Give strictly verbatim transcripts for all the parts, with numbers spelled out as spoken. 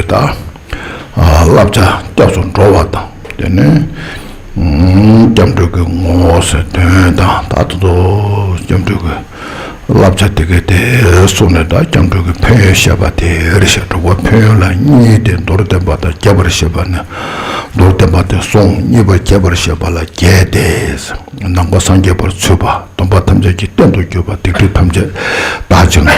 ད་བསླབ་བྱ་སྐྱབས་སུ་འགྲོ་བ་དང་། དེ་ནས་སྐྱབས་འགྲོ་གི་ངོ་བོ་ཟེར་དོན་དང་། ད་དུ་དུ་སྐྱབས་འགྲོ་གི་བསླབ་བྱ་དེ་གའི་དེ་གསུངས་ནས། ད་སྐྱབས་འགྲོ་གི་ཕན་ཡོན་བཤད་པ་དེ་རེད་ཤག། དྲུག་པ་ཕན་ཡོན་ལ་གཉིས་ཏེ། མདོར་བསྟན་པ་དང་རྒྱས་པར་བཤད་པ་ནི། མདོར་བསྟན་པ་དེ་གསུངས། གཉིས་པ་རྒྱས་པར་བཤད་པ་ལ་རྒྱས་ཏེ། ནང་པ་སངས་རྒྱས་པར་ཚུད་པ། སྡོམ་པ་ཐམས་ཅད་ཀྱི་རྟེན་དུ་གྱུར་པ། སྡིག་སྒྲིབ་ཐམས་ཅད་དག་ཅིང་།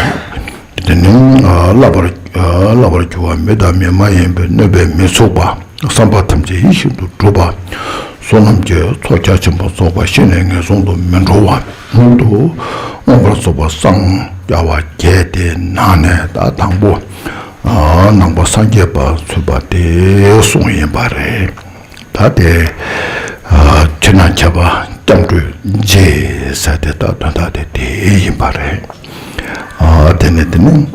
དེ་ནི་བསླབ་པར་བསླབ་པར་གྱུར་པ། མི་དང་མི་མ་ཡིན་པའི་གནོད་པས་མི་ཚུགས་པ། བསམ་པ་ཐམས་ཅད་ཡིད་བཞིན་དུ་འགྲུབ་པ། བསོད་ནམས་ཀྱི་ཚོགས་རྒྱ་ཆེན་པོ་རྫོགས་པ། གཞི་ནས་ངན་སོང་དུ་མི་འགྲོ་བ། མངོན་དུ་མངོན་པར་རྫོགས་པར་སངས་རྒྱ་བ་བརྒྱད་དེའི་ནང་ནས་ད་དང་པོ་ནང་པ་སངས་རྒྱས་པར་ཚུད་པ་དེ་གསུངས་ཡིན་པ་རེད། ད་དེ་ཕྱི་ནང་ཁྱབ་པ་སྐྱབས་འགྲོའི་རྗེས་ཟེར་དེ་ད་དོན་དག་དེ་དེ་ཡིན་པ་རེད། དེ་ནས་དེ་ནས།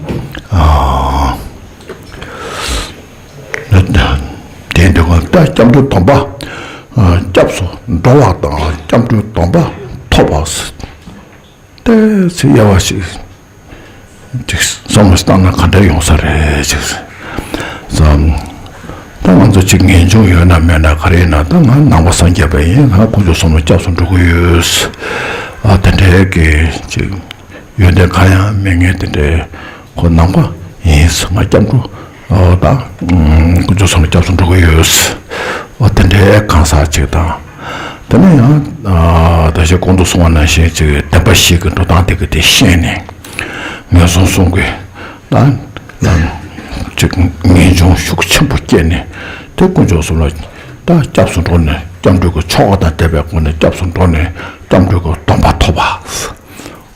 དེ་འདི་ག་ད་སྐྱབས་འགྲོའི་སྡོམ་པ། སྐྱབས་སུ་འགྲོ་བ་དང་སྐྱབས་འགྲོའི་སྡོམ་པ་ཐོབ་པ། ཏོག་ཙམ་དབྱེ་བ་ཞིག་ཅིག་བསམ་བློ་བཏང་ན་ག་འདྲ་ཡོང་ས་རེད་ཅིག་བསམ། ད་ང་ཚོ་ཅིག་ངེས་འབྱུང་ཡོད་ན་མེད་ན་ག་རེ་ཡིན་ན། ད་ང་ནང་པ་སངས་རྒྱས་པ་ཡིན། ང་དཀོན་མཆོག་གསུམ་ལ་སྐྱབས་སུ་འགྲོ་གི་ཡོད། ཨ་དེ་འདྲའི་གི་ཅིག་ཡོན་ཏན་གང་ཡང་མེད་མཁན་དེ་འདྲའི་ཁོ་ནང་པ་ཡིན། ང་སྐྱབས་འགྲོ་ཨོ་ད་དཀོན་མཆོག་གསུམ་ལ་སྐྱབས་སུ་འགྲོ་གི་ཡོད། ཨོ་དེ་འདྲའི་གང་ཟག་ཅིག་དང་། དེ་ནས་ཡང་ད་ཅི་གོང་དུ་གསུངས་པ་ནང་བཞིན་ཅིག་བདེན་པ་བཞི་གི་འགྲོ་སྟངས་དེ་གི་དེ་ཤེས་ནས། ངན་སོང་གསུམ་གི་ད་ཅིག་ངེས་འབྱུང་ཤུགས་ཆེན་པོ་སྐྱེས་ནས། དེ་དཀོན་མཆོག་གསུམ་ལ་ད་སྐྱབས་སུ་འགྲོ་ནས་སྐྱབས་འགྲོ་གི་ཆོ་ག་དང་ལྡན་པའི་སྒོ་ནས་སྐྱབས་སུ་འགྲོ་ནས་སྐྱབས་འགྲོ་གི་སྡོམ་པ་ཐོབ་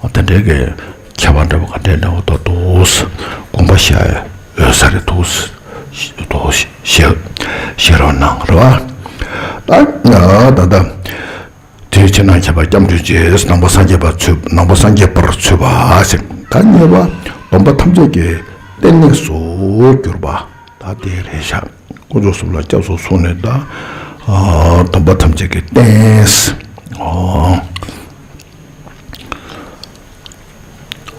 པ། དེ་འདྲའི་གི་ཁྱད་པར་འདྲ་བ་ག་འདྲའི་འདྲ་བ་དོ་འདུག་དགོངས་པ་བཞེས་འོས་ས་རེད་འདུག་དོ་ཞེས་ཞེས་རོགས་གནང་རེད་བ། ད་ད་ད་དེའི་ཕྱིར་ན་ཁྱབ་པ་སྐྱབས་འགྲོའི་རྗེས། ནང་པ་སངས་རྒྱས་པར་ཚུད། ནང་པ་སངས་རྒྱས་པར་ཚུད་པ་ཞིག། ད་གཉིས་པ་སྡོམ་པ་ཐམས་ཅད་ཀྱི་རྟེན་གནས་སུ་གྱུར་པ། ད་དེ་རེད་ཤག། དཀོན་མཆོག་གསུམ་ལ་སྐྱབས་སུ་སོང་ནས་ད་སྡོམ་པ་ཐམས་ཅད་ཀྱི་རྟེན།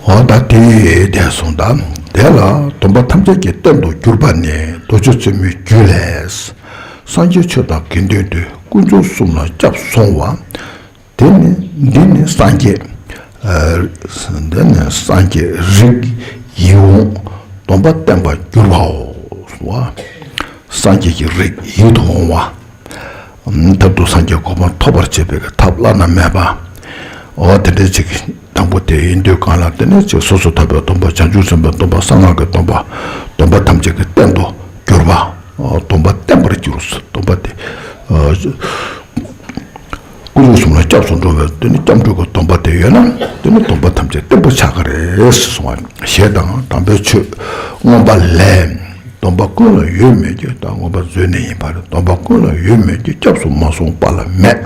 འོ་ད་དེ་དེ་སོང་། ད་དེ་ལ་སྡོམ་པ་ཐམས་ཅད་ཀྱི་རྟེན་དུ་གྱུར་པ་ནི། རྡོ་རྗེ་རྩེ་མོའི་རྒྱུད་ལས། སངས་རྒྱས་ཆོས་དང་དགེ་འདུན་ཏེ། དཀོན་མཆོག་གསུམ་ལ་སྐྱབས་སུ་སོང་བ། དེ་ནི་འདི་ནི་སངས་རྒྱས། འདི་ནི་སངས་རྒྱས་རིགས་ཡིད་འོང་སྡོམ་པ་བརྟན་པར་གྱུར་པའོ། སངས་རྒྱས་ཀྱི་རིགས་ཡིད་དུ་འོང་བ། ཐབས་ཏུ་སངས་རྒྱས་གོ་འཕང་ཐོབ་པར་བྱེད་པའི་ཐབས་བླ་ན་མེད་པ། འོ་དེ་འདྲའི་ཅིག་དང་པོ་དེ་ཡིན་དུས་གང་ལ་དེ་ནས་ཅིག་སོ་སོ་ཐར་པའི་སྡོམ་པ། བྱང་ཆུབ་སེམས་དཔའི་སྡོམ་པ། གསང་སྔགས་ཀྱི་སྡོམ་པ། སྡོམ་པ་ཐམས་ཅད་ཀྱི་རྟེན་དུ་གྱུར་པ། སྡོམ་པ་བརྟན་པར་གྱུར། སྡོམ་པ་དེ། དཀོན་མཆོག་གསུམ་ལ་སྐྱབས་སུ་འགྲོ་བའི་དེ་ནི་སྐྱབས་འགྲོ་གི་སྡོམ་པ་དེ་ཡོད་ན། དེ་ནི་སྡོམ་པ་ཐམས་ཅད་བརྟན་པོ་ཆགས་ཀྱི་རེད་གསུངས་པ། ཞེས་དང་། དམ་པའི་ཆོས་མངོན་པ་ལས། སྡོམ་པ་ཀུན་ལ་འོས་མེད་ཀྱི། ད་མངོན་པ་མཛོད་ནས་ཡིན་པ་རེད། སྡོམ་པ་ཀུན་ལ་འོས་མེད་ཀྱི། སྐྱབས་སུ་མ་སོང་པ་ལ་མེད།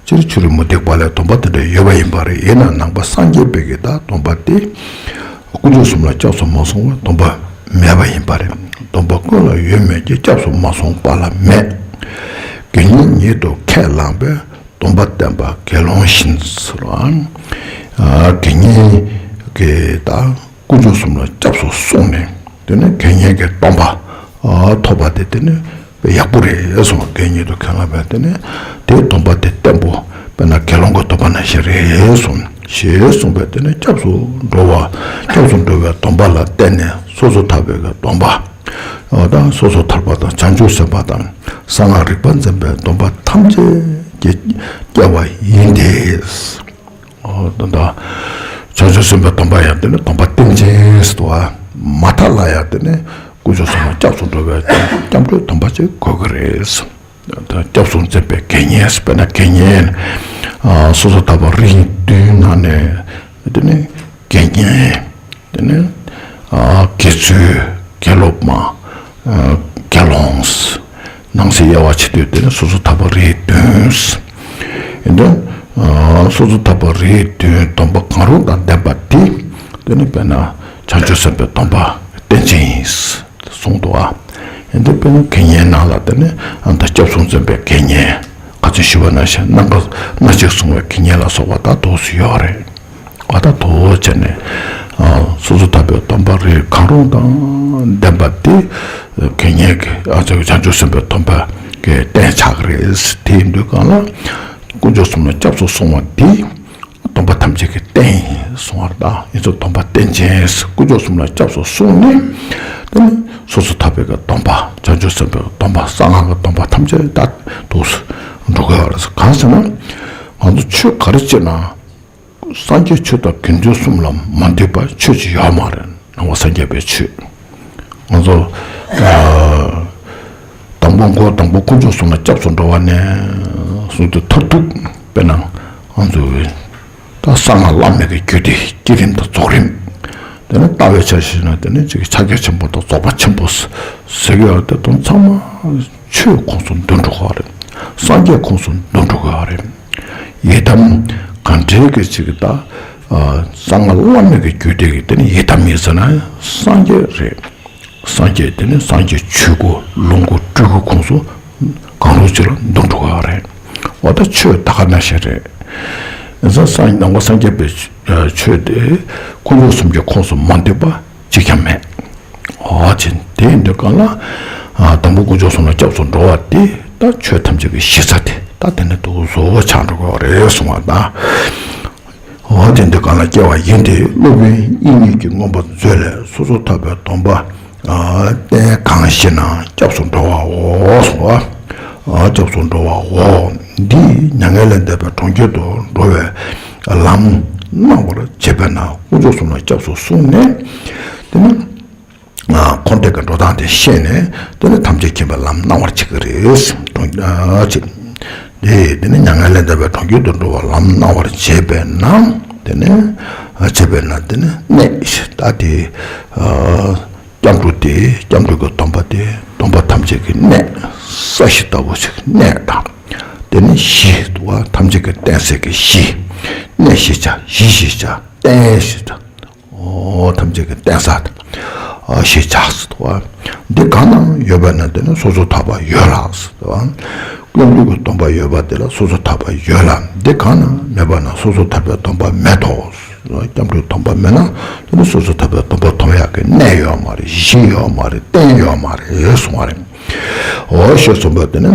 སྤྱིར་ཕྱི་རོལ་མུ་སྟེགས་པ་ལ་སྡོམ་པ་དེ་འདྲ་ཡོད་པ་ཡིན་པ་རེད། ཡིན་ན་ནང་པ་སངས་རྒྱས་པའི་གི་ད་སྡོམ་པ་དེ། དཀོན་མཆོག་གསུམ་ལ་སྐྱབས་སུ་མ་སོང་བར་སྡོམ་པ་མེད་པ་ཡིན་པ་རེད། སྡོམ་པ་ཀུན་ལ་འོས་མེད་ཀྱི། སྐྱབས་སུ་མ་སོང་པ་ལ་མེད། དགེ་བསྙེན་ཉིད་དུ་ཁས་བླངས་པས། སྡོམ་པ་བསྟན་པ་དགེ་སློང་བཞིན་ཟེར་བ། དགེ་བསྙེན་གྱི་ད་དཀོན་མཆོག་གསུམ་ལ་སྐྱབས་སུ་སོང་ནས། དེ་ནས་དགེ་བསྙེན་གྱི་སྡོམ་པ་ཐོབ་པ་དེ་དེ་ནི་ཡག་པོ་རེད་གསུངས། དགེ་བསྙེན་ཉིད་དུ་ཁས་བླངས་པས། དེ་ནས་དེའི་སྡོམ་པ་དེ་བརྟན་པོ་དཔེར་ན་དགེ་སློང་གི་སྡོམ་པ་ནང་བཞིན་རེད་གསུངས། ཞེས་གསུངས་པས། དེ་ནས་སྐྱབས་སུ་འགྲོ་བ། སྐྱབས་སུ་འགྲོ་བའི་སྡོམ་པ་ལ་བརྟེན་ནས་སོ་སོ་ཐར་པའི་གི་སྡོམ་པ། འོ་ད་སོ་སོ་ཐར་པ་དང་། བྱང་ཆུབ་སེམས་དཔའ་དང་། གསང་སྔགས་རིག་པ་འཛིན་པའི་སྡོམ་པ་ཐམས་ཅད་ཀྱི་སྐྱེ་བ་ཡིན་ཏེ། འོ་ད་ད་བྱང་ཆུབ་སེམས་དཔའི་སྡོམ་པ་ཡང་དེ་ནི་སྡོམ་པ་རྟེན་ཅན་ཟེར་བ། མ་མཐའ་ལ་ཡང་དེ་ནི་དཀོན་མཆོག་གསུམ་ལ་སྐྱབས་སུ་འགྲོ་བའི་སྐྱབས་འགྲོའི་སྡོམ་པ་ཅིག་དགོས་ཀྱི་རེད། ད་སྐྱབས་སུ་འཛིན་པའི་དགེ་བསྙེན། དཔེར་ན་དགེ་བསྙེན། ཨ་སོ་སོ་ཐར་པ་རིགས་བདུན་ནང་ནས་དེ་ནི་དགེ་བསྙེན། དེ་ནས་ཨ་དགེ་ཚུལ། དགེ་སློབ་མ། ཨ་དགེ་སློང་། ནང་གསེས་དབྱེ་བ་ཕྱེ་དུས་དེ་ནི་སོ་སོ་ཐར་པ་རིགས་བདུན། ཡིན་དུས་ཨ་སོ་སོ་ཐར་པ་རིགས་བདུན་སྡོམ་པ་གང་རུང་དང་ལྡན་པ་དེ། དེ་ནི་དཔེར་ན་བྱང་ཆུབ་སེམས་དཔའི་སྡོམ་པ་རྟེན་ཅན་ཡིན་གསུངས་འདུག་ཨ། ཡིན་དུས་དཔེར་ན་དགེ་བསྙེན་ནང་ལ་དེ་ནི་ཨ་ད་སྐྱབས་སུ་འཛིན་པའི་དགེ་བསྙེན། ཁ་ཅིག་ཞུས་པ་ནང་བཞིན་རྣམ་པ་སྣ་གཅིག་བཟུང་བའི་དགེ་བསྙེན་ལ་སོགས་པ་ད་དུ་ཡོད་རེད། ཨ་ད་དུ་བྱས་ནས་ སོ་སོར་ཐར་པའི་སྡོམ་པ་རེ་གང་རུང་དང་ལྡན་པ་དེ་གན་ཉན་གྱི་ཨ་ཙི་བྱང་ཆུབ་སེམས་དཔའི་སྡོམ་པ་གི་རྟེན་ཆགས་ཀྱི་རེད། དེ་ཡིན་དུས་གང་ལ་དཀོན་མཆོག་གསུམ་ལ་སྐྱབས་སུ་སོང་བ་དེ་སྡོམ་པ་ཐམས་ཅད་ཀྱི་རྟེན་ཡིན་གསུང་བར་གདའ། ཡིན་ཚུལ་སྡོམ་པ་རྟེན་ཅན། དཀོན་མཆོག་གསུམ་ལ་སྐྱབས་སུ་སོང་ནས་དེ་ནི་སོ་སོར་ཐར་པའི་གི་སྡོམ་པ་བྱང་ཆུབ་སེམས་དཔའི་སྡོམ་པ་གསང་སྔགས་ཀྱི་སྡོམ་པ་ཐམས་ཅད་ད་འདུག་སེ་འགྲོ་དགོས་པ་རེད། གང་ཟེར་ན་ང་ཚོ་ཆོས་ག་རེ་བྱེད་ན། སངས་རྒྱས་ཆོས་དང་དགེ་འདུན་གསུམ་ལ་མ་འདུས་པ་ཆོས་ཅིག་ཡོད་མ་རེད། ནང་པ་སངས་རྒྱས་པའི་ཆོས། ང་ཚོ་ཨ་དང་པོ་འགོ་དང་པོ་དཀོན་མཆོག་གསུམ་ལ་སྐྱབས་སུ་འགྲོ་བ་ནས་བཟུང་སྟེ་མཐར་ཐུག་དཔེར་ན་ང་ཚོ་ད་གསང་སྔགས་བླ་མེད་ཀྱི་རྒྱུད་སྡེ་བསྐྱེད་རིམ་དང་རྫོགས་རིམ། དེ་ནས་ལྟ་བའི་ཆ་བཞག་ན་དེ་ནས་ཅིག་ཕྱག་རྒྱ་ཆེན་པོ་དང་རྫོགས་པ་ཆེན་པོ་ཟེར་གྱི་ཡོད་རེད། དེ་དོན་ཚང་མ་ཆོས་ཁོངས་སུ་འདུ་འགྲོ་གི་རེད། སངས་རྒྱས་ཁོངས་སུ་འདུ་འགྲོ་གི་རེད། ཡི་དམ་གང་འདྲའི་གི་ཅིག་ད་གསང་སྔགས་བླ་མེད་ཀྱི་རྒྱུད་སྡེ་གི་དེ་ནི་ཡི་དམ་ཡིན་ཟེར་ན་སངས་རྒྱས་རེད། སངས་རྒྱས་དེ་ནི་སངས་རྒྱས་ཆོས་སྐུ་ལོངས་སྐུ་སྤྲུལ་སྐུ་ཁོངས་སུ་གང་རུང་ཅིག་ལ་འདུ་འགྲོ་གི་རེད། འོ་ད་ཆོས་ད་ག་ནང་བཞིན་རེད། ཡིན་ཙང་སངས་ནང་པ་སངས་རྒྱས་པའི་ཆོས་དེ་དཀོན་མཆོག་གསུམ་གྱི་ཁོངས་སུ་མ་འདུས་པ་གཅིག་ཀྱང་མེད། འོ་ཅེ་དེ་ཡིན་དུས་གང་ལ་དང་པོ་དཀོན་མཆོག་གསུམ་ལ་སྐྱབས་སུ་འགྲོ་བ་དེ་ད་ཆོས་ཐམས་ཅད་ཀྱི་གཞི་རྩ་དེ་ད་དེ་ནི་འདུག་བཟོ་བོ་ཆགས་འགྲོ་གི་རེད་གསུང་བ་དང་། འོ་དེ་འདི་གང་ལ་སྐྱེ་བ་ཡིན་ཏེ། སློབ་དཔོན་དབྱིག་གཉེན་གྱིས་མངོན་པར་མཛོད་ལས། སོ་སོར་ཐར་པའི་སྡོམ་པ་རྟེན་གང་ཞེ་ན། སྐྱབས་སུ་འགྲོ་བའོ་གསུངས་པ། སྐྱབས་སུ་འགྲོ་བའོ། འདི་མྱ་ངན་ལས་འདས་པའི་གྲོང་ཁྱེར་དུ་འགྲོ་བའི་ལམ་སྣང་བར་བྱེད་པས་ན། དཀོན་མཆོག་གསུམ་ལ་སྐྱབས་སུ་སོང་ནས་དེ་ནི། ཁོང་དེ་གི་འགྲོ་སྟངས་དེ་ཤེས་ནས་དེ་ནི་ཐམས་ཅད་མཁྱེན་པའི་ལམ་སྣང་བར་བྱེད་ཀྱི་རེད། གྲོང་ཁྱེར་དེ་དེ་ནི་མྱ་ངན་ལས་འདས་པའི་གྲོང་ཁྱེར་དུ་འགྲོ་བའི་ལམ་སྣང་བར་བྱེད་པས་ན། དེ་ནི་བྱེད་པས་ན་དེ་ནི་གནས་ད་དེ་སྐྱབས་འགྲོ་དེ་སྐྱབས་འགྲོ་གི་སྡོམ་པ་དེ་སྡོམ་པ་ཐམས་ཅད་ཀྱི་གནས་ས་གཞི་ལྟ་བུ་ཞིག་གནས་དང་། དེ་ནི་གཞི་དུ་བ་ཐམས་ཅད་ཀྱི་རྟེན་ས་གི་གཞི། གནས་ཞེས་བྱ། གཞི་ཞེས་བྱ། རྟེན་ཞེས་བྱ། འོ་ཐམས་ཅད་ཀྱི་རྟེན་ས་དང་། ཨ་ཞེས་བྱ་སྲིད་དོ། འདི་གང་ན་ཡོད་པ་ན་དེ་ན་སོ་སོར་ཐར་པ་ཡོད་ལ་སྲིད་དོ། སྐྱབས་འགྲོ་གི་སྡོམ་པ་ཡོད་པ་དེ་ལ་སོ་སོར་ཐར་པ་ཡོད་ལ། འདི་གང་ན་མེད་པ་ན་སོ་སོར་ཐར་པའི་སྡོམ་པ་མེད་དོ། སྐྱབས་འགྲོའི་སྡོམ་པ་མེད་ན་དེ་ནི་སོ་སོར་ཐར་པའི་སྡོམ་པ་སྡོམ་ཡག་གི་གནས་ཡོད་མ་རེད། གཞི་ཡོད་མ་རེད། རྟེན་ཡོད་མ་རེད་གསུང་བ་རེད། འོ་ཞེས་གསུངས་པ་དེ་ནི་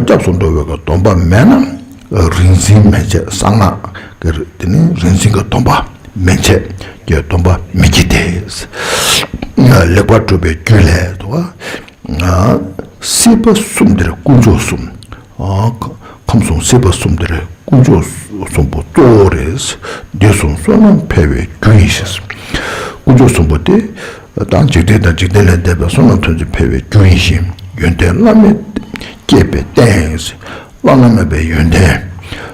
སྐྱབས་སུ་འགྲོ་བའི་གི་སྡོམ་པ་མེད་ན། རིག་འཛིན་མན་ཆད་གསང་སྔགས་ཀྱི་དེ་ནི་རིག་འཛིན་གྱི་སྡོམ་པ་མན་ཆད་ཀྱི་སྡོམ་པ་མི་བགྱིད་དེ། ལེགས་པར་གྲུབ་པའི་རྒྱུད་ལས་དོ། སྲིད་པ་གསུམ་འདིར་དཀོན་མཆོག་གསུམ། ཁམས་གསུམ་སྲིད་པ་གསུམ་འདིར་དཀོན་མཆོག་གསུམ་པོ་གཙོ་བོ་རེད། འདི་གསུམ་བསོད་ནམས་འཕེལ་བའི་རྒྱུ་ཡིན་ཞེས། དཀོན་མཆོག་གསུམ་པོ་དེ་དང་འཇིག་རྟེན་དང་འཇིག་རྟེན་ལས་འདས་པའི་བསོད་ནམས་ཐམས་ཅད་འཕེལ་བའི་རྒྱུ་ཡིན་ཞིང་། ཡོན་ཏན་བླ་མེད་བསྐྱེད་པའི་རྟེན། བླ་ན་མེད་པའི་ཡོན་ཏན།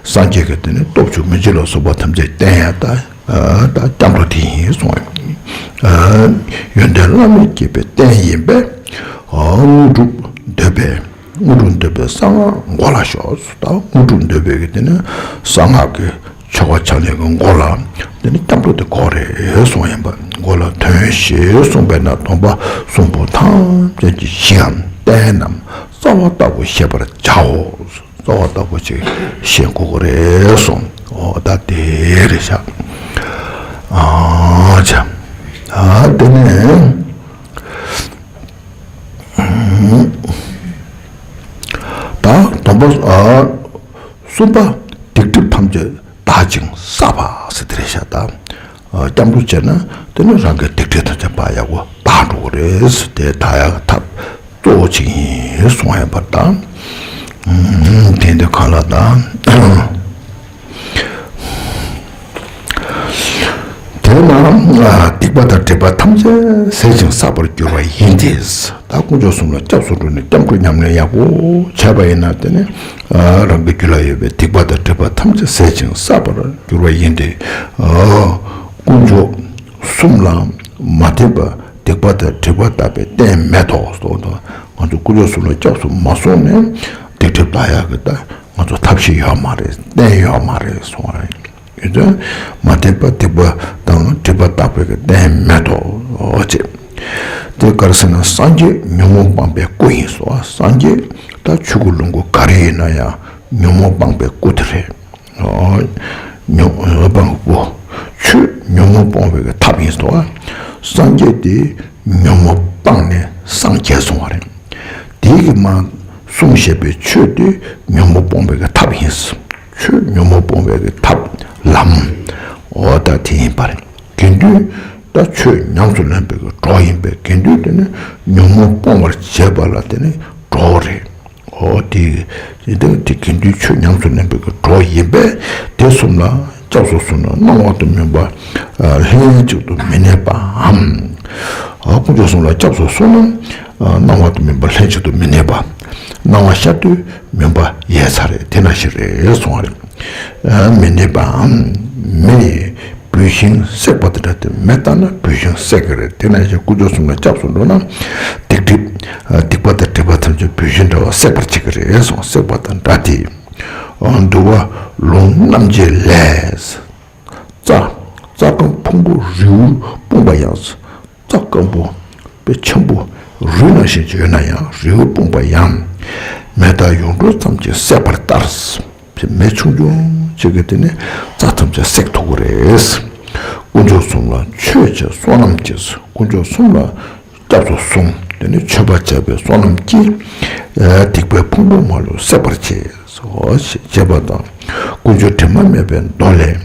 སངས་རྒྱས་ཀྱི་དེ་ནི་སྟོབས་བཅུ་མི་མཇེད་ལ་སོགས་པ་ཐམས་ཅད་བསྟན་ཡ་ད་ད་སྐྱབས་འགྲོ་དེ་ཡིན་གསུངས། ཡོན་ཏན་བླ་མེད་བསྐྱེད་པའི་རྟེན་ཡིན་པས། དངོས་གྲུབ་འདོད་པས་དངོས་གྲུབ་འདོད་པས་གསང་སྔགས་མགོ་ལ་ཞོག་ད་དངོས་གྲུབ་འདོད་པའི་གི་དེ་ནི་གསང་སྔགས་ཀྱི་ཆོ་ག་ཕྱག་ལེན་གྱི་མགོ་ལ་དེ་ནི་སྐྱབས་འགྲོ་དེ་དགོས་རེད་གསུངས་ཡིན་པ། མགོ་ལ་ཐོན་ཞེས་གསུངས་པས་ན། སྡོམ་པ་གསུམ་པོ་ཐམས་ཅད་ཀྱི་གཞི་འམ་རྟེན་ནམ་རྩ་བ་ལྟ་བུ་ཤེས་པར་བྱའོ། རྩ་བ་ལྟ་བུ་ཅིག་ཤེས་དགོས་ཀྱི་རེད་གསུངས། འོ་ད་དེ་རེད་ཤག་ཨ་ཅེ། ཨ་དེ་ནས། ད་སྡོམ་པ་ཨ་གསུམ་པ་སྡིག་སྒྲིབ་ཐམས་ཅད་དག་ཅིང་བསགས་པ་ཟེར་དེ་རེད་ཤག་ད་སྐྱབས་འགྲོ་བྱས་ན་དེ་ནི་རང་གི་སྡིག་སྒྲིབ་ཐམས་ཅད་ཕར་ཡག་པོ་དག་འགྲོ་གི་རེད་ཟེར། དེ་དག་ཡག་གི་ཐབས་གཙོ་བོ་གཅིག་ཡིན་གསུངས་ཡོད་པ་དང་། དེ་འདི་གང་ལ་དང་། དེས་ན་སྡིག་པ་དང་སྒྲིབ་པ་ཐམས་ཅད་ཟད་ཅིང་བསགས་པར་འགྱུར་བ་ཡིན་ཏེ། ད་དཀོན་མཆོག་གསུམ་ལ་སྐྱབས་སུ་འགྲོ་ནས་སྐྱབས་འགྲོ་ཉམས་ལེན་ཡག་པོ་བྱས་པ་ཡིན་ན་དེ་ནི་རང་གི་རྒྱུད་ལ་ཡོད་པའི་སྡིག་པ་དང་སྒྲིབ་པ་ཐམས་ཅད་ཟད་ཅིང་བསགས་པར་འགྱུར་བ་ཡིན་ཏེ། དཀོན་མཆོག་གསུམ་ལ་མ་བརྟེན་པར་སྡིག་པ་དང་སྒྲིབ་པ་དག་པའི་རྟེན་མེད་དོ་ཟེར་དོ། ང་ཚོ་དཀོན་མཆོག་གསུམ་ལ་སྐྱབས་སུ་མ་སོང་ནས་སྡིག་སྒྲིབ་དག་ཡག་གི་ད་ང་ཚོ་ཐབས་ཤེས་ཡོད་མ་རེད། རྟེན་ཡོད་མ་རེད་གསུངས་པ་རེད། ཡོད་ཚད་མ་བརྟེན་པ་སྡིག་པ་དང་སྒྲིབ་པ་དག་པའི་གི་རྟེན་མེད་དོ་ཅེས། དེ་ག་རེ་ཟེར་ན་སངས་རྒྱས་ཉོན་མོངས་སྤངས་པའི་སྐུ་ཡིན་སོ། སངས་རྒྱས་ད་ཆོས་སྐུ་ལོངས་སྐུ་ག་རེ་ཡིན་ན་ཡང་ཉོན་མོངས་སྤངས་པའི་སྐུ་དེ་རེད། ཉོན་མོངས་སྤངས་པའི་སྐུ། ཆོས་ཉོན་མོངས་སྤོང་བའི་གི་ཐབས་ཡིན་ཟེར་བ། སངས་རྒྱས་དེ་ཉོན་མོངས་སྤངས་ནས་སངས་རྒྱས་སོང་བ་རེད། དེའི་གི་མ་གསུངས་བཞག་པའི་ཆོས་དེ་ཉོན་མོངས་སྤོང་བའི་གི་ཐབས་ཡིན། ཆོས་ཉོན་མོངས་སྤོང་བའི་གི་ཐབས་ལམ། འོ་ད་དེ་ཡིན་པ་རེད། དགེ་འདུན་ད་ཆོས་ཉམས་སུ་ལེན་པའི་གི་གྲོགས་ཡིན་པས། དགེ་འདུན་དེ་ནི་ཉོན་མོངས་སྤོང་བར་བྱེད་པ་ལ་དེ་ནི་གྲོགས་རེད། འོ་དེ་དེ་དེ་དགེ་འདུན་ཆོས་ཉམས་སུ་ལེན་པའི་གི་གྲོགས་ཡིན་པས། དེ་གསུམ་ལ་སྐྱབས་སུ་སོང་ན་སྣང་བ་དང་མུན་པ་ལྷན་ཅིག་ཏུ་མི་གནས་པའམ། དཀོན་མཆོག་གསུམ་ལ་སྐྱབས་སུ་སོང་ན་སྣང་བ་དང་མུན་པ་ལྷན་ཅིག་ཏུ་མི་གནས་པ། སྣང་བ་ཤར་དུས་མུན་པ་ཡལ་ཚར་རེད། དེ་ནང་བཞིན་རེད་གསུངས་པ་རེད། མི་གནས་པའམ། མེ་ཡིས་བུད་ཤིང་བསྲེགས་པ་དང་འདྲ་སྟེ། མེ་བཏང་ན་བུད་ཤིང་བསྲེག་གི་རེད། དེ་ནང་བཞིན་དཀོན་མཆོག་གསུམ་ལ་སྐྱབས་སུ་འགྲོ་ན་སྡིག་སྒྲིབ་སྡིག་པ་དང་སྒྲིབ་པ་ཐམས་ཅད་བུད་ཤིང་འདྲ་བ་བསྲེག་པར་བྱེད་ཀྱི་རེད་གསུངས། བསྲེག་པ་དང་འདྲ་སྟེ། འདུལ་བ་ལུང་རྣམ་འབྱེད་ལས། རྩྭ། རྩྭ་སྐམ་ཕུང་པོ་རིལ་བུར་སྤུངས་པ་ཡང་། རྩྭ་སྐམ་པོ་དཔེ་འཆམ་པོ་རུལ་ནང་བཞིན་ཡོད་ན་ཡང་རིལ་བུར་སྤུངས་པ་ཡང་། མེ་དང་ཡུངས་འབྲུ་ཙམ་གྱིས་བསྲེག་པ་ལྟར། མེ་ཆུང་ཆུང་ཅིག་གིས་དེ་ནི་རྩྭ་ཐམས་ཅད་བསྲེག་ཐུབ་ཀྱི་རེད། དཀོན་མཆོག་གསུམ་ལ་ཆོས་བྱས་བསོད་ནམས་ཀྱིས། དཀོན་མཆོག་གསུམ་ལ་སྐྱབས་སུ་སོང་། དེ་ནི་མཆོད་པ་བྱས་པའི་བསོད་ནམས་ཀྱིས་སྡིག་པའི་ཕུང་པོ་མ་ལུས་བསྲེག་པར་བྱེད། ཞེས་བྱས་པ་དང་། དཀོན་མཆོག་དྲི་མ་མེད་པའི་མདོ་ལས།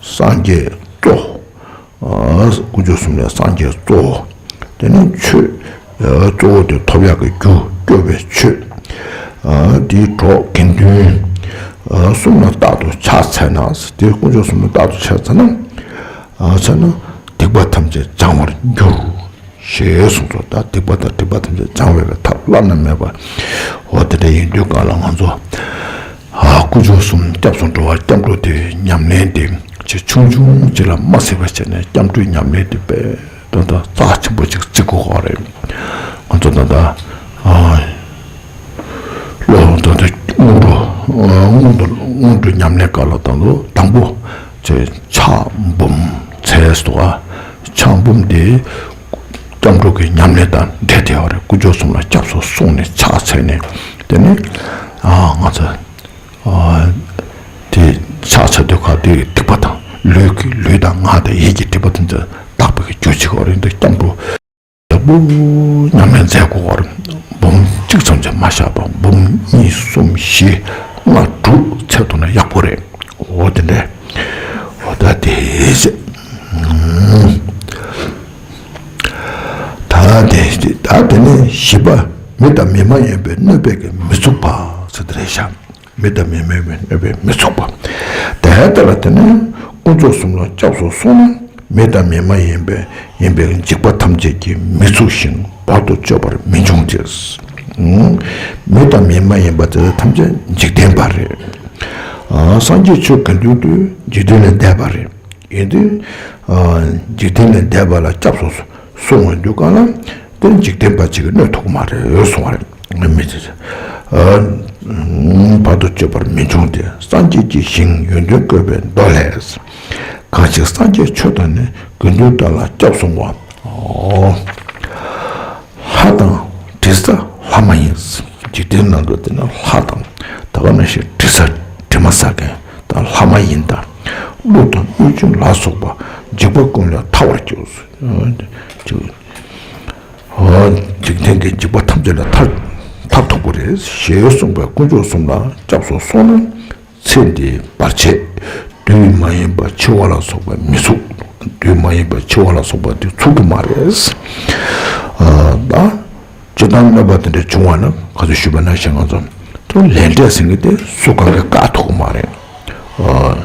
སངས་རྒྱས་གཙོ། དཀོན་མཆོག་གསུམ་ལས་སངས་རྒྱས་གཙོ། དེ་ནི་ཆོས་གཙོ་བོ་དེ་ཐོབ་ཡག་གི་རྒྱུ་སྐྱོབ་པའི་ཆོས། དེའི་གྲོགས་དགེ་འདུན་གསུམ་ལ་རྟག་ཏུ་ཕྱག་འཚལ་ན། དེ་དཀོན་མཆོག་གསུམ་ལ་རྟག་ཏུ་ཕྱག་འཚལ་ན། འཚལ་ན་སྡིག་པ་ཐམས་ཅད་བྱང་བར་འགྱུར། ཞེས་གསུངས་སོ། ད་སྡིག་པ་དང་སྒྲིབ་པ་ཐམས་ཅད་བྱང་བའི་ཐབས་བླ་ན་མེད་པ། འོ་དེ་འདྲ་ཡིན་དུས་གང་ལ་ང་ཚོ་དཀོན་མཆོག་གསུམ་སྐྱབས་སུ་འགྲོ་བ་སྐྱབས་འགྲོ་དེ་ཉམས་ལེན་དེ་ཆེ་ཆུང་ཆུང་ཅིག་ལ་མ་ཟད་པ་བྱས་ནས་སྐྱབས་འགྲོའི་ཉམས་ལེན་དེ་དཔེ་ད་ལྟ་རྩ་ཆེན་པོ་ཅིག་བརྩི་དགོས་ཀྱི་རེད། ང་ཚོ་ད་ལྟ་ཨ་སློབ་ད་ལྟ་སྔོན་འགྲོ་སྔོན་འགྲོ་སྔོན་འགྲོ་ཉམས་ལེན་སྐབས་ལ་ད་ལྟ་དང་པོ་ཆེ་ཕྱག་འབུམ་འཚལ་སོ། ཕྱག་འབུམ་དེ། སྐྱབས་འགྲོ་གི་ཉམས་ལེན་དང་འབྲེལ་བསྡད་ཡོད་རེད། དཀོན་མཆོག་གསུམ་ལ་སྐྱབས་སུ་སོང་ནས་ཕྱག་འཚལ་ནས་དེ་ནས་ཨ་ང་ཚོ་ཨ་དེ་ཕྱག་འཚལ་དུས་ག་དུས་སྡིག་པ་དང་ལུས་ཀྱི་ལུས་དང་ངག་དང་ཡིད་ཀྱི་སྒྲིབ་པ་དེ་ཚོ་དག་པའི་རྒྱུ་བྱེད་དགོས་རེད། འདི་སྐྱབས་འགྲོ་དང་པོ་ཉམས་ལེན་མཛད་དགོས་པར་འབུམ་གཅིག་ཙམ་གྱིས་མ་བཞག་པར་འབུམ་གཉིས་གསུམ་བཞི་ལྔ་དྲུག་འཚལ་ཐུབ་ན་ཡག་པོ་རེད། འོ་དེ་འདྲས། འོ་ད་དེ་བྱས། ད་དེ་ད་དེ་ནས་བཞི་པ། མི་དང་མི་མ་ཡིན་པའི་གནོད་པས་ཀྱང་མི་ཚུགས་པ་ཟེར་དེ་རེད་ཤག་མི་དང་མི་མ་ཡིན་པའི་གནོད་པས་མི་ཚུགས་པ། དེ་ལྟ་ལ་དེ་ནས་དཀོན་མཆོག་གསུམ་ལ་སྐྱབས་སུ་སོང་ན་མི་དང་མི་མ་ཡིན་པའི་ཡིན་པའི་འཇིགས་པ་ཐམས་ཅད་ཀྱིས་མི་ཚུགས་ཤིང་བར་དུ་གཅོད་པར་མི་འབྱུང་སྟེ། མི་དང་མི་མ་ཡིན་པ་དེ་ཐམས་ཅད་འཇིག་རྟེན་པ་རེད། སངས་རྒྱས་ཆོས་དགེ་འདུན་དུ་འཇིག་རྟེན་ལས་འདས་པ་རེད། ཡིན་དུས། འཇིག་རྟེན་ལས་འདས་པ་ལ་སྐྱབས་སུ་སོང་བའི་དུས་གང་ལ། དེར་འཇིག་རྟེན་པ་ཅིག་གིས་གནོད་ཐུབ་ཀྱི་མ་རེད་གསུངས་པ་རེད། མི་ཚེ། བར་དུ་གཅོད་པར་མི་འབྱུང་སྟེ། སངས་རྒྱས་ཀྱི་ཞིང་ཡོན་ཏན་བཀོད་པའི་མདོ་ལས། གང་ཞིག་སངས་རྒྱས་ཆོས་དང་ནི། དགེ་འདུན་དག་ལ་སྐྱབས་སོང་བ། ལྷ་དང་དྲི་ཟ་ལྷ་མ་ཡིན། འཇིག་རྟེན་ནང་དུ་དེ་ནི་ལྷ་དང་། ད་ག་ནང་བཞིན་དྲི་ཟ་དྲི་མ་ཟ་མཁན་དང་ལྷ་མ་ཡིན་དང་། ཀླུ་དང་གནོད་སྦྱིན་ལ་སོགས་པ། འཇིགས་པ་ཀུན་ལས་ཐར་བར་འགྱུར། འཇིག་འཇིག་རྟེན་གྱི་འཇིགས་པ་ཐམས་ཅད་ལས་ཐར་ཐར་ཐུབ་པ་རེད། ཞེས་གསུངས་པས་དཀོན་མཆོག་གསུམ་ལ་སྐྱབས་སུ་སོང་ན། ཚེ་འདིའི་བར་ཆད། བདུད་མ་ཡིན་པ་འཆི་བ་ལ་སོགས་པ་མི་ཚུགས། བདུད་མ་ཡིན་པ་འཆི་བ་ལ་སོགས་པ་འདི་ཚུགས་ཀྱི་མ་རེད། ཨ་ད་སྤྱིར་བཏང་གནོད་པ་དེ་འདྲ་བྱུང་བ་ན་ག་ཚོད་ཞུས་པ་ན་ཞེ་ང་ཚོ་ལས་འབྲས་ཟེར་མཁན་དེ་སུ་གང་གིས་བཀག་ཐུབ་ཀྱི་མ་རེད། ཨ་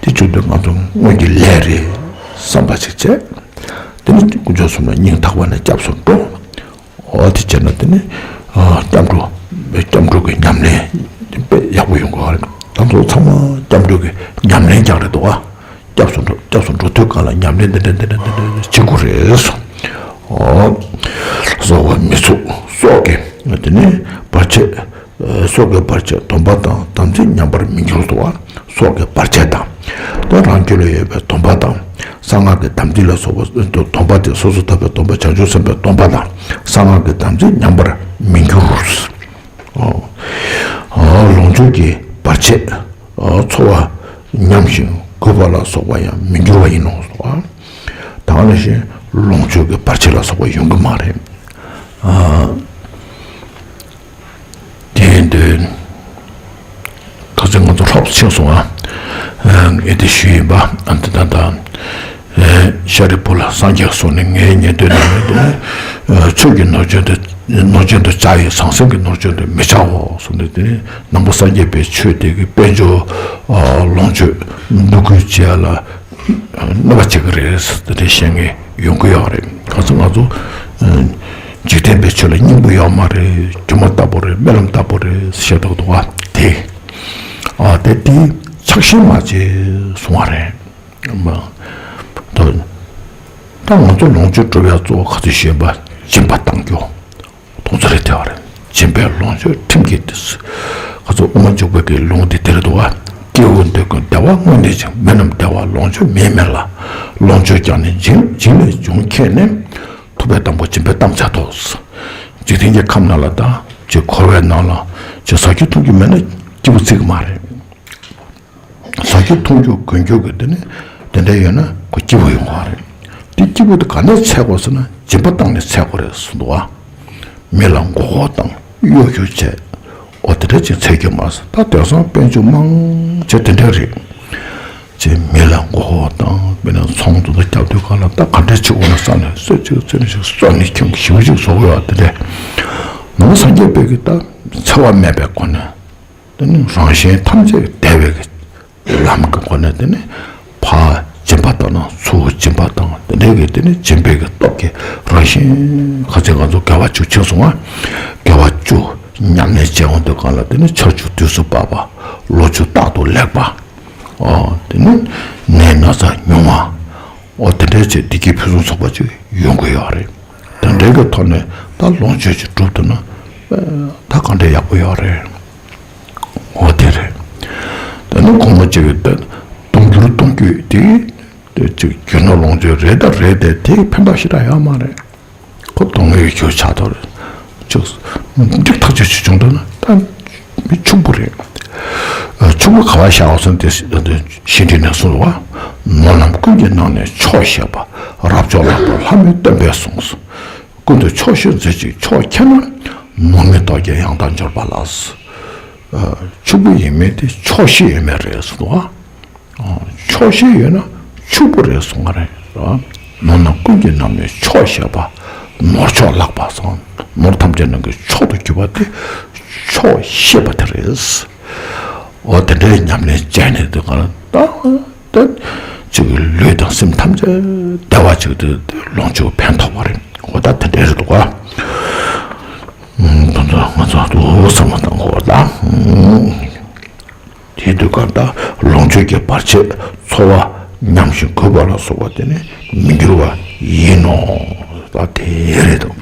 དེ་བྱུང་དུས་ང་ཚོ་སྔོན་གྱི་ལས་རེད་བསམ་པ་ཞིག་བྱས། དེ་ནི་དཀོན་མཆོག་གསུམ་ལ་སྙིང་ཐག་པ་ནས་སྐྱབས་སུ་འགྲོ། འོ་དེ་བྱས་ན་དེ་ནི་ཨ་སྐྱབས་འགྲོ་སྐྱབས་འགྲོ་གི་ཉམས་ལེན་དཔེ་ཡག་པོ་ཡོང་གི་ཡོད་རེད། ད་ཚོ་ཚང་མ་སྐྱབས་འགྲོ་གི་ཉམས་ལེན་རྒྱག་རེད་འདུག་ག་སྐྱབས་སུ་འགྲོ་སྐྱབས་སུ་འགྲོ་དུས་གང་ལ་ཉམས་ལེན་འདི་འདྲ་འདི་འདྲ་འདི་འདྲ་བྱེད་དགོས་རེད་གསུངས། འོ་སོགས་པ་མི་ཚུགས། སྲོག་གི་དེ་ནི་བར་ཆད། སྲོག་གི་བར་ཆད་སྡོམ་པ་དང་དམ་ཚིག་ཉམས་པར་མི་འགྱུར་ཏོ། སྲོག་གི་བར་ཆད་དང་། དེ་རང་རྒྱུད་ལ་ཡོད་པའི་སྡོམ་པ་དང་། གསང་སྔགས་ཀྱི་དམ་ཚིག་ལ་སོགས་པ་སྡོམ་པ་དེ་སོ་སོ་ཐོབ་པའི་སྡོམ་པ་བྱང་ཆུབ་སེམས་དཔའི་སྡོམ་པ་དང་། གསང་སྔགས་ཀྱི་དམ་ཚིག་ཉམས་པར་མི་འགྱུར། ལོངས་སྤྱོད་ཀྱི་བར་ཆད། འཚོ་བ་ཉམས་ཤིང་ རྒུད་པ་ལ་སོགས་པ་ཡང་མི་འགྱུར་བ་ཡིན་ནོ། ད་ག་ནང་བཞིན་ལོངས་སྤྱོད་ཀྱི་བར་ཆད་ལ་སོགས་པ་ཡོང་གི་མ་རེད། ཨ། དེ་ཡིན་དུས། ད་ཚོད་ང་ཚོ་ལྷོབ་ཕྱིན་སོང་ཨ། ཨ་ངས་དེ་ཞུས་ཡིན་པ། ཨ་འདི་ད་ད། ཨེ་ཤཱ་རིའི་བུ་ལ་སངས་རྒྱས་སོང་ནས་ངའི་ཉན་ཐོས་རྣམས་ནི་དེ་ནི་ཨ་ཆོས་ཀྱི་ནོར་སྐྱོན་དུ་ནོར་སྐྱོན་དུ་བྱ་ཡི་ཟང་ཟིང་གི་ནོར་སྐྱོན་དུ་མི་བྱའོ་གསུངས་ནས། དེ་ནི་ནང་པ་སངས་རྒྱས་པའི་ཆོས་དེ་གི་དཔལ་འབྱོར་ཨ་ལོངས་སྤྱོད་འདུ་འགོད་བྱེད་ཡ་ལ་གནོད་པ་བྱེད་ཀྱི་རེད་ཟེར་དེ་འདྲའི་བཤད་མཁན་ཡོང་གི་ཡོད་རེད། ག་ཚོད་ང་ཚོ་ཨ་འཇིག་རྟེན་པའི་ཆོས་ལ་སྙིང་པོ་ཡོད་མ་རེད། སྒྱུ་མ་ལྟ་བུ་རེད། རྨི་ལམ་ལྟ་བུ་རེད་ཟེར་བཤད་འདུག་འདུག་བ་དེ། ཨ་དེ་དེ་ཆགས་ཞེན་མ་བྱེད་གསུང་བ་རེད། ད་ད་ང་ཚོ་ལོངས་སྤྱོད་སྒྲུབ་ཡ་གཙོ་བོ་ག་ཚོད་ཞུས་པ་སྦྱིན་པ་གཏང་རྒྱུ་དེ་ཚོ་རེད། དེ་བ་རེད། སྦྱིན་པས་ལོངས་སྤྱོད་ཁྲིམས་ཀྱིས་བདེ། ག་ཚོད་དབུ་མ་འཇུག་པའི་གི་ལུང་དེ་དེ་རེད་འདུག་བ། སྐྱེ་བོ་འདོད་ཀུན་བདེ་བ་དངོས་གནས་ཅན། མི་རྣམས་བདེ་བ་ལོངས་སྤྱོད་མེད་མིན་ལ། ལོངས་སྤྱོད་ཀྱང་ནི་སྦྱིན་སྦྱིན་ལས་འབྱུང་མཁྱེན་ནས། ཐུབ་པས་དང་པོ་སྦྱིན་པའི་གཏམ་བྱ་དོ། འཇིག་རྟེན་གྱི་ཁམས་ནང་ལ་དང་ཅིག་འཁོར་བའི་ནང་ལ་ཅིག་ཟ་རྒྱུ་འཐུང་རྒྱུ་མེད་ན་སྐྱིད་པོ་བརྩི་གི་མ་རེད། ཟ་རྒྱུ་འཐུང་རྒྱུ་གོན་རྒྱུ་གི་དེ་ནི་དེ་འདྲ་ཡོད་ན་ཁོ་སྐྱིད་པོ་ཡོང་གི་རེད། དེ་སྐྱིད་པོ་དེ་ག་ནས་འཚོལ་དགོས་ཟེར་ན་སྦྱིན་པ་བཏང་ནས་འཚོལ་དགོས་རེད་གསུངས་འདུག་བ། མི་ལ་མགོ་སྐོར་བཏང་གཡོ་སྒྱུ་བྱས། འོ་དེ་འདྲ་ཅིག་འཚོལ་རྒྱུ་མ་ཟད། ད་དེང་སང་དཔལ་འབྱོར་མང་ཆེ་དེ་འདྲ་རེད། ཅེས་མི་ལ་མགོ་སྐོར་བཏང་། དཔེར་ན་ཚོང་དུ་རྒྱབ་དུས་གང་ལ་ད་ག་འདྲ་བྱེད་དགོས་ན་བསམ་ནས་གསོད་ཅིག་གསོད་ནས་ཅིག་གསོད་ནས་ཁྱོད་ཀྱི་ཞིབ་ཅིག་བཟོ་དགོས་ཡ་དེ་འདྲ། ནང་སངས་རྒྱས་པའི་གི་ད་འཚེ་བ་མེད་པའི་སྒོ་ནས། དེ་ནི་རང་གཞན་ཐམས་ཅད་བདེ་བའི་གི་ལམ་གྱི་སྒོ་ནས། དེ་ནི་ཕར་སྦྱིན་པ་བཏང་ན་ཚུར་སྦྱིན་པ་བཏང་། དེ་འདྲའི་གི་དེ་ནི་སྦྱིན་པའི་གི་སྟོབས་ཀྱིས་རང་གཞན་ག་ཚོད་ང་ཚོ་དགེ་བ་བཅུ་ཕྱིན་སོང་ང་། དགེ་བ་བཅུ་ཉམས་ལེན་བྱེད་འོང་དུས་གང་ལ་དེ་ནི་ཆར་ཆུ་དུས་སུ་བབས་པ། ལོ་ཕྱུགས་རྟག་ཏུ་ལེགས་པ། ཨོ་དེ་ནི་ནད་ན་ཚ་ཉུང་བ། ཨོ་དེ་འདྲའི་ཚེ་བདེ་སྐྱིད་ཕུན་སུམ་ཚོགས་པ་ཅིག་ཡོང་གི་ཡོད་རེད། དེ་འདྲའི་གི་ཐོག་ནས་ད་ལོངས་སྤྱོད་ཅིག་སྒྲུབ་ཐུབ་ན་ད་གང་འདྲ་ཡག་པོ་ཡོད་རེད། འོ་དེ་རེད། ད་ནི་གོང་མ་གཅིག་གིས་ད་གཏོང་རྒྱུར་གཏོང་རྒྱུ་དེ་དེ་གཅིག་རྒྱུ་ནོར་ལོངས་སྤྱོད་རེད་ད་རེད་དེ། དེ་ཕན་ཐོགས་ཞེ་དྲག་ཡོད་མ་རེད། ཁོ་གཏོང་ངེས་ཀྱི་ཆགས་ཐོག་རེད། ཅིག་འགྲིག་ཐག་ཆོད་ཅིག་བྱུང་འདུག་ན་ད་མི་ཕྱུག་པོ་རེད། ཕྱུག་པོ་ག་བ་བཞག་ཟེར་ན་དེ་ཤེས་འདྲི་ནས་གསུངས་པ། ནོར་རྣམས་ཀུན་གྱི་ནང་ནས་མཆོག་ཞེས་པ། རབ་མཆོག་ལགས་པར་ལྷ་མོའི་སྟོན་པས་གསུངས། ཀུན་ཏུ་མཆོག་ཤོས་མཛོད་ཅིག་མཆོག་ཁྱེད་ན། ནོར་མེད་སྟོབས་ཀྱིས་ཡང་དག་འབྱོར་པ་ལགས། ཕྱུག་པོ་ཡིན་མིན་དེ་ཆོག་ཤེས་ཡོད་མེད་རེད་གསུངས་པ། ཆོག་ཤེས་ཡོད་ན་ཕྱུག་པོ་རེད་གསུངས་པ་རེད། ནོར་རྣམས་ཀུན་གྱི་ནང་ནས་མཆོག་ཞེས་པ། ནོར་མཆོག་ལགས་པ་སོང་། ནོར་ཐམས་ཅད་ནང་གི་མཆོག་ཏུ་གྱུར་པ་དེ་མཆོག་ཞེས་པ་དེ་རེད། འོ་དེ་འདྲའི་ཉམས་ལེན་བྱས་ནས་དེ་ག་ལ་ད། ད་ཅིག་ལུས་དང་སེམས་ཐམས་ཅད་བདེ་བ་ཅིག་དེ་ལོངས་སྤྱོད་ཕན་ཐོགས་པ་རེད། འོ་ད་དེ་འདྲའི་རེད་འདུག་ག་ད་ང་ཚོ་ཏོག་ཙམ་བསམ་བློ་གཏང་དགོས་པ་ད། དེའི་དུས་གང་ལྟར་ལོངས་སྤྱོད་ཀྱི་བར་ཆད་འཚོ་བ་ཉམས་ཤིང་རྒུད་པ་ལ་སོགས་པ་དེ་ནི་མི་འགྱུར་བ་ཡིན་ནོ། ད་དེ་རེད་འདུག་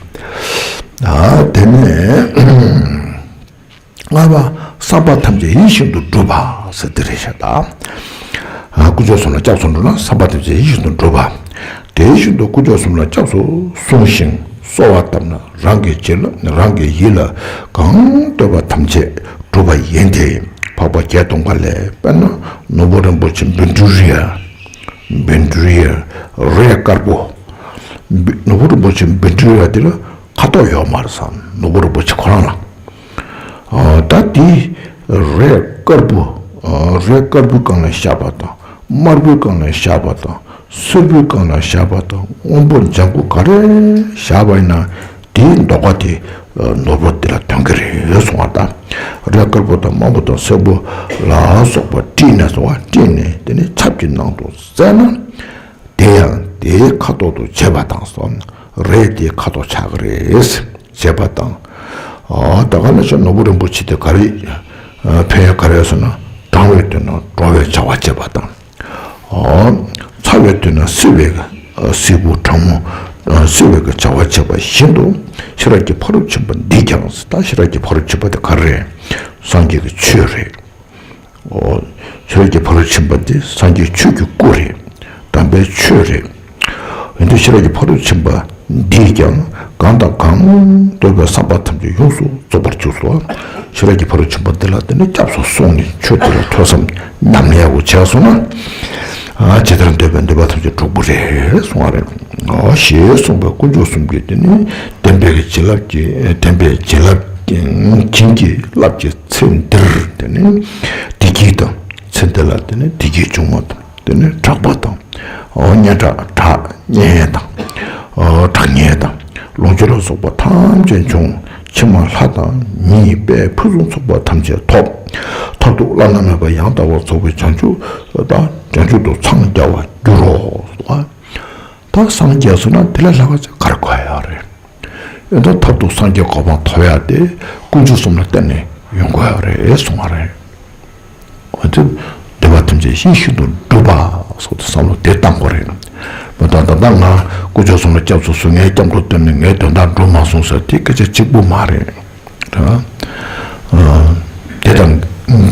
ད་དེ་ནས་ལྔ་པ། བསམ་པ་ཐམས་ཅད་ཡིད་བཞིན་དུ་འགྲུབ་པ་ཟེར་དེ་རེད་ཤག་ད། ཨ་དཀོན་མཆོག་གསུམ་ལ་སྐྱབས་སུ་འགྲོ་ན་བསམ་པ་ཐམས་ཅད་ཡིད་བཞིན་དུ་འགྲུབ་པ། དེ་བཞིན་དུ་དཀོན་མཆོག་གསུམ་ལ་སྐྱབས་སུ་སོང་ཞིང་གསོལ་བ་བཏབ་ན་རང་གི་རྒྱུད་ལ་རང་གི་ཡིད་ལ་གང་འདོད་པ་ཐམས་ཅད་འགྲུབ་པ་ཡིན་ཏེ། འཕགས་པ་བརྒྱད་སྟོང་པ་ལས་དཔེར་ན་ནོར་བུ་རིན་པོ་ཆེ་བཻ་ཌཱུརྱ། བཻ་ཌཱུརྱ་རས་དཀར་པོ། ནོར་བུ་རིན་པོ་ཆེ་བཻ་ཌཱུརྱ་དེ་ལ་ཁ་དོག་ཡོད་མ་རེད་བསམ། ནོར་བུ་རིན་པོ་ཆེ་ཁོ་རང་ལ། ཨ་ད་དེ་རས་དཀར་པོ། ཨ་རས་དཀར་པོའི་སྒང་ལ་བཞག་པ་དང་། དམར་པོའི་སྒང་ལ་བཞག་པ་དང་། སེར་པོའི་སྒང་ལ་བཞག་པ་དང་། སྔོན་པོ་ལྗང་གུ་ག་རེ་བཞག་པ་ཡིན་ན་དེའི་ལྡོག་པ་དེ་ནོར་བུ་དེ་ལ་ཐོན་གྱི་རེད་གསུངས་པ་དང་། རས་དཀར་པོ་དང་དམར་པོ་དང་སེར་པོ་ལ་སོགས་པ་དཀྲིས་ནས་སོ། དཀྲིས་ནས་དེ་ནི་ཆབ་ཀྱི་ནང་དུ་བསྲེས་ན། དེ་ཡང་དེའི་ཁ་དོག་ཏུ་བྱས་པ་དང་སོ། རས་དེའི་ཁ་དོག་ཆགས་ཀྱི་རེད། བྱས་པ་དང་། ཨ་ད་ག་ནང་བཞིན་ནོར་བུ་རིན་པོ་ཆེ་དེ་ག་རེ་ཨ་ཕན་ཡོན་ག་རེ་ཟེར་ན། དྲང་བའི་དོན་ན་འགྲོ་བའི་བྱ་བ་བྱེད་པ་དང་། ཨ་ཚ་བའི་དོན་ན་བསིལ་བའི་ཨ་བསིལ་བུ་གྲང་མོ། ཨ་བསིལ་བའི་བྱ་བ་བྱེད་པ་བཞིན་དུ། ཤེས་རབ་ཀྱི་ཕ་རོལ་ཕྱིན་པ་འདིས་ཀྱང་། ད་ཤེས་རབ་ཀྱི་ཕ་རོལ་ཕྱིན་པ་དེ་ག་རེ་རེད། སངས་རྒྱས་ཀྱི་ཆོས་རེད། ཨོ། ཤེས་རབ་ཀྱི་ཕ་རོལ་ཕྱིན་པ་འདི་སངས་རྒྱས་ཆོས་ཀྱི་སྐུ་རེད། དམ་པའི་ཆོས་རེད། འོན་ཏེ་ཤེས་རབ་ཀྱི་ཕ་རོལ་ཕྱིན་པ་ འདིས་ཀྱང་གང་དང་གང་འདོད་པའི་བསམ་པ་ཐམས་ཅད་ཡོངས་སུ་རྫོགས་པར་གྱུར་སོ། ཤེས་རབ་ཀྱི་ཕ་རོལ་ཕྱིན་པ་འདི་ལ་དེ་ནི་སྐྱབས་སུ་སོང་ནས་ཆོས་འདི་ལ་ཐོས་བསམ་ཉམས་ལེན་ཡག་པོ་བྱས་སོང་ན། ཇི་ལྟར་འདོད་པའི་འདོད་པ་ཐམས་ཅད་འགྲུབ་པ་རེད་གསུང་བ་རེད། ཞེས་གསུངས་པས་དཀོན་མཆོག་གསུམ་གྱིས་དེ་ནི་བདེན་པའི་བྱིན་རླབས་ཀྱིས་བདེན་པའི་བྱིན་རླབས་བྱིན་གྱིས་བརླབས་ཀྱི་ཚེ་འདིར་དེ་ནི་བདེ་སྐྱིད་དང་། ཚེ་འདི་ལ་དེ་ནི་བདེ་སྐྱིད་འབྱུང་བ་དང་། དེ་ནི་གྲགས་པ་དང་། ཨོ་སྙན་གྲགས་གྲགས་སྙན་དང་། ཨོ་གྲགས་སྙན་དང་། ལོངས་སྤྱོད་ལ་སོགས་པ་ཐམས་ཅད་འབྱུང་། ཕྱི་མ་ལྷ་དང་མི་དཔལ་ཕུན་སུམ་ཚོགས་པ་ཐམས་ཅད་ཐོབ། མཐར་ཐུག་བླ་ན་མེད་པ་ཡང་དག་པར་རྫོགས་པའི་བྱང་ཆུབ་དང་བྱང་ཆུབ་ཏུ་འཚང་རྒྱ་བར་འགྱུར་རོ། ད་སངས་རྒྱས་སོང་ན་དེ་ལས་ལྷག་པ་ཅིག་ག་རེ་དགོས་ཡོད་རེད། ཨེ་ད་མཐར་ཐུག་སངས་རྒྱས་གོ་འཕང་ཐོབ་ཡ་དེ་དཀོན་མཆོག་གསུམ་ལ་བརྟེན་ནས་ཡོང་དགོས་ཡོད་རེད་གསུང་བ་རེད། འོ་དེ་འདོད་པ་ཐམས་ཅད་ཡིད་བཞིན་དུ་འགྲུབ་པ་སོགས་དེ་བསམ་བློ་དེ་བཏང་དགོས་རེད། མ་ད་ད་ལྟ་ང་དཀོན་མཆོག་གསུམ་ལ་སྐྱབས་སུ་སོང་ངས་སྐྱབས་འགྲོ་བསྟེན་ནས་ངའི་དོན་དག་འགྲུབ་མ་སོང་ཟེར་དེ་སྐད་ཆ་གཅིག་པུ་མ་རེད། ད་དེ་དང་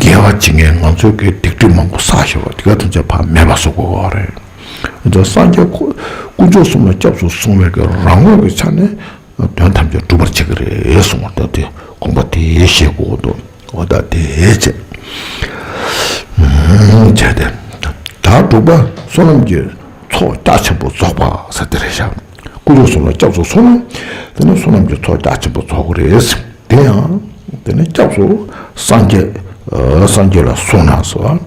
འགལ་བ་བྱེད་མཁན་ང་ཚོའི་གི་སྡིག་སྒྲིབ་མང་པོ་བསགས་ཤོར་བ་དེ་ག་ཐམས་ཅད་ཕར་མེད་པ་བཟོ་དགོས་པ་རེད། ད་སངས་རྒྱས་དཀོན་མཆོག་གསུམ་ལ་སྐྱབས་སུ་སོང་བའི་གི་རང་ངོས་ཀྱི་ཆ་ནས་དོན་ཐམས་ཅད་འགྲུབ་པར་བྱེད་ཀྱི་རེད་གསུངས་པ་ད་དེ་དགོངས་པ་དེ་བཞེས་དགོས་འདུག་འོ་ད་དེ་བྱས། བྱས་ཏེ། ད་དྲུག་པ་བསོད་ནམས་ཀྱི་ཚོགས་རྒྱ་ཆེན་པོ་རྫོགས་པ་ཟེར་དེ་རེད་ཤག་དཀོན་མཆོག་གསུམ་ལ་སྐྱབས་སུ་སོང་ན། དེ་ནི་བསོད་ནམས་ཀྱི་ཚོགས་རྒྱ་ཆེན་པོ་རྫོགས་ཀྱི་རེད། དེ་ཡང་། དེ་ནི་སྐྱབས་སུ་སངས་རྒྱས། སངས་རྒྱས་ལ་སོང་ན་ཟེར་བ།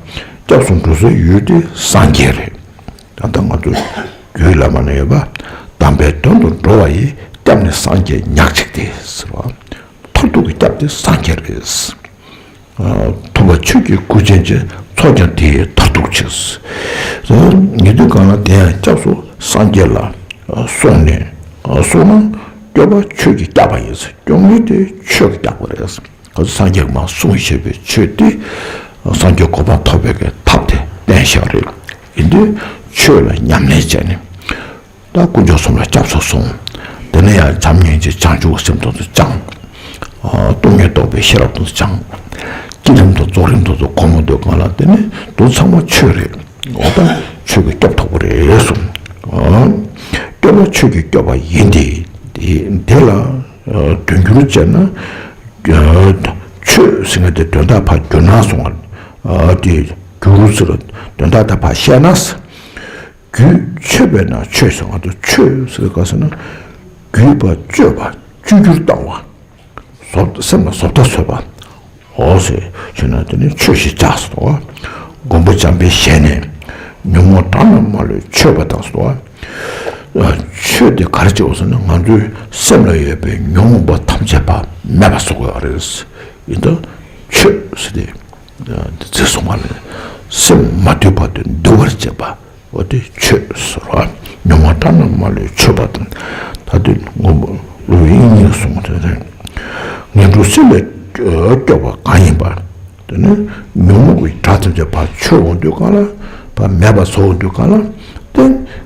སྐྱབས་སུ་འགྲོ་སའི་ཡུལ་དེ་སངས་རྒྱས་རེད། ད་ལྟ་ང་ཚོ་རྒྱུད་བླ་མ་ན་ཡོད་པ། དམ་པའི་དོན་དུ་འགྲོ་བ་ཡི། སྐྱབས་ནི་སངས་རྒྱས་ཉག་གཅིག་སྟེ་ཟེར་བ། མཐར་ཐུག་གི་སྐྱབས་དེ་སངས་རྒྱས་རེད། ཐུབ་པ་ཆོས་ཀྱི་སྐུ་ཅན་གྱི། ཚོགས་ཀྱང་དེ་ཡི་མཐར་ཐུག་ཕྱིར། ཉན་ཐོས་གང་ལ་དེ་ཡང་སྐྱབས་སུ་སངས་རྒྱས་ལ་སོང་ནས་སོང་ན་སྐྱོབ་པ་ཆོས་ཀྱིས་སྐྱོབ་པ་ཡིན། སྐྱོབ་ནུས་དེ་ཆོས་ཀྱིས་སྐྱོབ་པ་རེད། སངས་རྒྱས་མ་གསུངས་བཞག་པའི་ཆོས་དེ་སངས་རྒྱས་གོ་འཕང་ཐོབ་པའི་གི་ཐབས་དེ་བསྟན་བཞག་རེད། ཡིན་དུས་ཆོས་ལ་ཉམས་ལེན་བྱས་ནས། ད་དཀོན་མཆོག་གསུམ་ལ་སྐྱབས་སུ་སོང་། དེ་ནས་ཡང་བྱམས་སྙིང་རྗེ་བྱང་ཆུབ་སེམས་དང་དུ་སྦྱངས། སྟོང་ཉིད་རྟོགས་པའི་ཤེས་རབ་དང་སྦྱངས། བསྐྱེད་རིམ་དང་རྫོགས་རིམ་དང་དུ་གོམས་འདོད་གང་ལ་དེ་ནི་དུ་ཚང་མ་ཆོས་རེད། འོ་ད་ཆོས་ཀྱིས་སྐྱོབ་ཐུབ་པ་རེད་གསུངས། སྐྱོབ་པ་ཆོས་ཀྱིས་སྐྱོབ་པ་ཡིན་ཏེ། དེ་ལ་དོན་སྒྱུར་བྱས་ན། ཆོས་ཟེར་མཁན་དེ་དོན་དག་ཕར་བསྒྱུར་ན་སོང་བ། དེ་སྒྱུར་ཟེར་དོན་དག་དེ་ཕར་བཤད་ན། རྒྱུད་ཆོད་པས་ན་ཆོས་ཟེར་བ་དང་། ཆོས་ཟེར་ག་ཟེར་ན། རྒྱུད་པ་གཅོད་པ་བཅོས་བསྒྱུར་བཏང་བ། བཟོ་སེམས་ལ་བཟོ་ལྟ་བཟོས་པ། འོ་ཟེར་བྱས་ན་དེ་ནི་ཆོས་ཞེས་བྱ་ཟེར་བ། མགོན་པོ་འཇམ་དཔལ་ཞལ་ནས། ཉོན་མོངས་དགྲ་རྣམས་མ་ལུས་ཆོད་པ་དང་ཟེར་བ། ཆོས་དེ་ག་རེ་བྱེད་དགོས་ཟེར་ན་ང་ཚོའི་སེམས་ལ་ཡོད་པའི་ཉོན་མོངས་པ་ཐམས་ཅད་པ་མེད་པ་བཟོ་དགོས་པ་རེད། ཡིན་ད་ཆོས་ཟེར་ཏེ། འདི་ཚེ་གསུངས་པ་ལས། སེམས་མ་དུལ་བར་དུ་འདུལ་བར་བྱེད་པ། འོ་དེ་ཆོས་ཟེར་བ། ཉོན་མོངས་དགྲ་རྣམས་མ་ལུས་ཆོད་པ་དང་། ད་དུས་མགོན་པོ་ཀླུ་ཡིས་གསུངས་ཏེ། ངན་འགྲོ་སྲིད་ལས་སྐྱོབ་པ་གང་ཡིན་པ། དེ་ནི་ཉོན་མོངས་ཀྱི་དགྲ་ཐམས་ཅད་ཕར་ཆོད་འོང་དུས་གང་ལ། ཕར་མེད་པ་བཟོ་འོང་དུས་གང་ལ། དེ་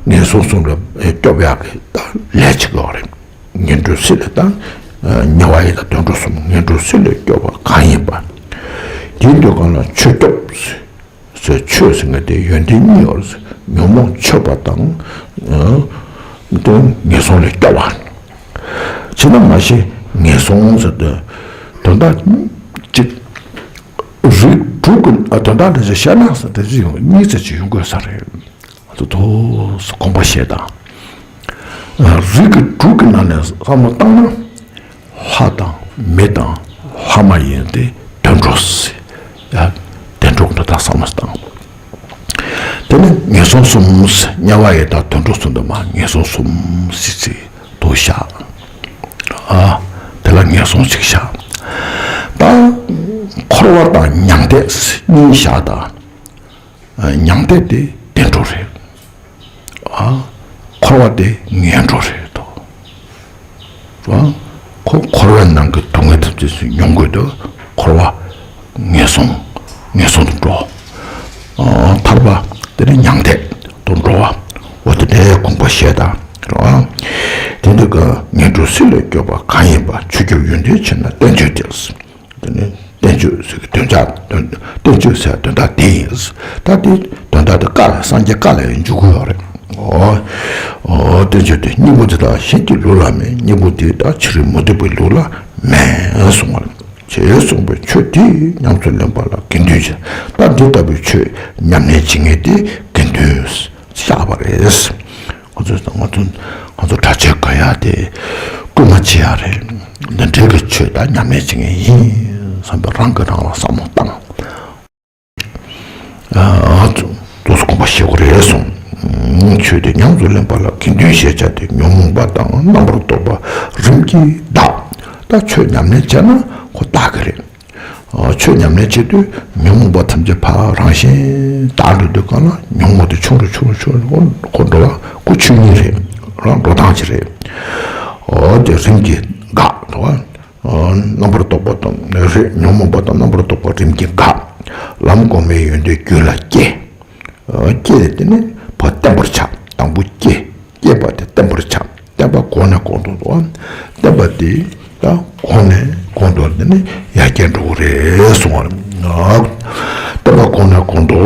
ངན་སོང་གསུམ་ལ་སྐྱོབ་ཡག་གི་ད་ལས་བྱེད་དགོས་རེད། ངན་འགྲོ་སྲིད་ལས་ད། དམྱལ་བ་ཡི་དྭགས་དུད་འགྲོ་གསུམ་ངན་འགྲོ་སྲིད་ལས་སྐྱོབ་པ་གང་ཡིན་པ། དེའི་དུས་གང་ལ་ཆོས་སྐྱོབ། ཟེར་ཆོས་ཟེར་མཁན་དེ་ཡོན་ཏན་གཉིས་ཡོད་རེད། ཉོན་མོངས་ཆོད་པ་དང་། དེ་ངན་སོང་ལས་སྐྱོབ་པ། བྱས་ན་མ་གཞི་ངན་སོང་ཟེར་དུས་དོན་དག་གཅིག་རིགས་དྲུག་གི་དོན་དག་འདི་ཚོ་བཤད་ན་ཟེར་དེ་ཚོ་ཡོང་གཉིས་ཙམ་ཅིག་ཡོང་དགོས་ས་རེད། ཨ་ཏོ་ཏོ་ཟེར་དགོངས་པ་བཞེས་དང་། རིགས་ཀྱི་དྲུག་གི་ནང་ནས་བསམ་བློ་བཏང་ན། ལྷ་དང་མི་དང་ལྷ་མ་ཡིན་ཏེ་དུད་འགྲོ་ཟེར། ཡ། དུད་འགྲོ་འདི་དག་བསམ་བློ་བཏང་། དེ་ནི་ངན་སོང་གསུམ་ཟེར། དམྱལ་བ་ཡི་དྭགས་དུད་འགྲོ་གསུམ་དུ་མ་ངན་སོང་གསུམ་ཟེར་ཚིག་དུ་བཞག་ཨ། དེ་ལ་ངན་སོང་གཅིག་བཞག་ད་འཁོར་བ་དང་མྱང་འདས་ཟེར་གཉིས་བཞག་ད། མྱང་འདས་དེ་བདེ་འགྲོ་རེད། ཨ། འཁོར་བ་དེ་ངན་འགྲོ་རེད་དོ། ཨ། ཁོ་འཁོར་བའི་ནང་གི་སྡུག་བསྔལ་ཐམས་ཅད་སུ་མྱོང་དགོས་དོ། འཁོར་བ་ངན་སོང་། ངན་སོང་དུ་འགྲོ། ཨ། ཐར་པ་དེ་ནི་མྱང་འདས་དུ་འགྲོ་བ། འོ་དེ་འདྲའི་དགོངས་པ་བཞེས་དང་། ཨ། དེ་འདི་ག་ངན་འགྲོ་སྲིད་ལས་སྐྱོབ་པ་གང་ཡིན་པ། ཆོས་སྐྱོབ་ཡོན་ཏན་ཆེ་ན་བསྟན་བཅོས་ཀྱིས། དེ་ནི་བསྟན་བཅོས་ཟེར་གྱི་དོན་བྱ་དོན། བསྟན་བཅོས་ཟེར་དོན་དག་དེ་ཡིན། ད་དེ་དོན་དག་དེ་བཀའ་ལ་སངས་རྒྱས་བཀའ་ལ་ཡང་འཇུག་གི་ཡོད་རེད། ཨོ། ཨོ། དེ་བྱས་ཏེ་སྙིང་པོ་དེ་དག་གཞན་གྱི་ལུགས་ལ་མེད། སྙིང་པོ་དེ་དག་ཕྱི་རོལ་མུ་སྟེགས་པའི་ལུགས་ལ་མེད་གསུངས་པ་རེད། ཞེས་གསུངས་པས་ཆོས་འདི་ཉམས་སུ་ལེན་པ་ལ་དགེ་འདུན་ཞེས། ད་འདི་ལྟ་བུའི་ཆོས་ཉམས་ལེན་བྱེད་མཁན་དེ་དགེ་འདུན་བཞག་པ་རེད། ང་ཚོ་ང་ཚོ་ང་ཚོ་གྲྭ་ཆས་གོན་ཡ་དེ་རྐུན་མ་བྱེད་ཡ་རེད། འདི་འདྲའི་གི་ཆོས་དག་ཉམས་ལེན་བྱེད་མཁན་ཡིན་བསམ་པའི་རང་གིས་རང་ལ་བསམ་བློ་བཏང་། ཨ། ཏོག་ཙམ་དགོངས་པ་བཞེས་དགོས་རེད་གསུངས། ཆོས་དེ་ཉམས་སུ་ལེན་པ་ལ་དགེ་འདུན་ཞེས་བྱ་སྟེ། ཉོན་མོངས་པ་དང་རྣམ་པར་རྟོག་པ་རིམ་གྱིས་འདག། ད་ཆོས་ཉམས་ལེན་བྱས་ན་ཁོ་འདག་གི་རེད། ཨ། ཆོས་ཉམས་ལེན་བྱེད་དུས་ཉོན་མོངས་པ་ཐམས་ཅད་ཕར་རང་བཞིན་དག་འགྲོ་དུས་གང་ལ་ཉོན་མོངས་དེ་ཆུང་རུ་ཆུང་རུ་ཆུང་རུ་ཁོ་འགྲོ་བ་ཁོ་ཆོས་ཉིད་རེད། རང་འགྲོ་སྟངས་ཅིག་རེད། ཨོ་དེ་རིམ་གྱིས་འགག་འགྲོ་བ། རྣམ་པར་རྟོག་པ་དང་རེ། ཉོན་མོངས་པ་དང་རྣམ་པར་རྟོག་པ་རིམ་གྱིས་འགག། ལམ་གོང་མའི་ཡོན་ཏན་རྒྱུད་ལ་སྐྱེ། སྐྱེ་སྟེ་དེ་ནས་ཕར་བརྟན་པར་བྱ། དང་པོ་སྐྱེ། སྐྱེས་པ་དེ་བརྟན་པར་བྱ། བརྟན་པ་གོང་ནས་གོང་དུ་འགྲོ། བརྟན་པ་དེ་ད་གོང་ནས་གོང་དུ་དེ་ནས་ཡར་རྒྱས་འགྲོ་གི་རེད་གསུང་བ་རེད། བརྟན་པ་གོང་ནས་གོང་དུ་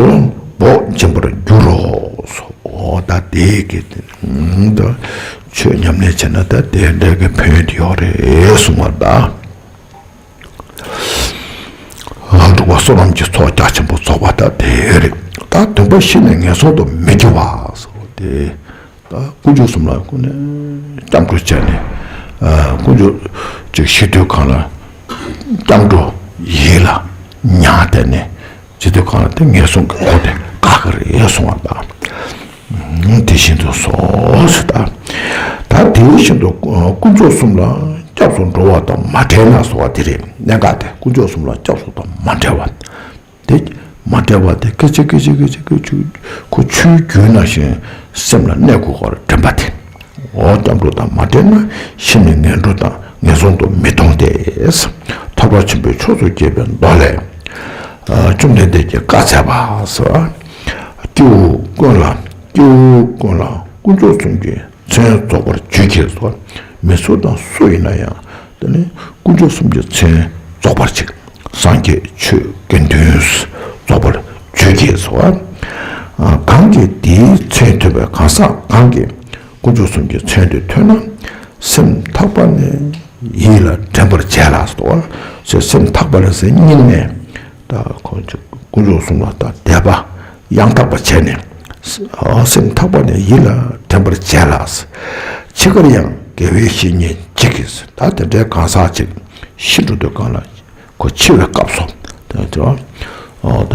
བོགས་འབྱིན་པར་འགྱུར་རོ། ཨོ་ད་དེ་གི་ད་ཆོས་ཉམས་ལེན་བྱས་ན་ད་དེ་འདྲ་གི་ཕན་ཡོན་དེ་ཡོད་རེད་གསུང་བ་ད། འབྲུག་པ་བསོད་ནམས་ཀྱི་ཚོགས་རྒྱ་ཆེན་པོ་རྫོགས་པ་ད་དེ་རེད། ད་སྡོམ་པ་བཞི་ནི་ངན་སོང་དུ་མི་སྐྱེ་བ་ཟེར་བ་དེ། ད་དཀོན་མཆོག་གསུམ་ལ་ཀུན་ནས་སྐྱབས་འགྲོ་བྱས་ནས། ཨ། དཀོན་མཆོག་ཅིག་ཤི་དུས་གང་ལ་སྐྱབས་འགྲོ་ཡིད་ལ་མྱང་བསྡད་ནས་བྱེད་དུས་གང་ལ་དེ་ངན་སོང་གི་འཁོར་དེ་བཀག་གི་རེད་གསུང་བ་དང་། དེ་བཞིན་དུ་སོ་སོ་ད། ད་དེ་བཞིན་དུ་དཀོན་མཆོག་གསུམ་ལ་སྐྱབས་སུ་འགྲོ་བ་དང་མ་བྲལ་ན་ཟེར་བ་དེ་རེད། གནད་འགག་དེ་དཀོན་མཆོག་གསུམ་ལ་སྐྱབས་སུ་དང་མ་བྲལ་བ། དེ་མ་བྲལ་བ་དེ་སྐད་ཅིག་སྐད་ཅིག་སྐད་ཅིག་སྐད་ཅིག་ཁོ་ཆུའི་རྒྱུན་ནང་བཞིན་སེམས་ལ་གནས་དགོས་པར་དྲན་པ་དེ། འོ་སྐྱབས་འགྲོ་དང་མ་བྲལ་ན་ཤི་ནས་ངན་འགྲོ་དང་ངན་སོང་དུ་མི་ལྟུང་སྟེ། ཐར་པ་ཆེན་པོའི་ཕྱོགས་སུ་སྐྱེས་པའི་མདོ་ལས། ཨ། བཅོམ་ལྡན་འདས་ཀྱིས་བཀའ་སྩལ་པ་ཟེར། སྐྱེ་བོ་ཀུན་ལ་སྐྱེ་བོ་ཀུན་ལ་དཀོན་མཆོག་གསུམ་གྱི་མཚན་རྫོགས་པར་བརྗོད་ཀྱིས་སོ། མི་སུ་དང་སུ་ཡིན་ན་ཡང་དེ་ནི་དཀོན་མཆོག་གསུམ་གྱི་མཚན་རྫོགས་པར་བྱེད། སངས་རྒྱས་ཆོས་དགེ་འདུན་རྫོགས་པར་བརྗོད་ཀྱིས་སོ། གང་གིས་དེའི་མཚན་ཐོས་པའི་གང་ཟག་གང་གིས་དཀོན་མཆོག་གསུམ་གྱི་མཚན་དེ་ཐོས་ན། སེམས་ཐག་པ་ནས་ཡིད་ལ་དྲན་པར་བྱས་ལ་སོ། སེམས་ཐག་པ་ནས་ཟེར་སྙིང་ནས་ད་ཁོ་ཚོ་དཀོན་མཆོག་གསུམ་ལ་ད་དད་པ་ཡང་དག་པ་བྱས་ནས། སེམས་ཐག་པ་ནས་ཡིད་ལ་དྲན་པར་བྱས་ལ། འཆི་ཁར་ཡང་དགེ་བའི་བཤེས་གཉེན་གཅིག་གིས། ད་དེ་འདྲའི་གང་ཟག་ཅིག་ཤི་འགྲོ་དུས་གང་ལ་ཁོ་འཆི་བའི་སྐབས་སུ་དེ་ད་ཨོ་ད་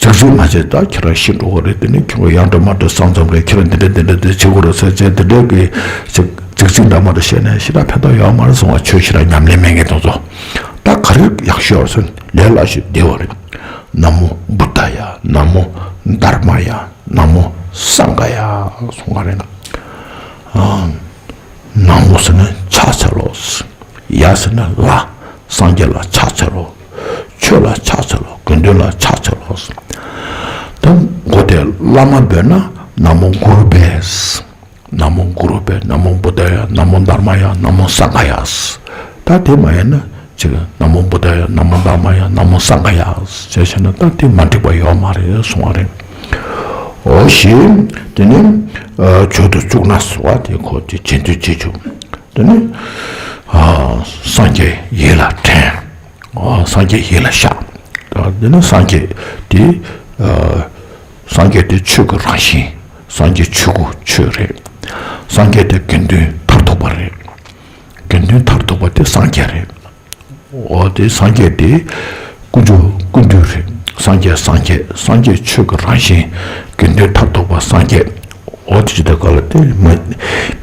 རྫིག་རྫིག་མ་བྱེད། ད་ཁྱེད་རང་ཤི་འགྲོ་གི་རེད། དེ་ནས་ཁྱེད་རང་ཡང་འདྲ་མ་འདྲ་ས་མཚམས་རེད། ཁྱེད་རང་འདི་འདྲ་འདི་འདྲ་འདི་བྱེད་དགོས་རེད་ཟེར་བྱས་དེ་འདྲའི་གི་ཅིག་རྫིག་རྫིག་འདྲ་མ་འདྲ་བཤད་ནས་ཤི་ད་ཕན་ཐོགས་ཡོད་མ་རེད་གསུང་བ། ཆོས་ཤི་ད་ཉམས་ལེན་མེད་མཁན་དེ་ཚོ་ད་ག་རེ་ཡག་ཤོས་ཡོད་ཟེར་ལས་སླ་ཤོས་བདེ་བ་རེད། ན་མོ་བུདྡྷ་ཡ། ན་མོ་དྷརྨ་ཡ། ན་མོ་སངྒྷ་ཡ་གསུང་ག་རེད་ན། ཨ། ན་མོ་ཟེར་ན་ཕྱག་འཚལ་ལོ། ཡ་ཟེར་ན་ལྷ། སངས་རྒྱས་ལ་ཕྱག་འཚལ་ལོ། ཆོས་ལ་ཕྱག་འཚལ་ལོ། དགེ་འདུན་ལ་ཕྱག་འཚལ་ལོ། ད་མགོ་དེ་བླ་མ་འབོད་ན་ན་མོ་གུ་རུ་བྷྱཿ། ན་མོ་གུ་རུ་བྷྱཿ། ན་མོ་བུདྡྷ་ཡ། ན་མོ་དྷརྨ་ཡ། ན་མོ་སངྒྷ་ཡ། ད་དེ་མ་ཡིན་ན་ཅིག་ན་མོ་བུདྡྷ་ཡ། ན་མོ་དྷརྨ་ཡ། ན་མོ་སངྒྷ་ཡ་ཅེས་བྱས་ན་ད་དེ་མ་འགྲིག་པ་ཡོད་མ་རེད་གསུང་བ་རེད། འོ་ཞེས་དེ་ནས་ཨ་མཆོད་དུ་བཅུག་ན་ཟེར་བ་དེ་ཁོ་དེ་རྗེས་ཟློས་བྱེད་ཆོག། དེ་ནས་ཨ་སངས་རྒྱས་ཡིད་ལ་དྲན། ཨ་སངས་རྒྱས་ཡིད་ལ་བཞག། ཨ་དེ་ནས་སངས་རྒྱས་དེ་ཨ་སངས་རྒྱས་དེ་ཆོས་ཀྱི་རང་བཞིན། སངས་རྒྱས་ཆོས་སྐུ་ཆོས་རེད། སངས་རྒྱས་དེ་དགེ་འདུན་མཐར་ཐུག་པ་རེད། དགེ་འདུན་མཐར་ཐུག་པ་དེ་སངས་རྒྱས་རེད། འོ་དེ་སངས་རྒྱས་དེ་དཀོན་མཆོག་ཀུན་འདུས་རེད། སངས་རྒྱས་སངས་རྒྱས་སངས་རྒྱས་ཆོས་ཀྱི་རང་བཞིན། དགེ་འདུན་མཐར་ཐུག་པ་སངས་རྒྱས། འོ་དེ་ཅི་ད་ག་ལ་དེ་མི་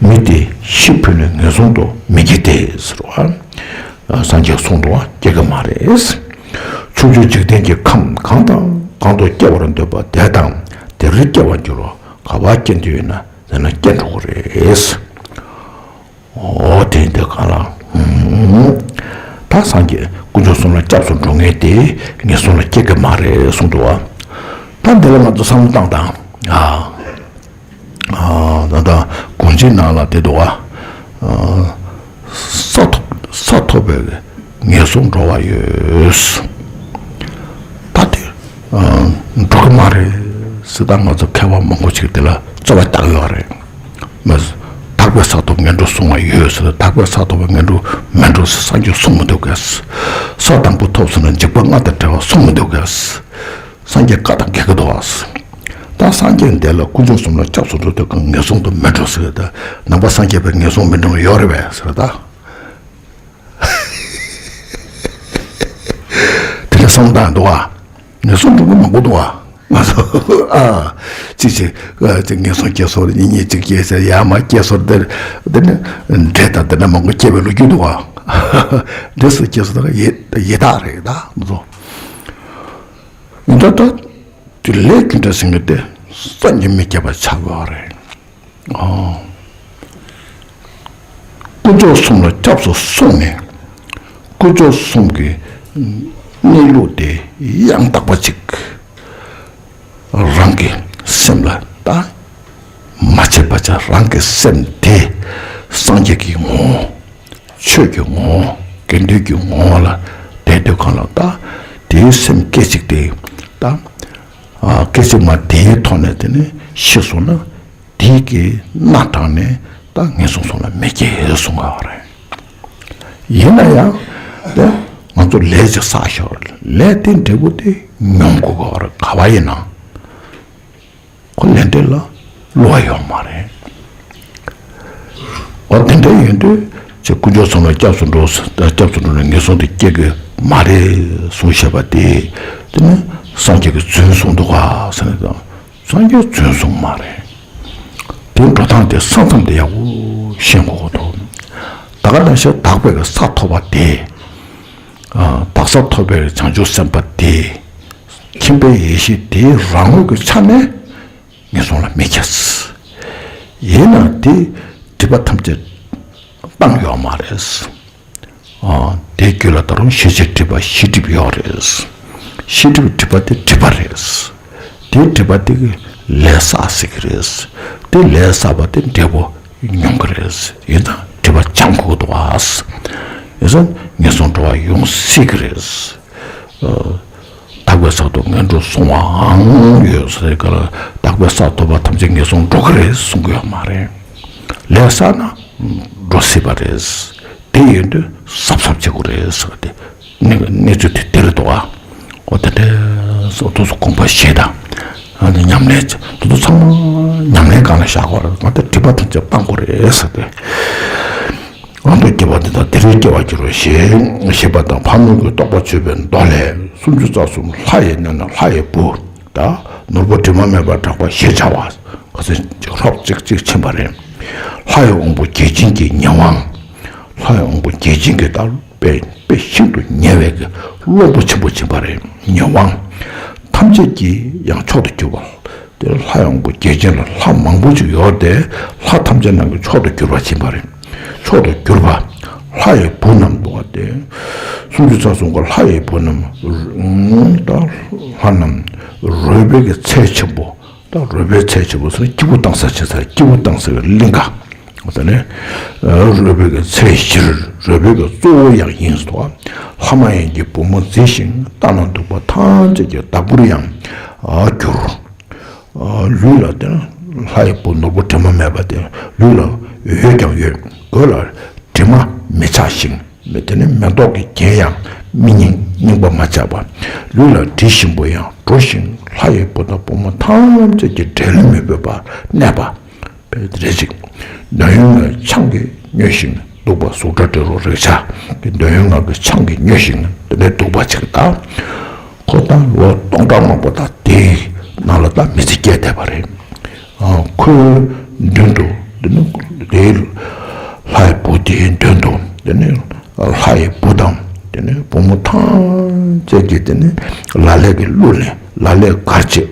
མི་དེ་ཤི་འཕོས་ནས་ངན་སོང་དུ་མི་སྐྱེ་སྟེ་ཟེར་བ། སངས་རྒྱས་གསུངས་འདུག་བ། སྐྱེ་གི་མ་རེད། ཕྱོགས་བཅུའི་འཇིག་རྟེན་གྱི་ཁམས་གང་དང་གང་དུ་སྐྱེ་བར་འདོད་པ་དེ་དང་དེར་སྐྱེ་བར་འགྱུར་རོ། ག་པར་སྐྱེ་འདོད་ཡོད་ན་དེ་ན་སྐྱེ་འགྲོ་གི་རེད། འོ་དེ་འདི་གང་ལ། ད་སངས་རྒྱས་དཀོན་མཆོག་གསུམ་ལ་སྐྱབས་སུ་འགྲོ་མཁན་དེ་ངན་སོང་ལ་སྐྱེ་གི་མ་རེད་གསུངས་འདུག་བ། ད་འདི་ལ་ང་ཚོ་བསམ་བློ་བཏང་དང་། ཨ། ཨ། ད་ལྟ་གུང་ཚིགས་ནང་ལ་དེ་འདུག་བ། ཨ། ས་ཐོབ་ས་ཐོབ་པའི་ངན་སོང་འགྲོ་བ་ཡོད། ད་དེ་ཨ་འགྲོ་གི་མ་རེད་ཟེར། ད་ང་ཚོ་མཁས་པ་མང་པོ་ཞིག་དེ་ལ་རྩོད་པ་རྒྱག་ཡོད་རེད། མ་དག་པའི་ས་ཐོབ་ངན་འགྲོར་སོང་བ་ཡོད་ཟེར། དག་པའི་ས་ཐོབ་པ་ངན་འགྲོ་མེད་འགྲོ་ཟེར་སངས་རྒྱས་གསུངས་མི་འདུག་གས། ས་དང་པོ་ཐོབ་སོང་ན་འཇིགས་པ་ལྔ་དང་བྲལ་བ་གསུངས་མི་འདུག་གས། སངས་རྒྱས་བཀའ་དང་འགལ་གྱི་འདུག་གས། ད་སངས་རྒྱས་འདི་ལ་དཀོན་མཆོག་གསུམ་ལ་སྐྱབས་སུ་འགྲོ་དུས་གང་ངན་སོང་དུ་མི་འགྲོ་ཟེར། ད་ནང་པ་སངས་རྒྱས་པའི་ངན་སོང་མི་འགྲོ་ཡོད་རེད་པས་ཟེར་ད། དེ་ལ་བསམ་བཏང་འདུག་ཨ། ངན་སོང་འགྲོ་མཁན་མང་པོ་འདུག་ཨ། ང་ཚོ་ཨ། གཅིག་གཅིག་ཨ། གཅིག་ངན་སོང་སྐྱེས་སོང་། གཉིས་གཉིས་གཅིག་སྐྱེས་ཟེར། ཡར་མར་སྐྱེས་སོང་། དེ་དེ་ནི་འདྲེ་དང་དེ་འདྲ་མང་པོ་སྐྱེས་པའི་ལོ་རྒྱུས་འདུག་ཨ། འདྲེ་སུ་སྐྱེས་སོང་ད་ཡི་ཡི་དྭགས་རེད་ད་ང་ཚོ། ཡིན་ད་ད་དེ་ལས་རྒྱུ་འབྲས་ཟེར་མཁན་དེ་བསམ་གྱིས་མི་ཁྱབ་པ་ཆགས་ཡོད་རེད། ཨོ། དཀོན་མཆོག་གསུམ་ལ་སྐྱབས་སུ་སོང་ནས། དཀོན་མཆོག་གསུམ་གྱི་གནས་ལུགས་དེ་ཡང་དག་པ་ཅིག་རང་གི་སེམས་ལ་ད་མ་བརྗེད་པ་བྱས། རང་གི་སེམས་དེ་སངས་རྒྱས་ཀྱི་ངོ་བོ། ཆོས་ཀྱི་ངོ་བོ། དགེ་འདུན་གྱི་ངོ་བོ་ལ་བསྡད་དུས་གང་ལ་ད་དེའི་སེམས་སྐད་ཅིག་དེ་ད་ཨ་སྐད་ཅིག་མ་དེའི་ཐོག་ནས་དེ་ནས་ཤི་སོང་ན། དེ་གི་སྣ་དྲངས་ནས་ད་ངན་སོང་གསུམ་ལ་མི་སྐྱེ་གསུང་གི་ཡོད་རེད། ཡིན་ན་ཡང་དེ་ང་ཚོ་ལས་ཅིག་བསགས་ཤོར། ལས་དེ་འབྲས་བུ་དེ་མྱོང་དགོས་ཀྱི་ཡོད་རེད། ག་བ་ཡིན་ན་ཁོ་ལས་འབྲས་ལ་བསླུ་བ་ཡོད་མ་རེད། འོ་དེ་འདྲ་ཡིན་དུས་ཅིག་དཀོན་མཆོག་གསུམ་ལ་སྐྱབས་སུ་འགྲོ། སྐྱབས་སུ་འགྲོ་ནས་ངན་སོང་དུ་སྐྱེ་དགོས་མ་རེད་གསུངས་བཞག་པ་དེ། དེ་ནི་སངས་རྒྱས་ཀྱིས་རྫུན་གསུངས་འདུག་ག་ཟེར་ནས་དང་། སངས་རྒྱས་རྫུན་གསུངས་མ་རེད། དེ་འགྲོ་སྟངས་དེ་ས་མཚམས་དེ་ཡག་པོ་ཤེས་དགོས་ཀྱི་འདུག་ད་ག་ནང་བཞིན་དག་པའི་གི་ས་ཐོབ་པ་དེ། ཨ་དག་ས་ཐོབ་པའི་བྱང་ཆུབ་སེམས་དཔའ་དེ། མཁྱེན་པའི་ཡེ་ཤེས་དེའི་རང་ངོས་ཀྱི་ཆ་ནས་ངན་སོང་ལ་མི་སྐྱེ། ཡིན་ན་དེ་སྒྲིབ་པ་ཐམས་ཅད་སྤངས་ཡོད་མ་རེད། ཨ་དེའི་རྒྱུད་ལ་ད་རུང་ཤེས་བྱའི་སྒྲིབ་པ་ཤེས་སྒྲིབ་ཡོད་རེད། ཤེས་སྒྲིབ་སྒྲིབ་པ་དེ་སྒྲིབ་པ་རེད། དེ་སྒྲིབ་པ་དེ་གི་ལས་བསགས་ཟེར་གི་རེད། དེ་ལས་བསགས་པ་དེ་འབྲས་བུ་མྱོང་གི་རེད། ཡིན་ཙང་སྒྲིབ་པ་སྦྱང་དགོས་འདུག་ཨ། ཡིན་ཙང་ངན་སོང་འགྲོ་བ་ཡོང་སྲིད་གི་རེད། ཨ་དག་པའི་ས་ཐོབ་ངན་འགྲོར་སོང་བའང་ཡོད་ཟེར་ག་ལ། དག་པའི་ས་ཐོབ་པ་ཐམས་ཅད་ངན་སོང་འགྲོ་གི་རེད་གསུང་གི་ཡོད་མ་རེད། ལས་བསགས་ན་འགྲོ་སྲིད་པ་རེད། དེ་ཡིན་དུས་གཟབ་གཟབ་བྱེད་དགོས་རེད་ཟེར་བ་དེ། གནས་གནས་ཚུལ་དེ་དེ་རེད་འདུག་ཨ། འོ་དེ་འདྲའི་སོ་སོ་སོ་དགོངས་པ་བཞེས་དང་། ཨ་ནི་ཉམས་ལེན་དེ་ཚོ་ཚང་མ་ཉམས་ལེན་སྒང་ལ་བཞག་དགོས་རེད། ང་ཚོ་སྒྲིབ་པ་ཐམས་ཅད་སྤང་དགོས་རེད་ཟེར་ཏེ། ཨ་མདོ་སྐྱེ་བ་འདི་དང་དེ་རུ་སྐྱེ་བར་འགྱུར་རོ་ཞེས་བཤད་པ་དང་། ཕག་མོ་གི་རྟོགས་པ་ཆོད་པའི་མདོ་ལས། སུམ་ཅུ་རྩ་གསུམ་ལྷ་ཡི་གནས་ན་ལྷ་ཡི་བུ། ད་ནོར་བུ་དྲི་མ་མེད་པར་གྲགས་པ་ཞེས་བྱ་བ། ཁ་སང་ཅིག་ཧྲོབ་ཅིག་ཅིག་ཕྱིན་པ་རེད། ལྷ་ཡི་དབང་པོ་བརྒྱ་བྱིན་གྱི་ཉེ་དབང་། ལྷ་ཡི་དབང་པོ་བརྒྱ་བྱིན་གྱི་ད་དཔེ་དཔེ་ཤིན་ཏུ་ཉེ་བའི་གི་བློན་པོ་ཆེན་པོ་ཕྱིན་པ་རེད། ཉེ་དབང་ཐམས་ཅད་ཀྱི་ཡང་མཆོག་ཏུ་གྱུར་པ། དེ་ལྷ་ཡི་དབང་པོ་བརྒྱ་བྱིན་ལ་ལྷ་མང་པོ་ཅིག་ཡོད་དེ། ལྷ་ཐམས་ཅད་ནང་གི་མཆོག་ཏུ་གྱུར་པ་ཕྱིན་པ་རེད། མཆོག་ཏུ་གྱུར་པ། ལྷ་ཡི་བུ་རྣམས་འདུག་པ་དེ། སུམ་ཅུ་རྩ་གསུམ་གྱི་ལྷ་ཡི་བུ་རྣམས། ད་ལྷ་རྣམས་རོལ་པའི་གི་ཚལ་ཆེན་པོ། ད་རོལ་པའི་ཚལ་ཆེན་པོ་ཟེར་སྐྱེས་བུ་བཏང་ས་ཆེ་ས། སྐྱེས་བུ་བཏང་ས་གི་གླིང་ག། ད་ནི་རོལ་པའི་གི་ཚལ་བཞིར་རོལ་པའི་གི་གཙོ་བོ་ཡང་ཡིན་སོ། ལྷ་མ་ཡིན་གྱི་བུ་མོ་མཛེས་ཤིང་ལྟ་ན་སྡུག་པ་ཐམས་ཅད་ཀྱི་བདག་པོར་ཡང་གྱུར། ལུས་ལ་དེ་ལྷ་ཡི་བུ་ནོར་བུ་དྲི་མ་མེད་པ་དེ། ལུས་ལ་འོད་ཀྱང་ཡོད། གོས་ལ་དྲི་མ་མི་ཆགས་ཤིང་། དེ་ནི་མེ་ཏོག་གི་རྒྱན་ཡང་མི་རྙིང་རྙིང་པ་མ་ཆགས་པ། ལུས་ལ་དྲི་ཞིམ་པོ་ཡང་འགྲོ་ཞིང་ལྷ་ཡི་བུ་དང་བུ་མོ་ཐམས་ཅད་ཀྱི་འབྲེལ་མི་ཕོད་པར་གནས་པ། རེད་ཅིག། འདོད་ཡོན་ལྔའི་ཆང་གིས་མྱོས་ཤིང་འདུག་པ། གཟུགས་སྒྲ་དྲི་རོ་རེག་བྱ་གི་འདོད་ཡོན་ལྔ་གི་ཆང་གིས་མྱོས་ཤིང་དེ་འདྲའི་འདུག་པ་ཅིག་དང་། ཁོ་ད་ལོ་སྟོང་ཕྲག་མང་པོ་དང་དེའི་ནང་ལ་ད་མི་ཚེ་སྐྱེལ་བསྡད་པ་རེད། ཁོའི་མདུན་དུ་དེ་ནི་དེའི་ལྷའི་བུ་དེའི་མདུན་དུ་དེ་ནི་ལྷའི་བུ་དང་དེ་ནི་བུ་མོ་ཐམས་ཅད་ཀྱིས་དེ་ནི་ལ་ལས་ཀྱི་གླུ་ལེན། ལ་ལས་གར་བྱེད།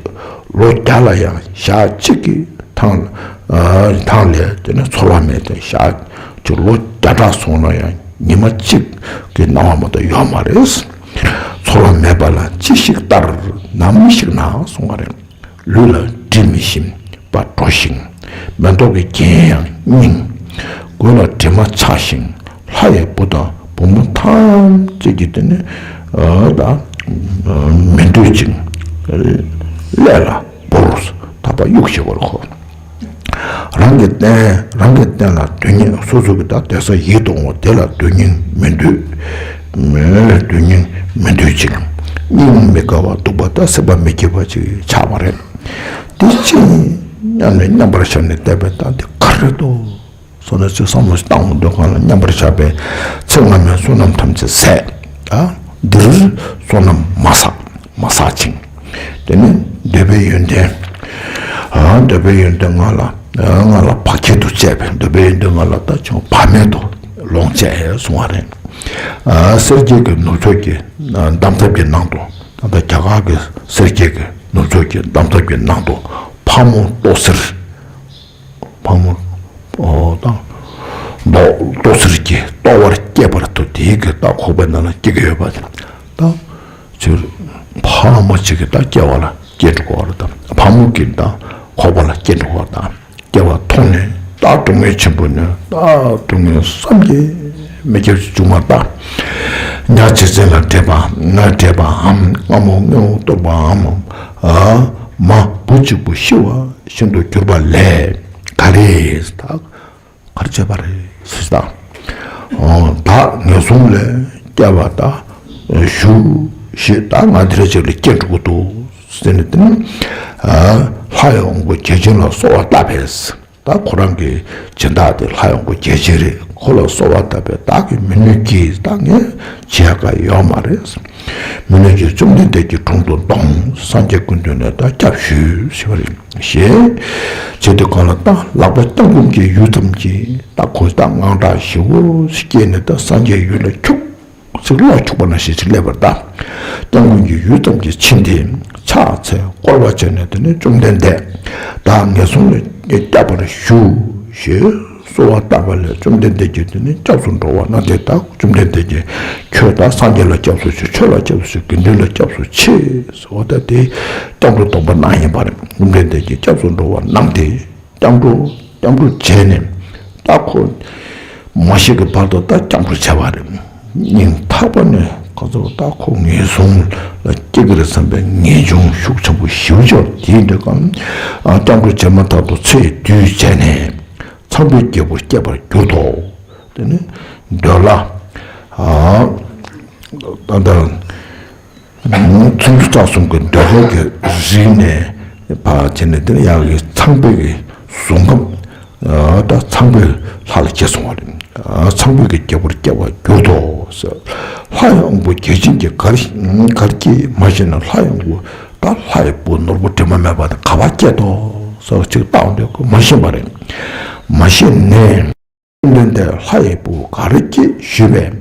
ལོ་བརྒྱ་ལ་ཡང་ཞག་གཅིག་གི་ཐང་ཐང་ལས་དེ་ནི་ཚོར་བ་མེད་དེ། ཞག་གཅིག་ལོ་བརྒྱ་ཕྲག་སོང་ན་ཡང་ཉི་མ་གཅིག་གི་སྣང་བ་མ་གཏོགས་ཡོད་མ་རེད། ཚོར་བ་མེད་པ་ལ་ཅི་ཞིག་ལྟར་ནམ་ཞིག་ན་གསུངས་པ་རེད། ལུས་ལ་དྲི་མི་ཞིམ་པ་འགྲོ་ཞིང་། མེ་ཏོག་གི་རྒྱན་ཡང་རྙིང་། གོས་ལ་དྲི་མ་ཆགས་ཤིང་། ལྷ་ཡི་བུ་དང་བུ་མོ་ཐམས་ཅད་ཀྱིས་དེ་ནི་ད་མི་འདོད་ཅིང་། ཀླད་ལ་བོར། ཐག་པ་གཡུག་བྱེད་པར་གོ། ར་ རང་གི་རྟེན་རང་གི་རྟེན་ལ་སྡོད་སྙིང་། སོ་སོ་གི་ད་སྡོད་ས་ཡིད་དུ་འོང་བ་དེ་ལ་སྡོད་སྙིང་མི་འདོད། མི་སྡོད་སྙིང་མི་འདོད་ཅིང་། སྙིང་མི་དགའ་བ་སྡུག་པ་ད་སེམས་པ་མི་སྐྱིད་པ་ཅིག་ཆགས་པ་རེད། དེ་ཅི་སྙམ་ནས་མཉམ་པར་བཞག་ནས་བསྡད་པའི་ད་འདི་ག་རེ་འདུག་སོ་ནས་ཚེ་བསམ་བློ་ཞིག་བཏང་འོང་དུས་གང་ལ་མཉམ་པར་བཞག་པའི་ཚེ་སྔ་མའི་བསོད་ནམས་ཐམས་ཅད་ཟད། ཨ། འདིར་བསོད་ནམས་མ་བསགས་མ་བསགས་ཅིང་། དེ་ནི་འདོད་པའི་ཡོན་ཏན། ཨ། འདོད་པའི་ཡོན་ཏན་ང་ལ་ང་ལ་བར་ཆད་དུ་བཅད་པའི། འདོད་པའི་ཡོན་ཏན་ང་ལ་ད་ཅུང་བར་མེད་དུ་ལོངས་སྤྱད་གསུང་བ་རེད། ཨ། སེར་སྐྱའི་གི་ནུབ་ཕྱོགས་ཀྱི་འདམ་རྫབ་ཀྱི་ནང་དུ། ད་ལྟ་རྒྱ་གར་གྱི་སེར་སྐྱའི་གི་ནུབ་ཕྱོགས་ཀྱི་འདམ་རྫབ་ཀྱི་ནང་དུ་ཕག་མོ་ལྟོ་སེར། ཕག་མོ། ཨོ་ད། མདོག་ལྟོ་སེར་གྱི་ལྟོ་བར་སྐྱེས་པར་ཐུག་དེའི་གི་ད་ཁོག་པའི་ནང་ལ་སྐྱེ་གི་ཡོད་པ་དང་། ད་ཕག་མོ་གཅིག་གི་ད་སྐྱེ་བ་ལ་སྐྱེ་འགྲོ་གི་ཡོད་རེད་དང་། ཕག་མོ་གི་ད་ཁོག་པ་ལ་སྐྱེ་འགྲོ་གི་ཡོད་དང་། སྐྱེ་བ་མཐོང་ནས་ད་སྡུག་བསྔལ་ཆེན་པོ་ནས་ད་སྡུག་བསྔལ་བསམ་གྱིས་མི་ཁྱབ་ཅིག་བྱུང་བ་དང་། ཉ་ཆེ་ཆེ་ལ་བྲེད་པའམ། ང་བྲེད་པའམ། རྔ་མོང་སྔས་འོང་གཏོར་བའམ། ཨ། མ་བུ་གཅིག་པུ་ཤི་བ་བཞིན་དུ་གྱུར་པ་ལས་ག་རེ་ད་ག་རེ་བྱས་པ་རེད་ཟེར་དང་། ཨོ་ད་ངན་སོང་ལས་སྐྱེ་བ་ད་ཞུ་ཞེས་ད་ང་འདི་རེ་ཅིག་ལ་སྐྱེ་འགྲོ་གི་འདུག་ཟེར་ནས། དེ་ནི་ལྷ་ཡི་དབང་པོ་བརྒྱ་བྱིན་ལ་གསོལ་བ་བཏབ་པས། ད་ཁོ་རང་གི་སྦྱིན་བདག་དེ་ལྷ་ཡི་དབང་པོ་བརྒྱ་བྱིན་རེད། ཁོ་ལ་གསོལ་བ་བཏབ་པས། བདག་གིས་མི་ནུས་ཀྱིས། ད་ངས་བྱེད་ཡག་ག་ཡོད་མ་རེད། མི་ནུས་ཀྱིས་བཅོམ་ལྡན་འདས་ཀྱི་དྲུང་དུ་འདོང་། སངས་རྒྱས་སྐུ་མདུན་ནས་ད་སྐྱབས་ཞུས་ཞུས་པ་རེད། ཞེས་བྱས་དུས་གང་ལ་ད་ལག་པ་བརྐྱང་བསྐུམ་གྱི་ཡུད་ཙམ་གྱིས་ད་ཁོ་ད་དངངས་སྐྲག་ཞེ་པོ་སྐྱེས་ནས་ད་སངས་རྒྱས་ཡུལ་ལ་ཁྱུག་ཅིག་གློག་འཁྱུག་པ་ནང་བཞིན་ཅིག་སླེབས་པར་གདའ། སྐྱབས་མགོན་གྱི་ཡུལ་ཙམ་གྱི་ཕྱིན་ཏེ་ཕྱག་འཚལ་བསྐོར་བ་བྱས་ནས། དེ་ནས་བཅོམ་ལྡན་འདས་བདག་ངན་སོང་ལས་སྐྱབས་པར་ཞུ་ཞེས་གསོལ་བ་བཏབ་པ་ལས། བཅོམ་ལྡན་འདས་ཀྱིས་དེ་ནས་སྐྱབས་སུ་འགྲོ་བ་ན་དེ་དག་བཅོམ་ལྡན་འདས་ཀྱིས་ཁྱོད་ད་སངས་རྒྱས་ལ་སྐྱབས་སུ་མཆི། ཆོས་ལ་སྐྱབས་སུ་མཆི། དགེ་འདུན་ལ་སྐྱབས་སུ་མཆི་ཟེར་བ་ད་དེ་སྐྱབས་འགྲོ་སྡོམ་པ་གནང་ཡིན་པ་རེད། བཅོམ་ལྡན་འདས་ཀྱིས་སྐྱབས་སུ་འགྲོ་བ་གནང་སྟེ། སྐྱབས་འགྲོ་སྐྱབས་འགྲོ་བྱས་ནས་ད་ཁོ་མ་ཤི་གི་བར་དུ་ད་སྐྱབས་འགྲོ་བྱས་པ་རེད། སྙིང་ཐག་པ་ནས་ག་ཚོད་ད་ཁོ་ངན་སོང་ལ་སྐྱེ་གི་རེད་བསམ་པའི་ངེས་འབྱུང་ཤུགས་ཆེན་པོ་ཞེ་པོ་ཅིག་དེའི་འདྲ་གང་སྐྱབས་འགྲོ་བྱས་མ་ཐག་ཏུ་ཚེ་དུས་བྱས་ནས་ཚངས་པའི་རྒྱལ་པོར་སྐྱེས་པར་གྱུར་ཏོ། དེ་ནས་འདོད་ལྷ། ད་ལྟ། ཚོམ་བུ་རྩ་གསུམ་གྱི་འདོད་ལྷའི་གི་རིགས་ནས་ཕར་བྱས་ནས། དེ་ནས་ཡར་གྱི་ཚངས་པའི་གི་གཟུགས་ཁམས། ད་ཚངས་པའི་ལྷ་ལ་སྐྱེས་སོང་བ་རེད། ཚངས་པའི་གི་རྒྱལ་པོར་སྐྱེ་བར་གྱུར་ཏོ་ཟེར། ལྷ་ཡི་དབང་པོ་བརྒྱ་བྱིན་གྱིས་གར་གར་སྐྱེས་མ་ཤེས་ན། ལྷ་ཡི་དབང་པོ་ད་ལྷ་ཡི་བུ་ནོར་བུ་དྲི་མ་མེད་པ་དེ་ག་པར་སྐྱེས་ཏོ་ཟེར་ཅིག་བལྟ་འོང་དུས་ཁོ་མ་ཤེས་པ་རེད། མ་ཤེས་ནས། བཅོམ་ལྡན་འདས་ལྷ་ཡི་བུ་ག་རེ་སྐྱེས་ཞུས་པས།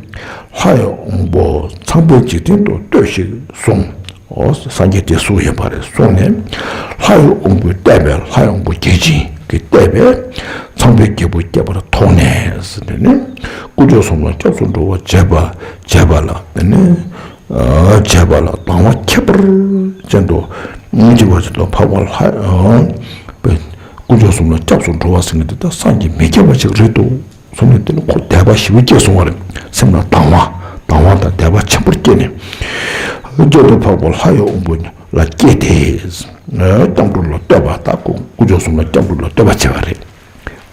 ལྷ་ཡི་དབང་པོ་ཚངས་པའི་འཇིག་རྟེན་དུ་ལྟོས་ཤིག་གསུངས། འོ་སངས་རྒྱས་དེ་གསུངས་ཡོད་པ་རེད། གསུངས་ནས་ལྷ་ཡི་དབང་པོས་བལྟས་པས། ལྷ་ཡི་དབང་པོ་བརྒྱ་བྱིན་གྱིས་བལྟས་པས། ཚངས་པའི་རྒྱལ་པོ་སྐྱེ་བར་མཐོང་ནས་ཟེར་ནས་ནི། དཀོན་མཆོག་གསུམ་ལ་སྐྱབས་སུ་འགྲོ་བ་བྱེད་པ་བྱེད་པ་ལ་དེ་ནི། བྱས་པ་ལ་དང་བ་ཁྱད་པར་ཅན་དུ་སྙིང་རྗེ་བ་ཅན་དུ་འཕགས་པ་ལྷ། དཀོན་མཆོག་གསུམ་ལ་སྐྱབས་སུ་འགྲོ་བ་ཟེར་མཁན་དེ་ད་བསམ་གྱིས་མི་ཁྱབ་པ་ཞིག་རེད་འདུག་གསུངས་ནས། དེ་ནི་ཁོ་དད་པ་ཞེ་པོ་སྐྱེས་སོང་བ་རེད། སེམས་ལ་དང་བ་དང་བ་དང་དད་པ་ཆེན་པོར་སྐྱེས་ནས། བརྗོད་དུ་འཕགས་པ་ལྷ་ཡི་དབང་པོ་ལ་སྐྱེས་ཏེ། སྐྱབས་འགྲོ་ལ་བསྟོད་པ། ད་དཀོན་མཆོག་གསུམ་ལ་སྐྱབས་འགྲོ་ལ་བསྟོད་པ་བྱས་པ་རེད།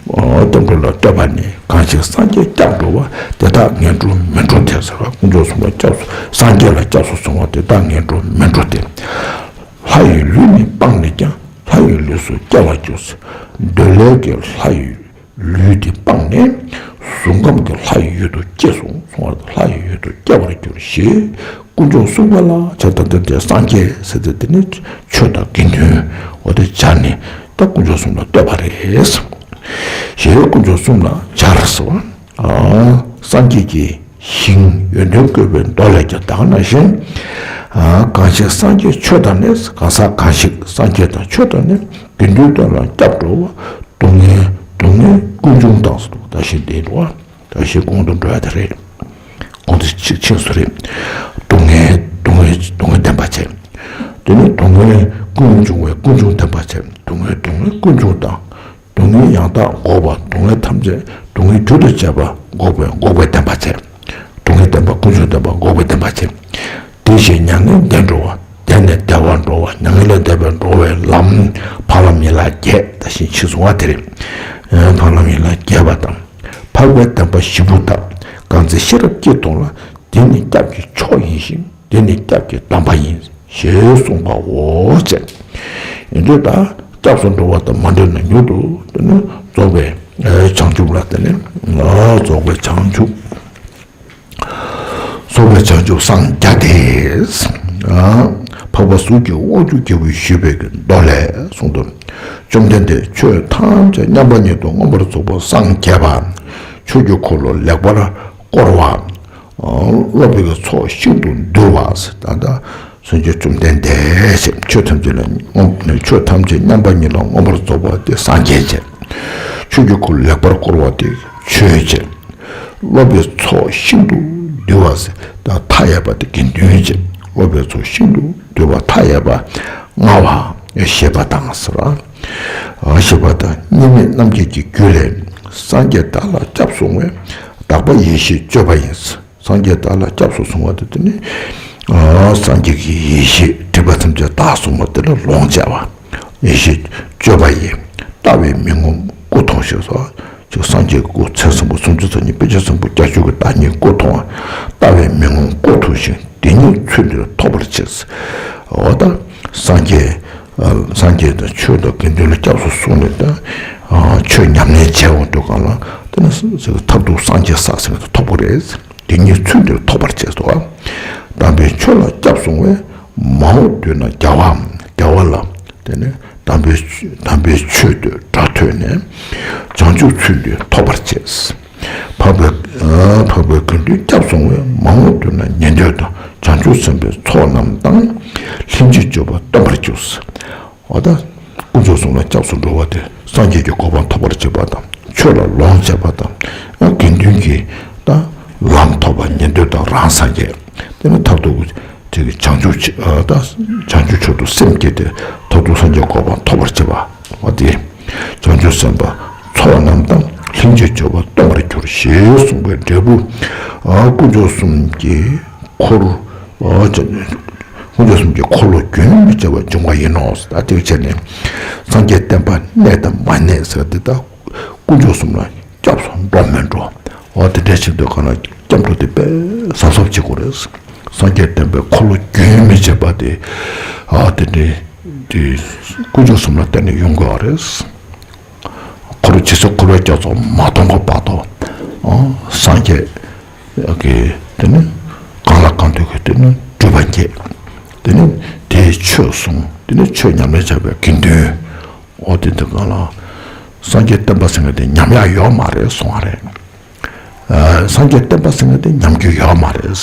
སྐྱབས་འགྲོ་ལ་བསྟོད་པ་ནི། གང་ཞིག་སངས་རྒྱས་སྐྱབས་འགྲོ་བ། དེ་དག་ངན་འགྲོར་མི་འགྲོ་སྟེ་ཟེར་བ། དཀོན་མཆོག་གསུམ་ལ་སྐྱབས་སུ། སངས་རྒྱས་ལ་སྐྱབས་སུ་སོང་བ་དེ་དག་ངན་འགྲོར་མི་འགྲོ་སྟེ། ལྷ་ཡི་ལུས་ནི་སྤངས་ནས་ཀྱང་། ལྷ་ཡི་ལུས་སུ་སྐྱེ་བར་འགྱུར། འདོད་ལྷའི་གི་ལྷ་ཡི་ལུས་དེ་སྤངས་ནས། གཟུགས་ཁམས་ཀྱི་ལྷ་ཡི་ཡུལ་དུ་སྐྱེས་སོང་གསུང་བ། ལྷ་ཡི་ཡུལ་དུ་སྐྱེ་བར་འགྱུར་ཞེས། དཀོན་མཆོག་གསུམ་ཀ་ལ་ཕྱག་འཚལ་ཏེ། སངས་རྒྱས་ཟེར་ཏེ་དེ་ནི་ཆོས་དང་དགེ་འདུན་འོ་དེ་སྦྱར་ནས་ད་དཀོན་མཆོག་གསུམ་ལ་བསྟོད་པ་རེད། ཞེས་དཀོན་མཆོག་གསུམ་ལ་སྦྱར་ཟེར་བ། སངས་རྒྱས་ཀྱི་ཞིང་ཡོན་ཏན་བཀོད་པའི་མདོ་ལས་ཀྱང་ད་ག་ནང་བཞིན། གང་ཞིག་སངས་རྒྱས་ཆོས་དང་ནི། གང་ཟག་གང་ཞིག་སངས་རྒྱས་དང་ཆོས་དང་ནི། དགེ་འདུན་དོན་ལ་སྐྱབས་འགྲོ་བ། སྡུག་བསྔལ་སྡུག་བསྔལ་ཀུན་འབྱུང་དང་ཟེར་དུས་ད་ཞིག་བསྡད་འདུག་བ། ད་ཞིག་གོང་དུ་འགྲོ་ཡ་དེ་རེད། གོང་དུ་ཆེ་ཆེ་སུ་རེད། སྡུག་བསྔལ་སྡུག་བསྔལ་སྡུག་བསྔལ་བདེན་པ་བྱས། དེ་ནི་སྡུག་བསྔལ་ཀུན་འབྱུང་བའི་ཀུན་འབྱུང་བདེན་པ་བྱས། སྡུག་བསྔལ་སྡུག་བསྔལ་ཀུན་འབྱུང་དང་། སྡུག་བསྔལ་ཡང་དག་འགོག་པ། སྡུག་བསྔལ་ཐམས་ཅད་སྡུག་བསྔལ་རྒྱུ་དང་བཅས་པ་འགོག་པའི་འགོག་པའི་བདེན་པ་བྱས། སྡུག་བསྔལ་བདེན་པ་ཀུན་འབྱུང་བདེན་པ་འགོག་པའི་བདེན་པ་བྱས། དེ་བཞིན་མྱ་ངན་འདས་འགྲོ་བ། དེ་ནས་བདེ་བར་འགྲོ་བ། མྱ་ངན་ལས་འདས་པར་འགྲོ་བའི་ལམ། འཕགས་ལམ་ཡན་ལག་བརྒྱད་ད་ཞིང་ཆེས་སུ་བ་དེ་རེད། འཕགས་ལམ་ཡན་ལག་བརྒྱད་པ་དང་། འཕགས་པའི་བདེན་པ་བཞི་པོ་དག། གང་ཚེ་ཤེས་རབ་ཀྱིས་མཐོང་ལ། དེ་ནི་སྐྱབས་ཀྱི་མཆོག་ཡིན་ཞིང་། དེ་ནི་སྐྱབས་ཀྱི་གདམས་པ་ཡིན། ཞེས་གསུངས་པའོ། ཅེས། ཡིན་དུས་ད་སྐྱབས་སུ་འགྲོ་བ་དང་མ་འདྲེས་ན་མྱུར་དུ་དེ་ནི་རྫོགས་པའི་བྱང་ཆུབ་ལ་དེ་ནི་རྫོགས་པའི་བྱང་ཆུབ། རྫོགས་པའི་བྱང་ཆུབ་སངས་རྒྱས་ཏེ། འཕགས་པ་གཟུགས་ཀྱི་དབང་ཕྱུག་རྒྱལ་པོས་ཞུས་པའི་མདོ་ལས་གསུངས་ཏོ། བཅོམ་ལྡན་འདས་ཆོས་ཐམས་ཅད་མཉམ་པ་ཉིད་དུ་མངོན་པར་རྫོགས་པར་སངས་རྒྱས་པ། ཆོས་ཀྱི་འཁོར་ལོ་ལེགས་པར་བསྐོར་བ། སློབ་པའི་ཚོགས་ཤིན་ཏུ་འདུ་བ། ད་ལྟ་སངས་རྒྱས་བཅོམ་ལྡན་འདས་ཞེས་ཆོས་ཐམས་ཅད་ལ་མངོན་ཆོས་ཐམས་ཅད་མཉམ་པ་ཉིད་ལ་མངོན་པར་རྫོགས་པ་དེ་སངས་རྒྱས་བྱས། ཆོས་ཀྱི་འཁོར་ལེགས་པར་བསྐོར་བ་དེ་ཆོས་བྱས། སློབ་པའི་ཚོགས་ཤིན་ཏུ་འདུ་བ་ཟེར་ད་མཐའ་ཡས་པ་དེ་དགེ་འདུན་བྱས། སློབ་པའི་ཚོགས་ཤིན་ཏུ་འདུ་བ་མཐའ་ཡས་པ་མངའ་བ་ཞེས་པ་དང་ཟེར་བ། ཞེས་པ་དང་གཉིས་མེད་རྣམ་མཁྱེན་གྱི་རྒྱུད་ལས། སངས་རྒྱས་བདག་ལ་སྐྱབས་སོང་བས། དག་པ་ཡེ་ཤེས་སྤྱོད་པ་ཡིན། སངས་རྒྱས་བདག་ལ་སྐྱབས་སུ་སོང་བ་དེ་དེ་ནི། སངས་རྒྱས་ཀྱི་ཡེ་ཤེས་སྒྲིབ་པ་ཐམས་ཅད་དག་སོང་བ་དེ་ལ་ལོངས་སྤྱད་པ། ཡེ་ཤེས་སྤྱོད་པ་ཡིས། ལྟ་བའི་མི་ངོམས་སྐུ་མཐོང་ཞེས་སོ། ཅིག་སངས་རྒྱས་ཀྱི་སྐུ་མཚན་བཟང་པོ་སུམ་ཅུ་རྩ་གཉིས་དཔེ་བྱད་བཟང་པོ་བརྒྱད་ཅུ་གི་བདག་ཉིད་སྐུ་མཐོང་བ། ལྟ་བའི་མི་ངོམས་སྐུ་མཐོང་ཞིང་། དེ་ཉིད་ཚུལ་འདིར་ཐོབ་པར་བྱེད། འོ་ད་སངས་རྒྱས། སངས་རྒྱས་དང་ཆོས་དང་དགེ་འདུན་ལ་སྐྱབས་སུ་སོང་ནས་ད། ཆོས་ཉམས་ལེན་བྱས་འོང་དུས་གང་ལ་དེ་ནི་མཐར་ཐུག་སངས་རྒྱས་ས་ཟེར་བ་དེ་ཐོབ་ཀྱི་རེད། དེ་ཉིད་ཚུལ་འདིར་ཐོབ་པར་བྱེད་དོ། དམ་པའི་ཆོས་ལ་སྐྱབས་སོང་བས། མ་འོངས་དུས་ན་རྒྱལ་བའམ་རྒྱལ་བ་ལ། དེ་ནི་དམ་པའི་དམ་པའི་ཆོས་དེ་སྒྲ་ཐོས་ནས། བྱང་ཆུབ་ཚུལ་འདི་ཐོབ་པར་བྱེད། འཕགས་པའི་འཕགས་པའི་དགེ་འདུན་སྐྱབས་སོང་བས། མ་འོངས་དུས་ན་ཉན་ཐོས་དང་། བྱང་ཆུབ་སེམས་དཔའི་ཚོགས་རྣམས་དང་། ལྷན་ཅིག་སྤྱོད་པ་སྟོན་པར་འགྱུར། འོ་ད། དཀོན་མཆོག་གསུམ་ལ་སྐྱབས་སུ་འགྲོ་བ་དེ་སངས་རྒྱས་ཀྱི་གོ་འཕང་ཐོབ་པར་བྱེད་པ་དང་། ཆོས་ལ་ལོངས་སྤྱད་པ་དང་། དགེ་འདུན་གྱི་ད་ལམ་ཐོབ་པ་ཉན་ཐོས་དང་རང་སངས་རྒྱས། དེ་ནི་མཐར་ཐུག་དེ་གི་བྱང་ཆུབ་ཆེ་ད་བྱང་ཆུབ་མཆོག་ཏུ་སེམས་བསྐྱེད་དེ་མཐར་ཐུག་སངས་རྒྱས་གོ་འཕང་ཐོབ་པར་བྱེད་པ། འོ་དེ། བྱང་ཆུབ་སེམས་དཔའ་ཚོགས་རྣམས་དང་། ལྷན་ཅིག་སྤྱོད་པ་སྟོན་པར་འགྱུར། ཞེས་གསུངས་པའི་འབྲས་བུ། དཀོན་མཆོག་གསུམ་གྱི་འཁོར། དཀོན་མཆོག་གསུམ་གྱི་འཁོར་ལོ་རྒྱུན་མི་འཆད་པར་འབྱུང་བ་ཡིན་ནོ། ད་དེ་བྱས་ནས། སངས་རྒྱས་བསྟན་པ་གནས་དང་མ་གནས་ཟེར་འདི་ལྟ། དཀོན་མཆོག་གསུམ་ལ་སྐྱབས་སུ་འགྲོ་མི་འགྲོ། འོ་དེ་འདྲ་ཞིག་འདོད་ག་ན་སྐྱབས་འགྲོ་དེ་དཔེ་གཟབ་གཟབ་བྱེད་དགོས་རེད། སངས་རྒྱས་བསྟན་པའི་འཁོར་ལོ་རྒྱུན་མི་འཆད་པ་དེ། འོ་དེ་འདྲའི་དེ་དཀོན་མཆོག་གསུམ་ལ་བརྟེན་ནས་ཡོང་དགོས་པ་རེད། འཁོར་ཇི་སྲིད་འཁོར་བའི་རྒྱ་མཚོ་མ་སྟོངས་གོང་བར་དུ། སངས་རྒྱས་ཀྱི་དེ་ནི་གང་ལ་གང་འདུལ་གྱི་དེ་ནི་སྒྲུབ་པ་བསྐྱེད། དེ་ནི་དེའི་ཆོས་གསུངས། དེ་ནི་ཆོས་ཉམས་ལེན་བྱ་བའི་དགེ་འདུན། འོ་དེ་འདི་གང་ལ། སངས་རྒྱས་བསྟན་པ་ཟེར་མཁན་དེ་ཉམས་ཡག་ཡོད་མ་རེད་གསུང་བ་རེད། སངས་རྒྱས་བསྟན་པ་ཟེར་མཁན་དེ་ཉམས་རྒྱུ་ཡོད་མ་རེད།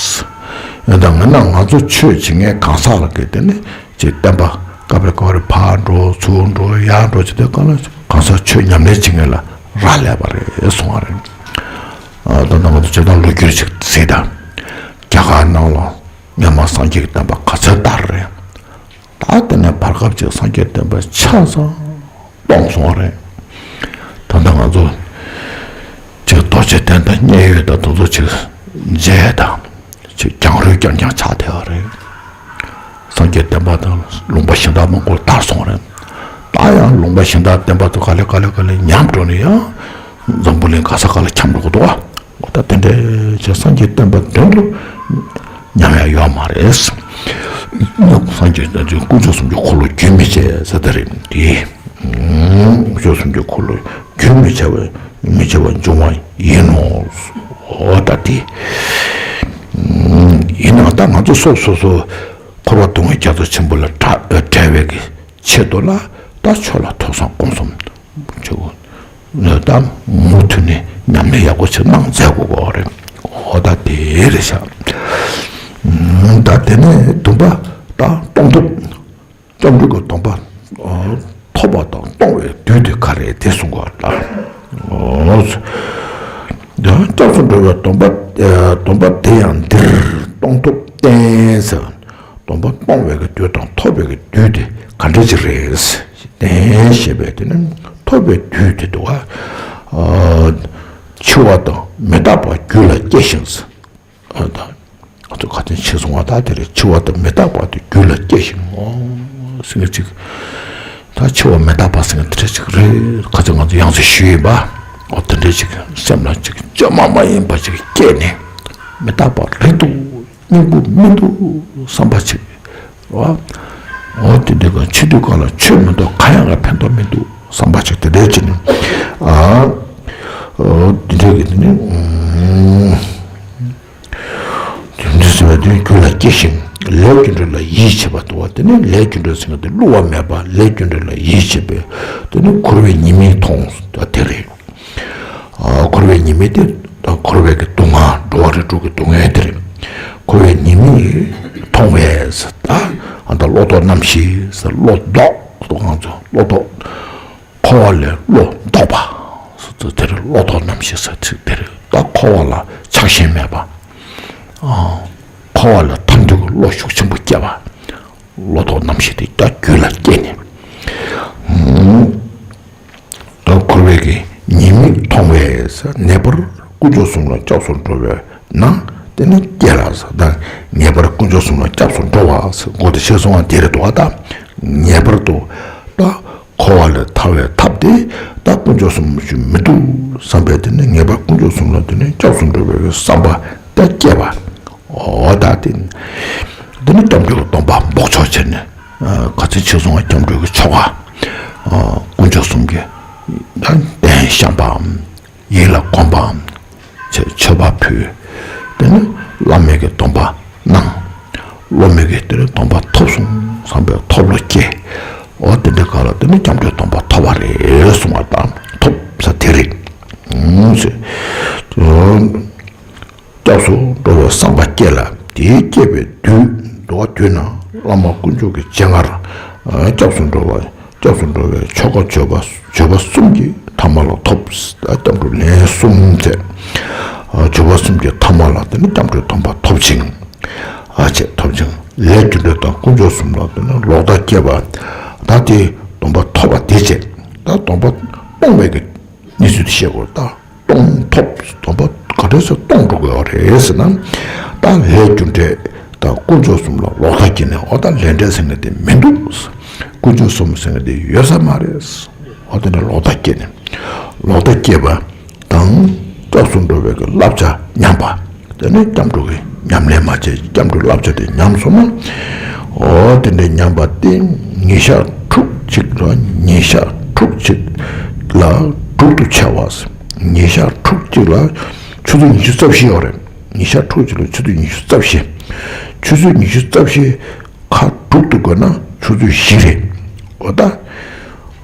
ཡིན་ད་ང་ན་ང་ཚོ་ཆོས་བྱེད་མཁན་གང་ཟག་ལ་གལ་ཏེ་ནི་ཅིག་བསྟན་པ་སྐབས་རེ་སྐབས་རེ་ཕར་འགྲོ་ཚུར་འགྲོ་ཡར་འགྲོ་བྱེད་དུས་གང་ལ་གང་ཟག་ཆོས་ཉམས་ལེན་བྱེད་མཁན་ལ་རག་ལས་པ་རེད་གསུང་བ་རེད། ད་ལྟ་ང་ཚོ་སྤྱིར་བཏང་ལོ་རྒྱུས་ཅིག་གཟིགས་དང་། རྒྱ་གར་ནང་ལ་སྔོན་མ་སངས་རྒྱས་ཀྱི་བསྟན་པ་ག་ཚོད་དར་རེད། ད་དེ་ནས་བར་སྐབས་ཅིག་སངས་རྒྱས་བསྟན་པ་ཆ་ཚང་སྟོངས་སོང་བ་རེད། ད་ལྟ་ང་ཚོ་ཅིག་རྡོ་རྗེ་གདན་དང་མཉན་ཡོད་དང་དེ་ཚོ་ཅིག་མཇལ་དང་ཅིག་རྒྱང་རོལ་རྐྱང་རྐྱང་ཆགས་བསྡད་པ་རེད། སངས་རྒྱས་བསྟན་པ་དང་ལུང་པ་གཞན་དག་མང་པོ་དར་སོང་བ་རེད། ད་ཡང་ལུང་པ་གཞན་དག་བསྟན་པ་ཚོ་ག་ལེ་ག་ལེ་ག་ལེ་ཉམས་འགྲོ་ནས་ཡང་འཛམ་བུ་གླིང་ག་ས་ག་ལ་འཁྱམས་འགྲོ་གི་འདུག་བ། འོ་ད་དེ་འདྲའི་བྱས་སངས་རྒྱས་བསྟན་པ་དོན་དུ་ཉམས་ཡག་ཡོད་མ་རེད། སངས་རྒྱས་བསྟན་དོན་དཀོན་མཆོག་གསུམ་གྱི་འཁོར་ལོ་རྒྱུན་མི་འཆད་ཟེར་ད་རེད་དེ། དཀོན་མཆོག་གསུམ་གྱི་འཁོར་ལོ་རྒྱུན་མི་འཆད་པ་མི་འཆད་པ་འབྱུང་བ་ཡིན་ནོ། འོ་ད་དེ། ཡིན་ནའང་ད་ང་ཚོ་སོ་སོ་སོ་འཁོར་བ་སྡུག་བསྔལ་རྒྱ་མཚོ་ཆེན་པོ་ལས་བསྒྲལ་བའི་གི་ཆེད་དུ་ལ་ད་ཆོས་ལ་ཐོས་བསམ་སྒོམ་གསུམ་བྱེད་དགོས། ད་མུ་མཐུད་ནས་ཉམས་ལེན་ཡག་པོ་ཞིག་གནང་མཛད་དགོས་པ་རེད། འོ་ད་དེ་རེད་ཤག་ད་དེ་ནས་སྡོམ་པ་ད་གཏོང་ཐབས། སྐྱབས་འགྲོ་གི་སྡོམ་པ་ཐོབ་པ་དང་གཏོང་བའི་དུས་དེ་ག་རེ་དེ་གསུང་དགོས་ལ། འོ། ད་སྐྱབས་སུ་འགྲོ་བའི་སྡོམ་པ་སྡོམ་པ་དེ་ཡང་འདིར་གཏོང་ཐབས་བསྟན་ཟེར། སྡོམ་པ་གཏོང་བའི་གི་དུས་དང་ཐོབ་པའི་གི་དུས་དེ་ག་འདྲ་ཅིག་རེད། བསྟན་ཞེས་པས་དེ་ནི་ཐོབ་པའི་དུས་དེ་འདུག་ག་འཆི་བ་དང་མི་རྟག་པ་རྒྱུད་ལ་སྐྱེ་ཞིང་། ཨ་ད། ང་ཚོ་ཁ་ཚོན་ཆེ་སོང་བ་ད་དེ་རེད། འཆི་བ་དང་མི་རྟག་པ་དེ་རྒྱུད་ལ་སྐྱེ་ཞིང་ངོ་། ཟེར་ཅིག་ད་འཆི་བ་མི་རྟག་པ་ཟེར་མཁན་དེ་འདྲ་ཅིག་རེད། ཁ་ཚ་ང་ཚོ་ཡང་སེ་ཞུས་ཡིན་པ། འོ་དེ་འདྲ་ཅིག་སེམས་ལ་ཅིག་བཅོས་མ་མ་ཡིན་པ་ཅིག་སྐྱེས་ནས། མི་རྟག་པ་རེད་འདུག་སྙིང་པོ་མི་འདུག་བསམ་པ་ཅིག་རེད་བ། འོ་དེ་འདྲ་ག་འཆི་དུས་ག་ལ་ཆོས་མི་འདུག་གང་ཡང་ག་ཕན་ཐོགས་མི་འདུག་བསམ་པ་ཅིག་དེ་འདྲ་ཅིག་ནི། ཨ། འོ་དེ་འདྲ་གི་དེ་ནི། རྒྱུ་འབྲས་ཟེར་བ་དེ་རྒྱུ་ལ་སྐྱེ་ཞིང་ལས་རྒྱུ་འབྲས་ལ་ཡིད་ཆེས་པ་འདུག་བ། དེ་ནི་ལས་རྒྱུ་འབྲས་ཟེར་བ་དེ་བསླུ་བ་མེད་པ་ལས་རྒྱུ་འབྲས་ལ་ཡིད་ཆེས་པས། དེ་ནི་འཁོར་བའི་ཉེས་དམིགས་མཐོང་ཟེར་བ་དེ་རེད། ཨ། འཁོར་བའི་ཉེས་དམིགས་དེ་ད་འཁོར་བའི་གི་སྡུག་བསྔལ་འགྲོ་བ་རིགས་དྲུག་གི་སྡུག་བསྔལ་དེ་རེད། འཁོར་བའི་ཉེས་དམིགས་མཐོང་བས་ཟེར། ད་ཨ་ད་བློ་ལྡོག་རྣམ་བཞི་ཟེར། བློ་ལྡོག་ལྡོག་ང་ཚོ་བློ་ལྡོག་འཁོར་བ་ལས་བློ་ལྡོག་པ་ཟེར། དེར་བློ་ལྡོག་རྣམ་བཞི་ཟེར་ཚིག་དེར་ད་འཁོར་བ་ལ་ཆགས་ཞེན་མེད་པ། ཨ། འཁོར་བ་ལ་ཐར་འདོད་ཀྱི་བློ་ཤུགས་ཆེན་པོ་སྐྱེ་བ། བློ་ལྡོག་རྣམ་བཞི་དེ་ད་རྒྱུད་ལ་སྐྱེས་ནས། ཨུམ། ད་འཁོར་བའི་གི་ཉེས་དམིགས་མཐོང་བས་ཟེར། ངེས་པར་དཀོན་མཆོག་གསུམ་ལ་སྐྱབས་སུ་འགྲོ་བས་ན། དེ་ནི་སྐྱེ་ལ་ཟེར། ད་ངེས་པར་དཀོན་མཆོག་གསུམ་ལ་སྐྱབས་སུ་འགྲོ་བ་ཟེར་མགོ་དེ་ཕྱེ་སོང་བ་དེ་རེད་འདུག་བ། ད་ངེས་པར་དུ་ད་འཁོར་བ་ལས་ཐར་བའི་ཐབས་དེ་ད་དཀོན་མཆོག་གསུམ་ཞིག་མི་འདུག་བསམ་པས། དེ་ནི་ངེས་པར་དཀོན་མཆོག་གསུམ་ལ་དེ་ནི་སྐྱབས་སུ་འགྲོ་བའི་བསམ་པ་ད་སྐྱེས་པ། འོ་ད་དེ་ནི་དེ་ནི་སྐྱབས་འགྲོའི་སྡོམ་པ་འབོགས་ཆོག་བྱས་ནས། ཨ། ཁ་ཚིག་ཆེ་སོང་བ། སྐྱབས་འགྲོའི་ཆོ་ག། ཨ། དཀོན་མཆོག་གསུམ་གྱི་ད་གདན་བཤམས་པའམ། ཡིད་ལ་བསྒོམ་པའམ། ཆོས་ཆོས་པ་ཕུལ། དེ་ནས་བླ་མའི་གི་སྡོམ་པ་གནང་། སློབ་མའི་གི་དེ་ནས་སྡོམ་པ་ཐོབ་སོང་བསམ་པའི་ཐོབ་བློ་སྐྱེ། འོ་དེ་འདྲ་ག་ལ་དེ་ནས་སྐྱབས་འགྲོའི་སྡོམ་པ་ཐོབ་པ་རེད་གསུང་བ་དང་ཐོབ་ས་དེ་རེད། ཨུམ་ཟེར། སྐྱབས་སུ་འགྲོ་བའི་བསམ་པ་སྐྱེ་ལ། དེའི་སྐྱེས་པའི་དུས་འདུག་བ། དུས་ན་བླ་མ་དཀོན་མཆོག་གི་སྤྱན་སྔར་སྐྱབས་སུ་འགྲོ་བ། སྐྱབས་སུ་འགྲོ་བའི་ཆོ་ག་བརྗོད་པ་བརྗོད་པ་གསུམ་གྱི་ཐ་མ་ལ་ཐོབ། སྐྱབས་འགྲོ་ལན་གསུམ་མཛད། བརྗོད་པ་གསུམ་གྱི་ཐ་མ་ལ་དེ་ནི་སྐྱབས་འགྲོའི་སྡོམ་པ་ཐོབ་ཅིང་། ཨ་ཅེ་ཐོབ་ཅིང་ལས་རྒྱུ་འབྲས་དང་དཀོན་མཆོག་གསུམ་ལ་དེ་ནི་ལོག་ལྟ་སྐྱེས་པ། ད་དེ་སྡོམ་པ་ཐོབ་པ་དེ་བྱས། ད་སྡོམ་པ་སྤོང་བའི་གི་གནས་ཚུལ་དེ་བཤད་དགོས་ད། གཏོང་ཐོབ། སྡོམ་པ་ག་འདྲ་སེ་གཏོང་འགྲོ་དགོས་པ་རེད་ཟེར་ན། ད་ལས་རྒྱུ་འབྲས་དང་དཀོན་མཆོག་གསུམ་ལ་ལོག་ལྟ་སྐྱེས་ནས། འོ་ད་ལས་འབྲས་ཟེར་མཁན་དེ་མི་འདུག་དཀོན་མཆོག་གསུམ་ཟེར་མཁན་དེ་ཡོད་ས་མ་རེད། འོ་དེ་འདྲ་ལོག་ལྟ་སྐྱེས་ནས། ལོག་ལྟ་སྐྱེས་པ་དང་སྐྱབས་སུ་འགྲོ་བའི་གི་བསླབ་བྱ་ཉམས་པ། དེ་ནས་སྐྱབས་འགྲོ་གི་ཉམས་ལེན་མ་བྱས། སྐྱབས་འགྲོའི་བསླབ་བྱ་དེ་ཉམས་སོང་ན། འོ་དེ་འདྲའི་ཉམས་པ་དེ་ཉིན་ཞག་ཕྲུགས་གཅིག་ལ། ཉིན་ཞག་ཕྲུགས་གཅིག་ལ་དྲུག་ཏུ་ཕྱེ་བ། ཉིན་ཞག་ཕྲུགས་གཅིག་ལ་ཆུ་ཚོད་ཉི་ཤུ་རྩ་བཞི་ཡོད་རེད། ཉིན་ཞག་ཕྲུགས་གཅིག་ལ་ཆུ་ཚོད་ཉི་ཤུ་རྩ་བཞི། ཆུ་ཚོད་ཉི་ཤུ་རྩ་བཞི་ཁ་དྲུག་ཏུ་བགོས་ན་ཆུ་ཚོད་བཞི་རེད། འོ་ད།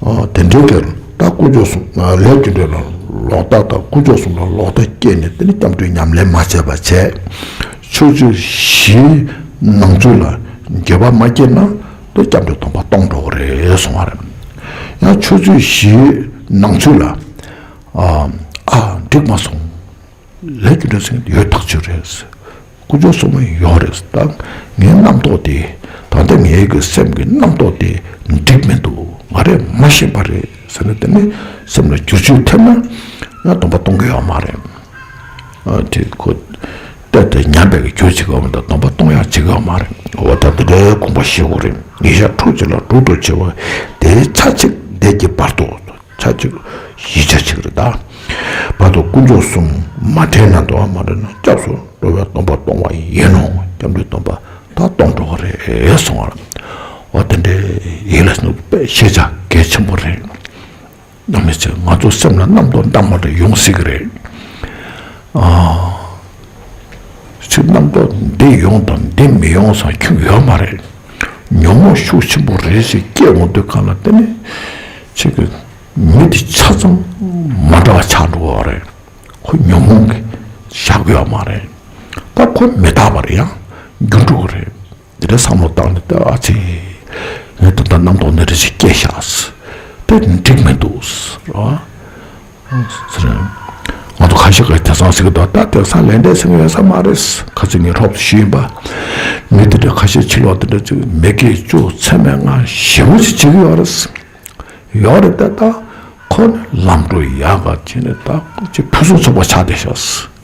ཨ། དེ་འདྲའི་གི་ད་དཀོན་མཆོག་གསུམ། ཨ། ལས་རྒྱུ་འབྲས་ལ་ལོག་ལྟ་དང་དཀོན་མཆོག་གསུམ་ལ་ལོག་ལྟ་སྐྱེས་ནས། དེ་ནི་སྐྱབས་འགྲོའི་ཉམས་ལེན་མ་བྱས་པ་བྱས། ཆུ་ཚོད་བཞིའི་ནང་ཚུད་ལ་འགྱོད་པ་མ་སྐྱེས་ན། དེ་སྐྱབས་འགྲོའི་སྡོམ་པ་གཏོང་འགྲོ་གི་རེད་གསུང་བ་རེད། ཡང་ཆུ་ཚོད་བཞིའི་ནང་ཚུད་ལ། ཨ། ཨ། འགྲིག་མ་སོང་། ལས་རྒྱུ་འབྲས་ཟེར་མཁན་དེ་ཡོད་ཐག་ཆོད་རེད། དཀོན་མཆོག་གསུམ་ཡོད་རེད། ད་ངའི་རྣམ་རྟོག་དེ། ད་ལྟ་ངའི་གི་སེམས་ཀྱི་རྣམ་རྟོག་དེ་འགྲིག་མི་འདུག་ང་རས་མ་ཤེས་པ་རེད་ཟེར་ན། དེ་ནི་སེམས་ལ་བསྒྱུར་བཅོས་ཐེབས་ན་ཡང་སྡོམ་པ་གཏོང་གི་ཡོད་མ་རེད། ཨ། དེ་ཁོ་ཏག་ཏག་ཉམས་པའི་གི་རྒྱུ་བྱེད་ཀྱི་ཡོད་མ་གཏོགས་སྡོམ་པ་གཏོང་ཡག་བྱེད་ཀྱི་ཡོད་མ་རེད། འོ་ད་དེ་འདྲའི་དགོངས་པ་བཞེས་དགོས་རེད། ཉིན་ཞག་ཕྲུགས་གཅིག་ལ་དྲུག་ཏུ་ཕྱེ་བ་དེའི་ཚར་གཅིག་འདས་ཀྱི་བར་དུ། ཆ་གཅིག་བཞི་ཆ་གཅིག་རེད་ད། བར་དུ་དཀོན་མཆོག་གསུམ་མ་དྲན་ན། འགྲོ་བ་མ་དྲན་ན་སྐྱབས་སུ་འགྲོ་བའི་སྡོམ་པ་གཏོང་བ་ཡིན་ནོ། སྐྱབས་འགྲོའི་སྡོམ་པ་ད་གཏོང་འགྲོ་གི་རེད་གསུང་བ། འོ་དེ་འདྲའི་ཡིད་ལ་ནུས་པའི་ཤེས་བྱ་གལ་ཆེན་པོ་རེད། ནམ་ཡིན་ཚེ་ང་ཚོ་སེམས་ལ་རྣམ་རྟོག་འདྲ་མི་འདྲ་ཡོང་སྲིད་ཀྱི་རེད། ཨ། ཚིག་རྣམ་རྟོག་འདི་ཡོང་དང་འདི་མི་ཡོང་ཟེར་ཁྱོན་ཡོད་མ་རེད། ཉོན་མོངས་ཤུགས་ཆེན་པོ་རེ་ཞིག་སྐྱེ་འོང་དུས་གང་ལ་དེ་ནི་ཁྱེད་ཀྱི་མི་དེ་ཆ་ཚང་མ་འདྲ་བ་ཆགས་འགྲོ་བ་རེད། ཁོ་ཉོན་མོངས་ཀྱི་བཞག་གི་ཡོད་མ་རེད། ད་ཁོ་མི་རྟག་པ་རེད། ཡང་འགྱུར་འགྲོ་གི་རེད། དེ་འདྲ་བསམ་བློ་བཏང་ནས། ད་ཨ་ཙི། ངས་ད་ལྟ་རྣམ་རྟོག་འདི་འདྲ་ཞིག་སྐྱེས་ཤག་དེ་འགྲིག་མི་འདུག་ར། ཟེར། ང་ཚོ་ཁ་ཤས་ཀྱིས་དེང་སང་ཟེར་གྱི་འདུག་ད་དེང་སང་ལས་འབྲས་ཟེར་མཁན་ཡོད་ས་མ་རེད། ཁ་ཚིག་ངས་རོབ་ཏུ་ཞུས་ཡིན་པ། མི་དེ་འདྲ་ཁ་ཤས་ཕྱི་ལོགས་དེ་འདྲ་ཅིག་མི་དགེ་བཅུ་ཚད་མེད་ལྔ་ཞེ་པོ་ཅིག་བྱེད་ཀྱི་ཡོད་རེད། ཡོད་རེད། ད་ད་ཁོ་ནི་ལམ་འགྲོ་ཡག་ག་བྱས་ནས་ད་ཅིག་ཕུན་སུམ་ཚོགས་པ་ཆགས་བསྡད་ཤག་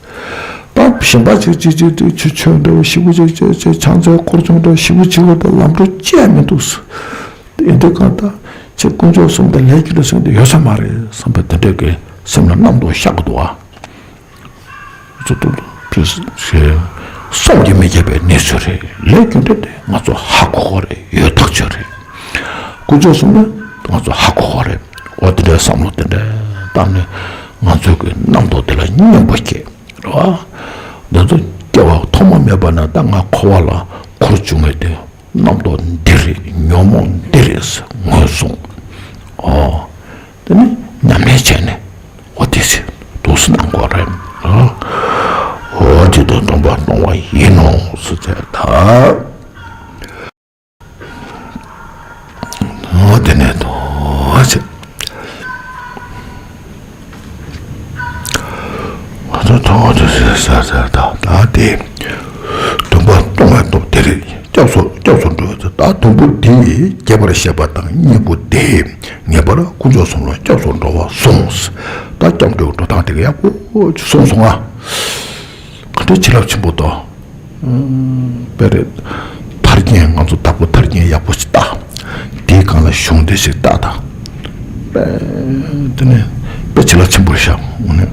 ད་གཞན་པ་ཅིག་ཅིག་ཅིག་ཅིག་ཆུ་ཆོད་འདྲ་བོ་ཞེ་པོ་ཅིག་ཅིག་ཅིག་ཕྱག་འཚལ་སྐོར་སྦྱོང་འདྲ་བོ་ཞེ་པོ་ཅིག་ག་ད་ལམ་འགྲོ་བཅད་མི་འདུག་ཡིན་དུས་གང་ལྟར་ཁྱེད་དཀོན་མཆོག་གསུམ་དང་ལས་རྒྱུ་འབྲས་གསུམ་དེ་ཡོད་ས་མ་རེད་བསམ་པའི་དེ་འདྲའི་གི་སེམས་ལ་རྣམ་རྟོག་ཤར་གི་འདུག་ཨ། ཚོ་ཏོ་ཏོ་ཕི་ཞེས་བསམ་གྱིས་མི་ཁྱབ་པའི་གནས་ཚུལ་རེད། ལས་རྒྱུ་འབྲས་དེ་ང་ཚོ་ཧ་གོ་གི་རེད། ཡོད་ཐག་ཆོད་རེད། དཀོན་མཆོག་གསུམ་ལ་ང་ཚོ་ཧ་གོ་གི་རེད། འོ་དེ་འདྲའི་བསམ་བློ་དེ་འདྲ་བཏང་ནས་ང་ཚོའི་གི་རྣམ་རྟོག་དེ་ལ་སྙོམས་པོ་སྐྱེ་རེད་བ། འདི་ཚོ་སྐྱེ་བ་ཐོག་མ་མེད་པ་ནས་ད་ང་འཁོར་བ་ལ་འཁོར་བཅུག་མཁན་དེ་རྣམ་རྟོག་འདི་རེད། ཉོན་མོངས་འདི་རེད་ཟེར་ངོས་བཟུང་། ཨོ། དེ་ནི་ཉམས་ལེན་བྱས་ནས་འོ་དེ་ཟེར་འདུག་སེ་གནང་དགོས་རེད། ཨོ་དེ་དང་སྡོམ་པ་གཏོང་བ་ཡིན་ནོ་ཟེར་བྱས་ད། ཨོ་དེ་ནས་དོ་ཟེར། ང་ཚོ་ཐོག་ཏུ་ཟེར་ཟེར་ཟེར་ད་ད་དེ། སྡོམ་པ་གཏོང་བའི་སྟོབས་དེ་རེད། སྐྱབས་སུ་སྐྱབས་སུ་འགྲོ་བའི་ཚུལ། ད་སྡོམ་པ་འདི་རྒྱས་པར་བཤད་པ་དང་གཉིས་པོ་དེ་ངེས་པར་དཀོན་མཆོག་གསུམ་ལ་སྐྱབས་སུ་འགྲོ་བར་གསུངས། ད་སྐྱབས་འགྲོའི་འགྲོ་སྟངས་དེ་ག་ཡག་པོ་གསུངས་སོང་ང་། ག་འདྲའི་བྱིན་རླབས་ཆེན་པོ་དང་། དཔེ་རེད། ཐར་རྒྱན་ང་ཚོ་བདག་པོ་ཐར་རྒྱན་ཡག་པོ་ཞིག་བལྟ། དེའི་སྒང་ལ་གཞུང་དེ་ཞིག་བལྟ་དང་། དཔེ་དེ་ནས་དཔེ་བྱིན་རླབས་ཆེན་པོ་ཞིག་དངོས་གནས་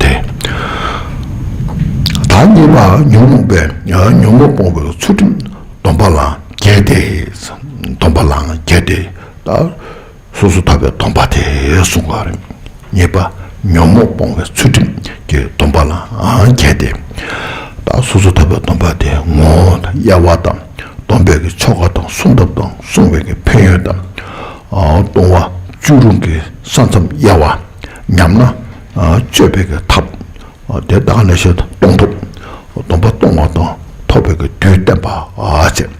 དེ། ད་གཉིས་པ་ཉོན་མོངས་པའི་ཉོན་མོངས་སྤོང་བའི་ཚུལ་ཁྲིམས་སྡོམ་པ་ལའང་འགལ་ཏེ། སྡོམ་པ་ལའང་འགལ་ཏེ། ད་སོ་སོར་ཐར་པའི་སྡོམ་པ་དེ་གསུངས་པ་རེད། གཉིས་པ་ཉོན་མོངས་སྤོང་བའི་ཚུལ་ཁྲིམས་ཀྱི་སྡོམ་པ་ལའང་འགལ་ཏེ། ད་སོ་སོར་ཐར་པའི་སྡོམ་པ་དེ་ངོ་བོ་དང་དབྱེ་བ་དང་། སྡོམ་པའི་གི་ཆོ་ག་དང་སྲུང་ཐབས་དང་སྲུང་བའི་གི་ཕན་ཡོན་དང་། ཨ་ལྟུང་བ་བཅུ་དྲུག་གི་ས་མཚམས་དབྱེ་བ། ཉམས་ན་ཨ་གཅོད་པའི་གི་ཐབས། ཨ་དེ་དག་ནས་བཤད་ལྟུང་ཐབས། སྡོམ་པ་གཏོང་བ་དང་ཐོབ་པའི་གི་དུས་བསྟན་པ་ཨ་བྱས།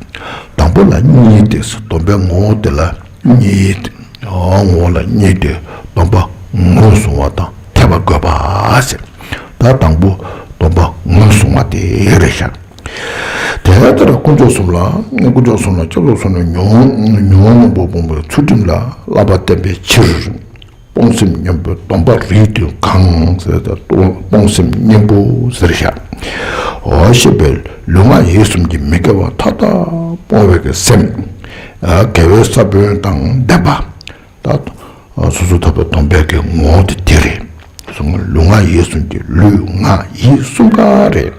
དང་པོ་ལ་གཉིས་ཏེ། སྡོམ་པའི་ངོ་བོ་དེ་ལ་གཉིས་ཏེ། ཨ་ངོ་བོ་ལ་གཉིས་ཏེ། སྡོམ་པ་ངོས་བཟུང་བ་དང་འཐད་པ་དགོས་པ་ཨ་བྱས། ད་དང་པོ་སྡོམ་པ་ངོས་བཟུང་བ་དེ་རེད་ཤག་དེ་ལྟར་དཀོན་མཆོག་གསུམ་ལ་དཀོན་མཆོག་གསུམ་ལ་སྐྱབས་སུ་སོང་ནས་ཉོན་ཉོན་མོངས་པ་སྤོང་བའི་ཚུལ་ཁྲིམས་ལ་བསླབ་པ་བསྟན་པའི་ཕྱིར། སྤོང་སེམས་སྙིང་པོའི་སྡོམ་པ་རིགས་མཐུན་གང་ཟེར་ཏེ། སྤོང་སེམས་སྙིང་པོ་ཟེར་བཞག་འོ་ཞེས་པའི་ལུས་ངག་ཡིད་གསུམ་གྱི་མི་དགེ་བ་མཐའ་དག་སྤོང་བའི་གི་སེམས། དགེ་བའི་ས་བོན་དང་ལྡན་པ། ད་སོ་སོར་ཐར་པའི་སྡོམ་པའི་གི་ངོ་བོ་དེ་དེ་རེད། ལུས་ངག་ཡིད་གསུམ་གྱི་ལུས་ངག་ཡིད་གསུམ་ཀ་རེད།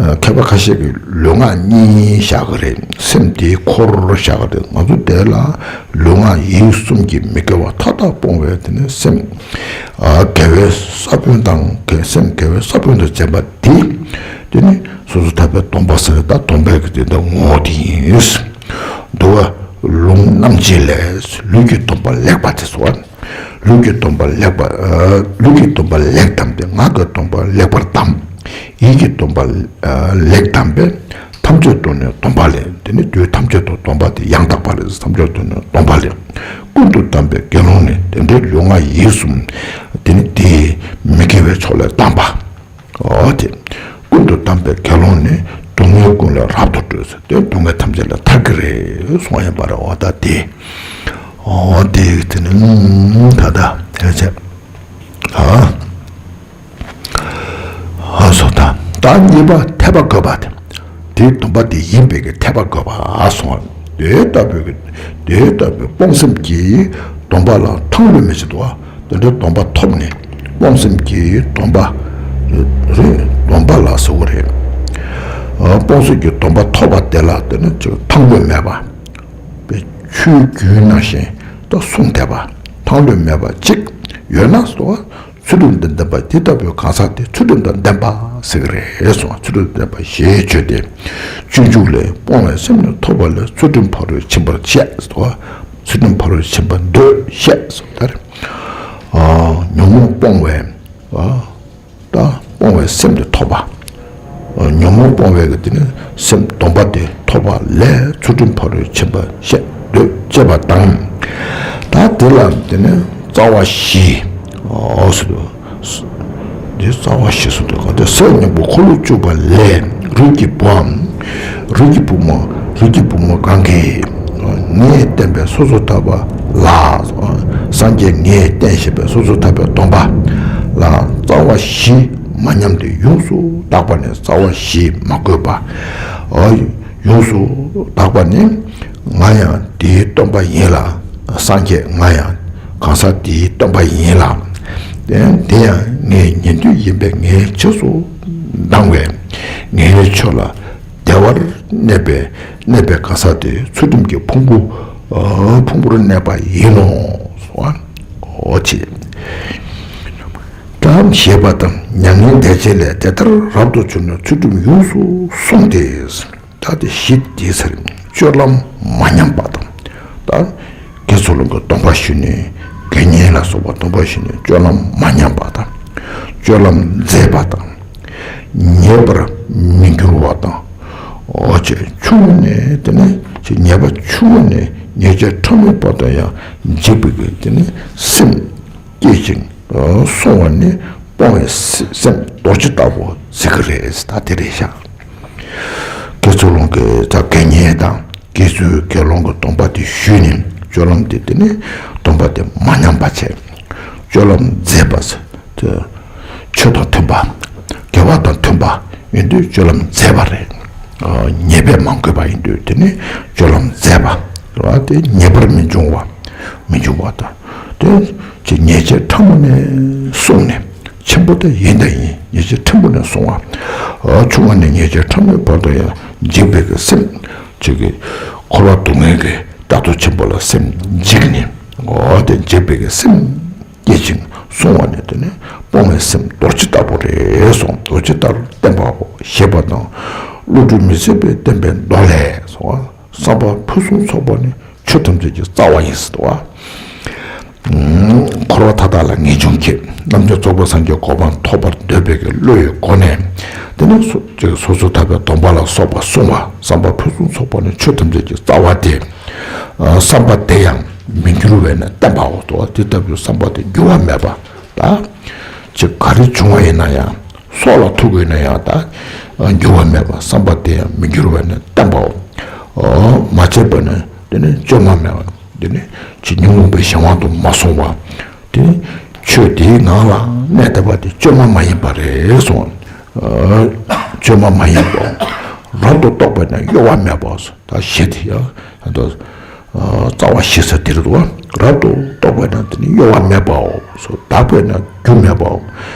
མཁས་པ་ཁ་ཤས་ཀྱིས་ལུས་ངག་གཉིས་བཞག་གི་རེད། སེམས་དེའི་འཁོར་བཞག་གི་རེད། ང་ཚོ་དེ་ལ་ལུས་ངག་ཡིད་གསུམ་གྱི་མི་དགེ་བ་མཐའ་དག་སྤོང་བའི་དེ་ནི་སེམས། དགེ་བའི་ས་བོན་དང་། དགེ་སེམས་དགེ་བའི་ས་བོན་དུ་བྱས་པ་དེ། དེ་ནི་སོ་སོར་ཐར་པའི་སྡོམ་པ་ཟེར། ད་སྡོམ་པའི་གི་དེ་འདྲ་ངོ་བོ་དེ་ཡིན། འདུལ་བ་ལུང་རྣམ་འབྱེད་ལས། ལུས་ཀྱི་སྡོམ་པ་ལེགས་པར་དེ་སོ། ལུས་ཀྱི་སྡོམ་པ་ལེགས་པར། ལུས་ཀྱི་སྡོམ་པ་ལེགས་བསྡམས་ཏེ། ངག་གི་སྡོམ་པ་ལེགས་པར་བསྡམས། ཡིད་ཀྱི་སྡོམ་པ་ལེགས་བསྡམས་པས། ཐམས་ཅད་དུ་ནི་སྡོམ་པ་ལེགས། དེ་ནི་དུས་ཐམས་ཅད་དུ་སྡོམ་པ་དེ་ཡང་དག་པ་ལེགས། ཐམས་ཅད་དུ་ནི་སྡོམ་པ་ལེགས། ཀུན་ཏུ་བསྡམས་པའི་དགེ་སློང་ནི། དེ་འདྲའི་ལུས་ངག་ཡིད་གསུམ་དེ་ནི་དེའི་མི་དགེ་བའི་ཕྱོགས་ལས་བསྡམས་པ། འོ་དེ། ཀུན་ཏུ་བསྡམས་པའི་དགེ་སློང་ནི། སྡུག་བསྔལ་ཀུན་ལས་རབ་ཏུ་གྲོལ་ཟེར་ཏེ། སྡུག་བསྔལ་ཐམས་ཅད་ལས་ཐར་གྱི་རེད་གསུངས་ཡིན་པ་རེད། འོ་ད་དེ། འོ་དེ་དེ་ནི་ད་ལྟ་དེ་བྱས། ཨ་ཨ་སོ་ད། ད་གཉིས་པ་འཐད་པ་དགོས་པ་དེ། དེའི་སྡོམ་པ་དེ་ཡིན་པའི་གི་འཐད་པ་དགོས་པ་གསུངས། དེ་ལྟ་བུའི་གི་དེ་ལྟ་བུའི་སྤོང་སེམས་ཀྱི་སྡོམ་པ་ལ་ཐང་ལྷོད་མི་བྱེད་དོ། དེ་འདྲའི་སྡོམ་པ་ཐོབ་ནས། སྤོང་སེམས་ཀྱི་སྡོམ་པ་རེད། སྡོམ་པ་ལ་ཟེར་བ་རེད། ཨ་སྤོང་སེམས་ཀྱི་སྡོམ་པ་ཐོབ་པ་དེ་ལ་དེ་ནི་ཅིག་ཐང་ལྷོད་མེད་པ། པའི་ཆོས་བརྒྱུད་ནང་བཞིན་དུ་གསུངས་བསྡད་པ། ཐང་ལྷོད་མེད་པ་གཅིག་ཡོད་ན་ཟེར་བ། ཚུལ་ཁྲིམས་དང་ལྡན་པ་དེ་ལྟ་བུའི་གང་ཟག་དེ་ཚུལ་ཁྲིམས་དང་ལྡན་པ་ཟེར་གི་རེད་གསུངས། ཚུལ་ཁྲིམས་ལྡན་པ་ཞེས་བརྗོད་དེ། སྤྱོད་འཇུག་ལས། སྤོང་བའི་སེམས་ནི་ཐོབ་པ་ལས། ཚུལ་ཁྲིམས་ཕ་རོལ་ཕྱིན་པར་བཤད་ཟེར་བ། ཚུལ་ཁྲིམས་ཕ་རོལ་ཕྱིན་པ་འདོད་བཤད་ཟེར་བ་ལྟར། ཉོན་མོངས་སྤོང་བའི། ད་སྤོང་བའི་སེམས་དེ་ཐོབ་པ། ཉོན་མོངས་སྤོང་བའི་གི་དེ་ནི་སེམས་སྡོམ་པ་དེ་ཐོབ་པ་ལས། ཚུལ་ཁྲིམས་ཕ་རོལ་ཕྱིན་པ་བཤད་འདོད་བྱེད་པ་དང་། ད་དེ་ལ་དེ་ནི་རྩ་བ་བཞི། འོ་ཟེར་དུས། འདི་རྩ་བ་བཞི་ཟེར་དུས་ག་དེ། སའི་སྙིང་པོ་འཁོར་ལོ་བཅུ་པ་ལས། རིགས་ཀྱི་བུའམ། རིགས་ཀྱི་བུ་མོ། རིགས་ཀྱི་བུ་མོ་གང་གིས། ངས་བསྟན་པའི་སོ་སོར་ཐར་པ་ལ། སངས་རྒྱས་ངས་བསྟན་བཞིན་པའི་སོ་སོར་ཐར་པའི་སྡོམ་པ་ལ་རྩ་བ་བཞི་མ་ཉམས་ཏེ་ཡོངས་སུ་དག་པ་ནི། རྩ་བ་བཞི་མ་གོས་པ། ཡོངས་སུ་དག་པ་ནི། ང་ཡང་དེའི་སྟོན་པ་ཡིན་ལ། སངས་རྒྱས་ང་ཡང་གང་ཟག་དེའི་སྟོན་པ་ཡིན་ལ། དེ་དེ་ཡང་ངའི་ཉན་ཐོས་ཡིན་པས་ངའི་རྗེས་སུ་འབྲང་བས་ངའི་ཆོས་ལ་བདེ་བར་གནས་པའི་གནས་པའི་གང་ཟག་དེ་ཚུལ་ཁྲིམས་ཀྱི་ཕུང་པོ་ཕུང་པོར་གནས་པ་ཡིན་ནོ། འོ་ཅེས་ཀྱང་བཞེད་པ་དང་། མྱ་ངན་འདས་རྗེས་ལས་དེ་ལྟར་རབ་ཏུ་བྱུང་ནས་ཚུལ་ཁྲིམས་ཡོངས་སུ་བསྲུངས་ཏེ། ད་དེ་བཞི་དེའི་ཚེ་རིང་སྤྱོད་ལམ་མ་ཉམས་པ་དང་། ད་དགེ་ཚུལ་སློང་གི་སྡོམ་པ་ཞུས་ནས། དགེ་བསྙེན་ལ་སོགས་པ་སྡོམ་པ་ཞུས་ནས་སྤྱོད་ལམ་མ་ཉམས་པ་དང་། སྤྱོད་ལམ་མཛེས་པ་དང་། ཉེས་པར་མི་འགྱུར་བ་དང་། འོ་ཅེ་ཆུང་ངུ་ནས་དེ་ནས་ཅེ་ཉེས་པ་ཆུང་ངུ་ནས་ཉེས་བྱས་ཕྲ་མོའི་བར་དུ་ཡང་འཇིགས་པའི་གི་དེ་ནས་སེམས་སྐྱེད་ཅིང་སྲུང་བ་ནི་སྤོང་བའི་སེམས་རྡོ་རྗེ་ལྟ་བུ་ཟེར་གི་རེད། ད་དེ་རེད་ཤག་དགེ་ཚུལ་སློང་གི་ད་དགེ་བསྙེན་དང་། དགེ་ཚུལ་དགེ་སློང་གི་སྡོམ་པ་དེ་ཞུས་ནས་སྤྱོད་ལམ་དེ་དེ་ནི་སྡོམ་པ་དེ་མ་ཉམས་པ་བྱས། སྤྱོད་ལམ་མཛེས་པ་དེ་ཆོས་དང་མཐུན་པ། དགེ་བ་དང་མཐུན་པ་ཡིན་དུས་སྤྱོད་ལམ་མཛེས་པ་རེད། ཉེས་པས་མ་གོས་པ་ཡིན་དུས་དེ་ནི་སྤྱོད་ལམ་མཛེས་པ་རེད་བ། དེ་ཉེས་པར་མི་འབྱུང་བ། མི་འབྱུང་བ་དང་། དེ་ཅི་ཉེས་བྱས་ཕྲ་མོ་ནས་བསྲུངས་ནས། ཆེན་པོ་དེ་ཡིན་དང་ཡིན། ཉེས་བྱས་ཕྲ་མོ་ནས་བསྲུང་བ། ཆུང་བ་ནས་ཉེས་བྱས་ཕྲ་མོའི་བར་དུ་ཡང་འཇིགས་པའི་གི་སེམས། ཅིག་གི་འཁོར་བ་སྡུག་བསྔལ་གྱི་རྟགས་རྡོ་ཆེན་པོ་ལ་སེམས་འཇིགས་ནས། འོ་དེ་འཇིགས་པའི་གི་སེམས་སྐྱེད་ཅིང་སྲུང་བ་ནི་དེ་ནི་སྤོང་བའི་སེམས་རྡོ་རྗེ་ལྟ་བུ་རེད་གསུངས། རྡོ་རྗེ་ལྟར་བརྟན་པའོ་ཞེས་པ་དང་། བློ་གྲོས་མི་ཟད་པས་བསྟན་པའི་མདོ་ལས་གསུངས་པ། བསམ་པ་ཕུན་སུམ་ཚོགས་པ་ནི་ཆོས་ཐམས་ཅད་ཀྱི་རྩ་བ་ཡིན་ཟེར་བ། འཁོར་བ་མཐའ་དག་ལ་ངེས་འབྱུང་སྐྱེ། རྣམ་ཅོ་ཚོགས་པའི་སངས་རྒྱས་གོ་འཕང་ཐོབ་པར་འདོད་པའི་གི་བློ་ཡི་སྒོ་ནས། དེ་ནས་སོ་ཅིག་སོ་སོ་ཐར་པའི་སྡོམ་པ་ལ་སོགས་པ་བསྲུང་བ། བསམ་པ་ཕུན་སུམ་ཚོགས་པ་ནི་ཆོས་ཐམས་ཅད་ཀྱི་རྩ་བ་སྟེ། བསམ་པ་དེ་ཡང་མི་འགྱུར་བས་ནི་བརྟན་པའོ། དེ་ལྟ་བུའི་བསམ་པ་དེ་འགྱུར་བ་མེད་པ། ད་ཅིག་ག་རེ་བྱུང་བ་ཡིན་ན་ཡང་། སྲོག་ལ་ཐུག་དགོས་ན་ཡང་ད་འགྱུར་བ་མེད་པ། བསམ་པ་དེ་ཡང་མི་འགྱུར་བས་ནི་བརྟན་པའོ། མ་བྱས་པ་ནི་དེ་ནི་བཅོས་མ་མེད་པ། དེ་ནི་ཇི་སྙིང་རླུང་པའི་གཞན་དབང་དུ་མ་སོང་བ། དེ་ནི་ཆོས་དེའི་ངང་ལ་གནས་བསྡད་པ་དེ་བཅོས་མ་མ་ཡིན་པ་རེད་གསུངས། བཅོས་མ་མ་ཡིན་པ། རབ་ཏུ་རྟོགས་པས་ན་གཡོ་བ་མེད་པའོ། ད་ཞེས་དེ་ཡང་ད་རྩ་བ་ཞེས་ཟེར་དེ་རེད་དོ། རབ་ཏུ་རྟོགས་པས་ན་དེ་ནི་གཡོ་བ་མེད་པའོ། དག་པས་ན་རྒྱུ་མེད་པའོ།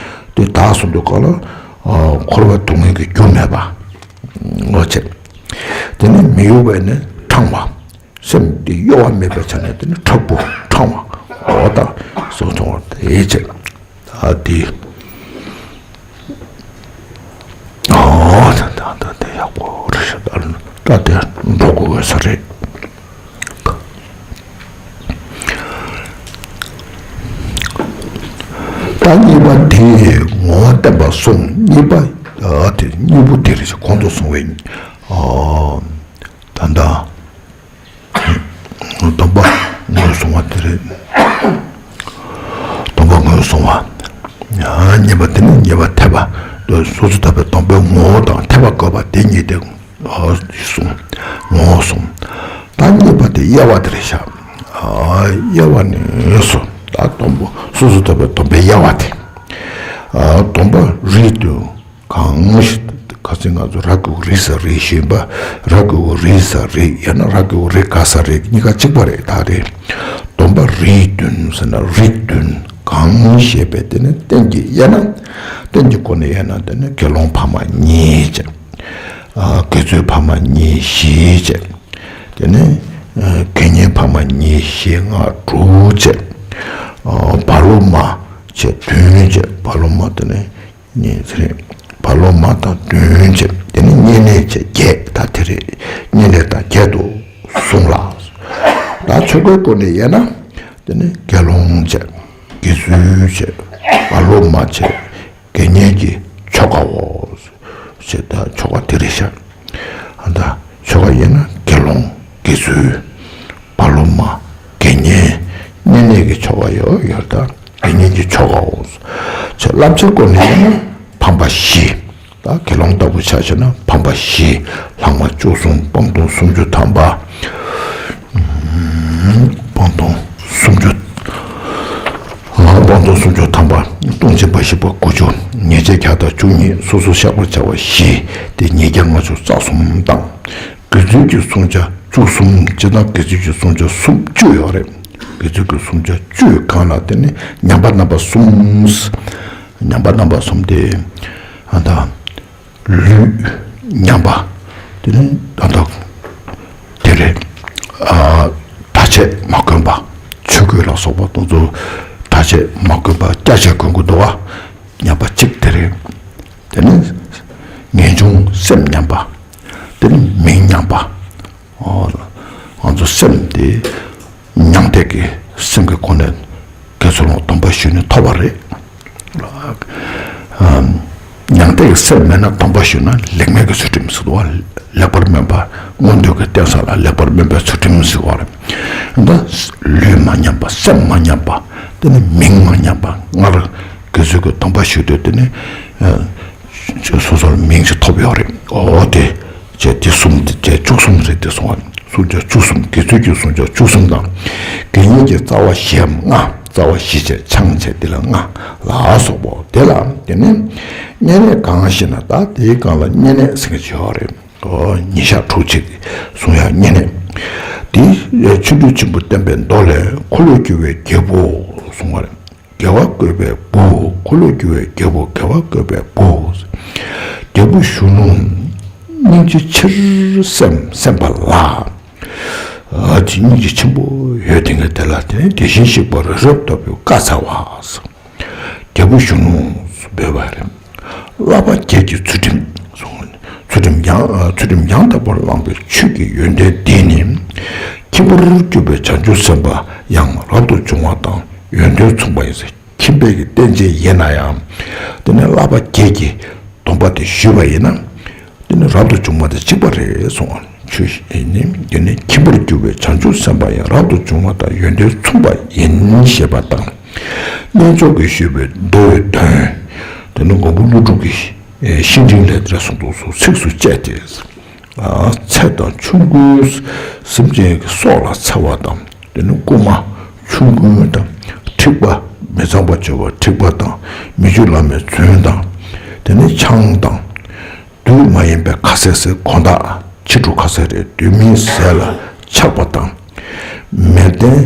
དེ་དག་གསུངས་དུས་གང་ལ་འཁོར་བའི་སྡུག་བསྔལ་གྱི་རྒྱུ་མེད་པ། འོ་ཅེ། དེ་ནི་མི་གཡོ་བས་ནི་ཕྲང་བ། སེམས་འདི་གཡོ་བ་མེད་པའི་ཆ་ནས་དེ་ནི་མཁྲེགས་པོ་ཕྲང་བ། འོ་ད་སོ་སོ་དེ་ཅེ། ད་དེ། ཨོ་ད་ད་ད་དེ་ཡག་པོ་རེད་ཤག་ད་ད་དེ་འགྲོ་དགོས་ས་རེད། ད་གཉིས་པ་དེ་ངོ་བོ་བསྟན་པ་གསུངས། གཉིས་པ་ཨ་དེ་གཉིས་པོ་དེ་རེད་ཤག་གོང་དུ་སོང་བའི་ཨོ་ད་ད། སྡོམ་པ་ངོས་བཟུང་བ་དེ་རེད། སྡོམ་པ་ངོས་བཟུང་བ། གཉིས་པ་དེ་ནི་གཉིས་པ་འཐད་པ། སོ་སོ་ཐར་པའི་སྡོམ་པའི་ངོ་བོ་དང་འཐད་པ་བཀོད་པ་དེ་གཉིས་དེ་གསུངས། ངོ་བོ་གསུངས། ད་གཉིས་པ་དེ་དབྱེ་བ་དེ་རེད་ཤག་དབྱེ་བ་ནི་སོ་ད་སྡོམ་པ་སོ་སོ་ཐར་པའི་སྡོམ་པའི་དབྱེ་བ་དེ། སྡོམ་པ་རིགས་བདུན། གང་ཞིག་ཁ་སང་ང་ཚོ་རབ་དགའ་བོ་རིགས་ས་རིགས་ཞེས་པ། རབ་དགའ་བོ་རིགས་ས་རིགས་ཡང་ན་རབ་དགའ་བོ་རིགས་དགའ་ས་རིགས་གཉིས་ཀ་གཅིག་པ་རེད། ད་རེད། སྡོམ་པ་རིགས་བདུན་ཟེར་ན་རིགས་བདུན། གང་ཞེས་པའི་དེ་ནི་རྟེན་གྱི་དབྱེ་ན། རྟེན་གྱི་སྒོ་ནས་དབྱེ་ན་དེ་ནི་དགེ་སློང་ཕ་མ་གཉིས་བྱས། དགེ་ཚུལ་ཕ་མ་གཉིས་བཞི་བྱས། དེ་ནི་དགེ་བསྙེན་ཕ་མ་གཉིས་བཞི་ལྔ་དྲུག་བྱས། བ་ལོ་མ་བྱས་བདུན་བྱས། བ་ལོ་མ་དེ་ནི། གཉིས་ཚེ་རིང་། བ་ལོ་མ་དང་བདུན་བྱས། དེ་ནི་བསྙེན་གནས་བྱས་བརྒྱད། ད་དེ་རེད། བསྙེན་གནས་དང་བརྒྱད་དུ་གསུངས་ལ། ད་ཆོ་གའི་སྒོ་ནས་དབྱེ་ན། དེ་ནི་དགེ་སློང་བྱས། དགེ་ཚུལ་བྱས། བ་ལོ་མ་བྱས། དགེ་བསྙེན་གྱི་ཆོ་གའོ། ཞེས་ད་ཆོ་ག་དེ་རེད་ཤག་ད་ཆོ་ག་དབྱེ་ན་དགེ་སློང་། དགེ་ཚུལ། བ་ལོ་མ། དགེ་བསྙེན། བསྙེན་གནས་ཀྱི་ཆོ་ག་ཡོད་ཡོད་ད། དགེ་བསྙེན་གྱི་ཆོ་གའོ། ཆོས་བསླབ་བྱའི་སྒོ་ནས་ཡིན་ན་ཕམ་པ་བཞི། ད་དགེ་སློང་ལྟ་བུ་ཆ་བཞག་ན་ཕམ་པ་བཞི། ལྷག་མ་བཅུ་གསུམ་སྤང་ལྟུང་སུམ་ཅུ་ཐམ་པ། སྤང་ལྟུང་སུམ་ཅུ། སྤང་ལྟུང་སུམ་ཅུ་ཐམ་པ། ལྟུང་བྱེད་འབའ་ཞིག་པ་དགུ་བཅུ། ཉེས་བྱས་བརྒྱ་དང་བཅུ་གཉིས། སོ་སོར་བཤགས་པར་བྱ་བ་བཞི། དེ་ཉིས་བརྒྱ་ལྔ་བཅུ་རྩ་གསུམ་དང་། དགེ་ཚུལ་གྱི་བསྲུང་བྱ་ བཅུ་གསུམ་སྤྱིར་བཏང་དགེ་ཚུལ་གྱི་བསྲུང་བྱ་སུམ་ཅུ་ཡོད་རེད། དགེ་ཚུལ་གྱི་བསྲུང་བྱ་བཅུའི་སྒང་ལ་དེ་ནི་ཉམས་པ་རྣམ་པ་གསུམ། ཉམས་པ་རྣམ་པ་གསུམ་དེ་ཨ་ད་ལུས་ཉམས་པ། དེ་ནི་ད་ལྟ་དེ་རེད། ཨ་གྲྭ་ཆས་མ་གོན་པ། ཆོས་གོས་ལ་སོགས་པ་དེ་ཚོ་གྲྭ་ཆས་མ་གོན་པ་སྐྱ་ཆས་གོན་དགོས་འདུག་བ། ཉམས་པ་གཅིག་དེ་རེད། དེ་ནི་ངེས་འབྱུང་སེམས་ཉམས་པ། དེ་ནི་མིང་ཉམས་པ། ཨོ། ང་ཚོ་སེམས་དེ་མྱང་འདས་ཀྱི་སེམས་ཀྱི་སྒོ་ནས་དགེ་ཚུལ་སློང་སྡོམ་པ་ཞུས་ནས་ཐོབ་པ་རེད། ཨམ། མྱང་འདས་ཀྱི་སེམས་མེད་ན་སྡོམ་པ་ཞུས་ན་ལེགས་སྨོན་གྱི་ཚུལ་ཁྲིམས་ཟེར་བ། ལེགས་པར་སྨོན་པ། མངོན་འདོད་ཀྱི་རྟེན་ས་ལ་ལེགས་པར་སྨོན་པའི་ཚུལ་ཁྲིམས་ཟེར་བ་རེད། ད་ལུས་མ་ཉམས་པ། སེམས་མ་ཉམས་པ། དེ་ནི་མིང་མ་ཉམས་པ། སྔར་དགེ་ཚུལ་གྱི་སྡོམ་པ་ཞུས་དུས་དེ་ནི་ཨ་སོ་སོར་མིང་ཞིག་ཐོབ་ཡོད་རེད། ཨོ་དེ། བྱས་དེ་གསུམ་དེ་བྱས་བཅུ་གསུམ་རེད་དེ་གསུང་བ། བསྲུང་བྱ་བཅུ་གསུམ། དགེ་ཚུལ་གྱི་བསྲུང་བྱ་བཅུ་གསུམ་དང་། དགེ་བསྙེན་གྱི་རྩ་བ་བཞིའམ་ལྔ། རྩ་བ་བཞི་བྱས་ཆང་བྱས་དེ་ལ་ལྔ་ལ་སོགས་པའོ། དེ་ལ་དེ་ནི་བསྙེན་གནས་གང་ཞེ་ན། ད་དེའི་སྒང་ལ་བསྙེན་གནས་ཟེར་མཁན་ཅིག་ཡོད་རེད། ཨོ་ཉིན་ཞག་དྲུག་ཅིག་བསྲུང་ཡག་བསྙེན་གནས། དེ་ཆོ་འཕྲུལ་ཆེན་པོ་བསྟན་པའི་མདོ་ལས། འཁོར་ལོས་སྒྱུར་བའི་རྒྱལ་པོ་གསུང་བ་རེད། རྒྱལ་བ་བཀོད་པའི་བུ། འཁོར་ལོས་སྒྱུར་བའི་རྒྱལ་པོ། རྒྱལ་བ་བཀོད་པའི་བུ། རྒྱལ་པོ་གཞོན་ནུ་སྙིང་རྗེ་ཆེར་སེམས་སེམས་པ་ལ། ཨ་དེ་སྙིང་རྗེ་ཆེན་པོ་ཡོད་དེ་ངས་དེ་ལ་དེ་དེ་བཞིན་གཤེགས་པ་རི་རབ་ལྟ་བུའི་བཀའ་སྩལ་བ། རྒྱལ་པོ་གཞོན་ནུ་འབོད་པ་རེད། བསླབ་པ་བརྒྱད་ཀྱི་ཚུལ་ཁྲིམས་གསུངས། ཚུལ་ཁྲིམས་ཡང་ཚུལ་ཁྲིམས་ཡང་དག་པར་བླངས་པའི་ཆོས་ཀྱི་ཡོན་ཏན་འདི་ནི། ཁྱིམ་པར་གྱུར་པའི་བྱང་ཆུབ་སེམས་དཔའ་ཡང་རབ་ཏུ་བྱུང་བ་དང་ཡོན་ཏན་མཚུངས་པ་ཡིན་ཟེར། ཁྱིམ་པའི་གི་རྟེན་ཅན་ཡིན་ན་ཡང་། དེ་ནི་བསླབ་པ་བརྒྱད་ཀྱི་སྡོམ་པ་དེ་ཞུས་པ་ཡིན་ན། དེ་ནི་རབ་ཏུ་བྱུང་བ་དང་གཅིག་པ་རེད་གསུངས། ཆོས་ནི། དེ་ནི་ཁྱིམ་པར་གྱུར་པའི་བྱང་ཆུབ་སེམས་དཔའ་ཡང་རབ་ཏུ་བྱུང་བ་དང་ཡོན་ཏན་མཚུངས་པ་ཡིན་ཞེས་པ་དང་། རྣལ་འབྱོར་གྱིས་ཞུས་པའི་མདོའི་དོན། དེ་ནི་མགོན་པོ་ཀླུ་སྒྲུབ་ཀྱིས་བཤེས་སྤྲིང་ལས་དེར་གསུངས་དུས་སུ་ཚིགས་སུ་བཅད་དེ། ཚེ་དང་ཆོམ་རྐུན་སེམས་ཅན་གྱི་སྲོག་ལ་འཚེ་བ་དང་། དེ་ནི་རྐུན་མ་ཆོམ་རྐུན་དང་། འཁྲིག་པ་མི་གཙང་བ་བྱེད་པ་འཁྲིག་པ་དང་། མི་ཆོས་བླ་མའི་རྫུན་དང་། དེ་ནི་ཆང་དང་། དུས་མ་ཡིན་པའི་ཁ་ཟས་ཟེར་དགོང་དག་ཕྱི་དྲོ་ཁ་ཟས་རེད། དུས་མིན་ཟས་ལ་ཆགས་པ་དང་། མལ་སྟན་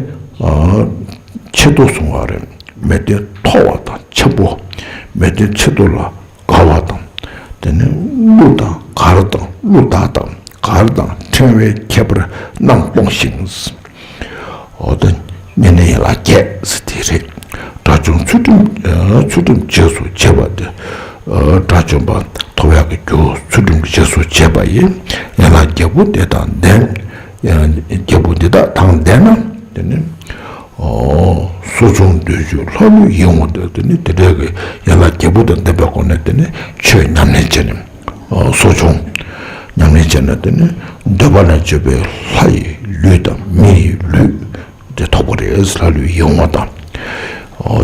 ཆེ་མཐོ་གསུང་བ་རེད། མལ་སྟན་མཐོ་བ་དང་ཆེན་པོ། མལ་སྟན་ཆེ་མཐོ་ལ་དགའ་བ་དང་། དེ་ནས་གླུ་དང་གར་དང་གླུ་དག་དང་གར་དང་ཕྲེང་བའི་ཁྱད་པར་རྣམས་སྤོང་ཞིང་། འོ་ད་བསྙེན་གནས་ཡན་ལག་བརྒྱད་ཟེར་དེ་རེད། དགྲ་བཅོམ་ཚུལ་ཁྲིམས། ཚུལ་ཁྲིམས་རྗེས་སུ་བྱེད་པ་དེ། དགྲ་བཅོམ་པ་ཐོབ་ཡག་གི་རྒྱུ་ཚུལ་ཁྲིམས་ཀྱི་རྗེས་སུ་བྱེད་པ་ཡིན། ཡན་ལག་བརྒྱད་པོ་དེ་དང་ལྡན། བརྒྱད་པོ་འདི་དག་དང་ལྡན་ན་དེ་ནི། གསོ་སྦྱོང་འདོད་ཆོས་ལྷ་ལུས་ཡིད་འོང་སྟེ། དེ་ནི་དེ་འདྲའི་གི་ཡན་ལག་བརྒྱད་པོ་དང་ལྡན་པའི་སྒོ་ནས་དེ་ནི་ཆོས་ཉམས་ལེན་བྱས་ནས། གསོ་སྦྱོང་ཉམས་ལེན་བྱས་ནས་དེ་ནི་འདོད་པ་ལས་སྤྱོད་པའི་ལྷ་ཡི་ལུས་དང་མི་ཡི་ལུས་དེ་ཐོབ་པ་རེད། ལྷ་ལུས་ཡིད་འོང་བ་དང་།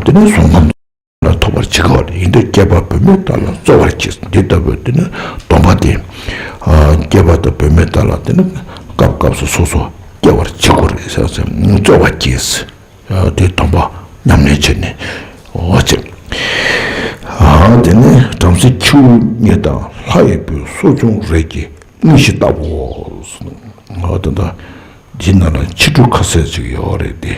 དེ་ནི་བཟང་ཁམས་ལ་ཐོབ་པར་བྱེད་དགོས་པ་རེད། ཡིན་དུས་སྐྱེས་པ་བུད་མེད་དག་ལ་སྩོལ་བར་བགྱི། འདི་ལྟ་བུའི་དེ་ནི་སྡོམ་པ་དེ། སྐྱེས་པ་དང་བུད་མེད་དག་ལ་དེ་ནི་སྐབས་སྐབས་སུ་སོ་སོ་སྐྱེ་བར་བྱེད་དགོས་རེད་ཟེར་ཟེར་སྩོལ་བར་བགྱི། དེ་སྡོམ་པ་ཉམས་ལེན་བྱས་ནས། འོ་ཅེ། དེ་ནས་བྲམ་ཟེ་ཁྱེའུ་གཉིས་དང་ལྷ་ཡི་བུ་གསོ་སྦྱོང་རིགས་ཀྱི་དངོས་གཞི་ལྟ་བུའོ། འོ་དེ་འདྲ་འདི་ནང་ལ་ཕྱི་དྲོ་ཁ་ཟས་ཅིག་ཡོད་རེད་དེ།